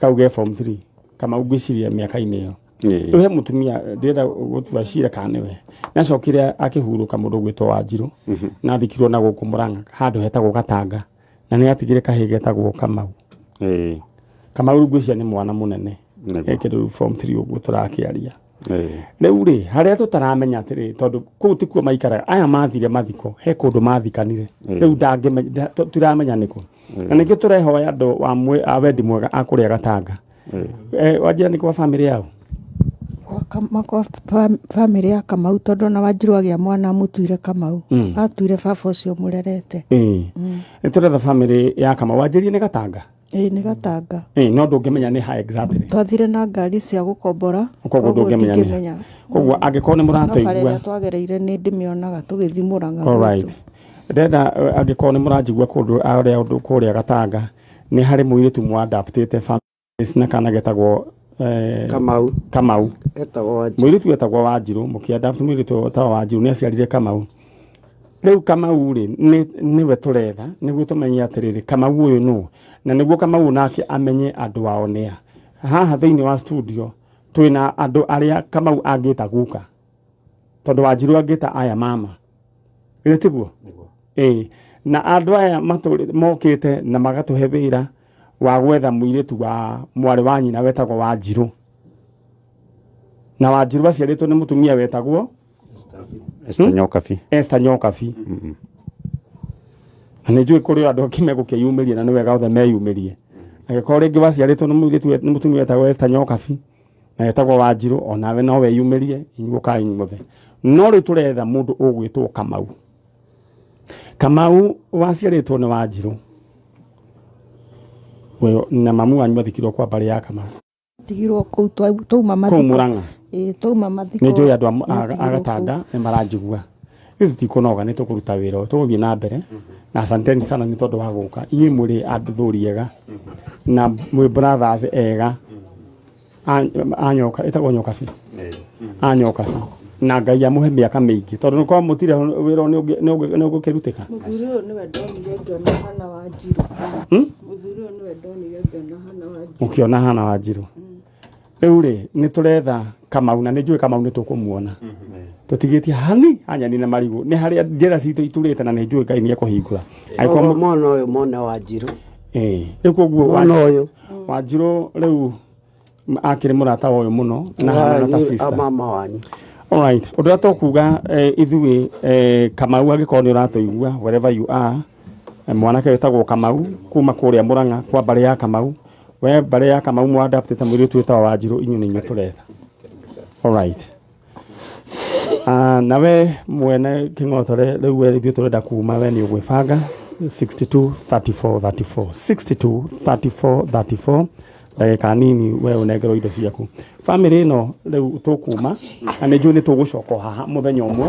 kau ge form 3, Kamau ngwĩciria mĩaka-inĩ ĩyo. Rĩu he mũtumia ndĩrenda gũtua cira kana nĩwe, nĩ acokire akĩhurũka mũndũ ũgwĩtwo Wanjirũ na athikirwo na gũkũ Mũrang'a handũ hetagwo Gatanga, na nĩ atigire kahĩĩ getagwo Kamau. Kamau rĩu ngwĩciria nĩ mwana mũnene, ekĩrĩ form 3 ũguo tũrakĩaria. Rĩu rĩ, harĩa tũtaramenya atĩrĩ, tondũ kũu tikuo maikaraga, aya mathire mathiko, he kũndũ mathikanire. Rĩu tũtiramenya nĩkũ. Na nĩkĩo tũrehoya andũ a wendi mwega a kũrĩa Gatanga. Wanjĩra nĩ kwa bamĩrĩ yao? Kwa bamĩrĩ ya Kamau, tondũ ona Wanjirũ agĩa mwana amũtuire Kamau. Atuire baba ũcio mũrerete. Nĩ tũretha bamĩrĩ ya Kamau. Wanjĩrie nĩ Gatanga? Ĩĩ, nĩ Gatanga. Ĩĩ, no ndũngĩmenya nĩ ha exactly. Twathire na ngari cia gũkombora, Koguo ndũngĩmenya nĩ ha. ndingĩmenya. Koguo angĩkorwo nĩ No bara mũratũigua. ĩrĩa twagereire nĩ ndĩmĩonaga tũgĩthiĩ Mũrang'a All right. gwitũ. Ndenda angĩkorwo nĩ mũranjigua kũndũ arĩa ũndũ kũrĩa Gatanga, nĩ harĩ mũirĩtu mwadaptĩte families na kana getagwo Kamau. Kamau. Etagwo Wanjirũ. Mũirĩtu etagwo Wanjirũ, mũkĩadapt mũirĩtu etagwo Wanjirũ nĩ aciarire Kamau. Rĩu Kamau rĩ, nĩwe tũretha nĩguo tũmenye atĩrĩrĩ, Kamau ũyũ nũ, na nĩguo Kamau nake amenye andũ ao nĩa. Haha thĩinĩ wa studio twĩna andũ arĩa Kamau angĩta guka, tondũ Wanjirũ angĩta aya mama. Githĩ tiguo? Ĩĩ. Na andũ aya mokĩte na magatũhe wĩra wa gwetha mũirĩtu wa mwarĩ wa nyina wetagwo Wanjirũ. Na Wanjirũ aciarĩtwo nĩ mũtumia wetagwo Esther Nyokabi. Esther Nyokabi. Na nĩ njũĩ kũrĩ andũ angĩ megũkĩyumĩria na nĩ wega othe meyumĩrie. Angĩkorwo rĩngĩ waciarĩtwo nĩ mũirĩtu nĩ mũtumia wetagwo Esther Nyokabi na etagwo Wanjirũ, onawe no weyumĩrie, inyuĩ ũkai inyuothe. No rĩu tũretha mũndũ ũgwĩtwo Kamau. Kamau waciarĩtwo nĩ Wanjirũ. Weyo, na mamu wanyu mathikirwo kwa mbarĩ ya Kamau. Tigirwo kũu twauma Kũu mathiko. Mũrang'a. Ĩĩ, twauma mathiko. Nĩ njũĩ andũ nĩatigirwo a Gatanga kũu. nĩ maranjigua. Ithuĩ tũtikũnoga, nĩ tũkũruta wĩra ũyũ, tũgũthiĩ na mbere. Na asanteni sana nĩ tondũ wa gũka. Inyuĩ mũrĩ andũ thũri ega na mwĩ brothers ega. A nyoka, ĩtagwo nyoka bi. A nyoka bi. Na Ngai amũhe mĩaka mĩingĩ tondũ nĩ kwa mũtirĩ wĩra nĩ ũgũkĩrutĩka. Mũthuri ũyũ nĩwe ndonire ngĩona hana Wanjirũ. Mũthuri ũyũ nĩwe ndonire ngĩona hana Wanjirũ. Ũkĩona hana Wanjirũ. Rĩu rĩ, nĩ tũretha Kamau na nĩ njũĩ Kamau nĩ tũkũmuona. Tũtigĩtie hani anyani na marigũ. Nĩ harĩa njĩra citũ iturĩte na nĩ njũĩ Ngai nĩ ekũhingũra. Angĩkorwo Koguo mwana ũyũ mwana Wanjirũ. Ĩĩ. Rĩu koguo Mwana ũyũ. Wanjirũ rĩu akĩrĩ mũrata wa ũyũ mũno na hana ta sister. Mama wanyu. Alright, ũndũ ũrĩa tũkuga ithuĩ Kamau angĩkorwo nĩ ũratũigua wherever you are, mwanake wĩtagwo Kamau kuma kũrĩa Mũrang'a kwa mbarĩ ya Kamau, we mbarĩ ya Kamau mwadaptĩte mũirĩtu wĩtagwo Wanjirũ, inyuĩ nĩ inyuĩ tũretha. Alright. Nawe mwene kĩng'otore rĩu we ithuĩ tũrenda kuma, we nĩ ũgwĩbanga 62 34 34 62 34 34 ndagĩka nini we ũnengerwo indo ciaku. Bamĩrĩ ĩno rĩu tũkuma na nĩ njũĩ nĩ tũgũcoka o haha mũthenya ũmwe.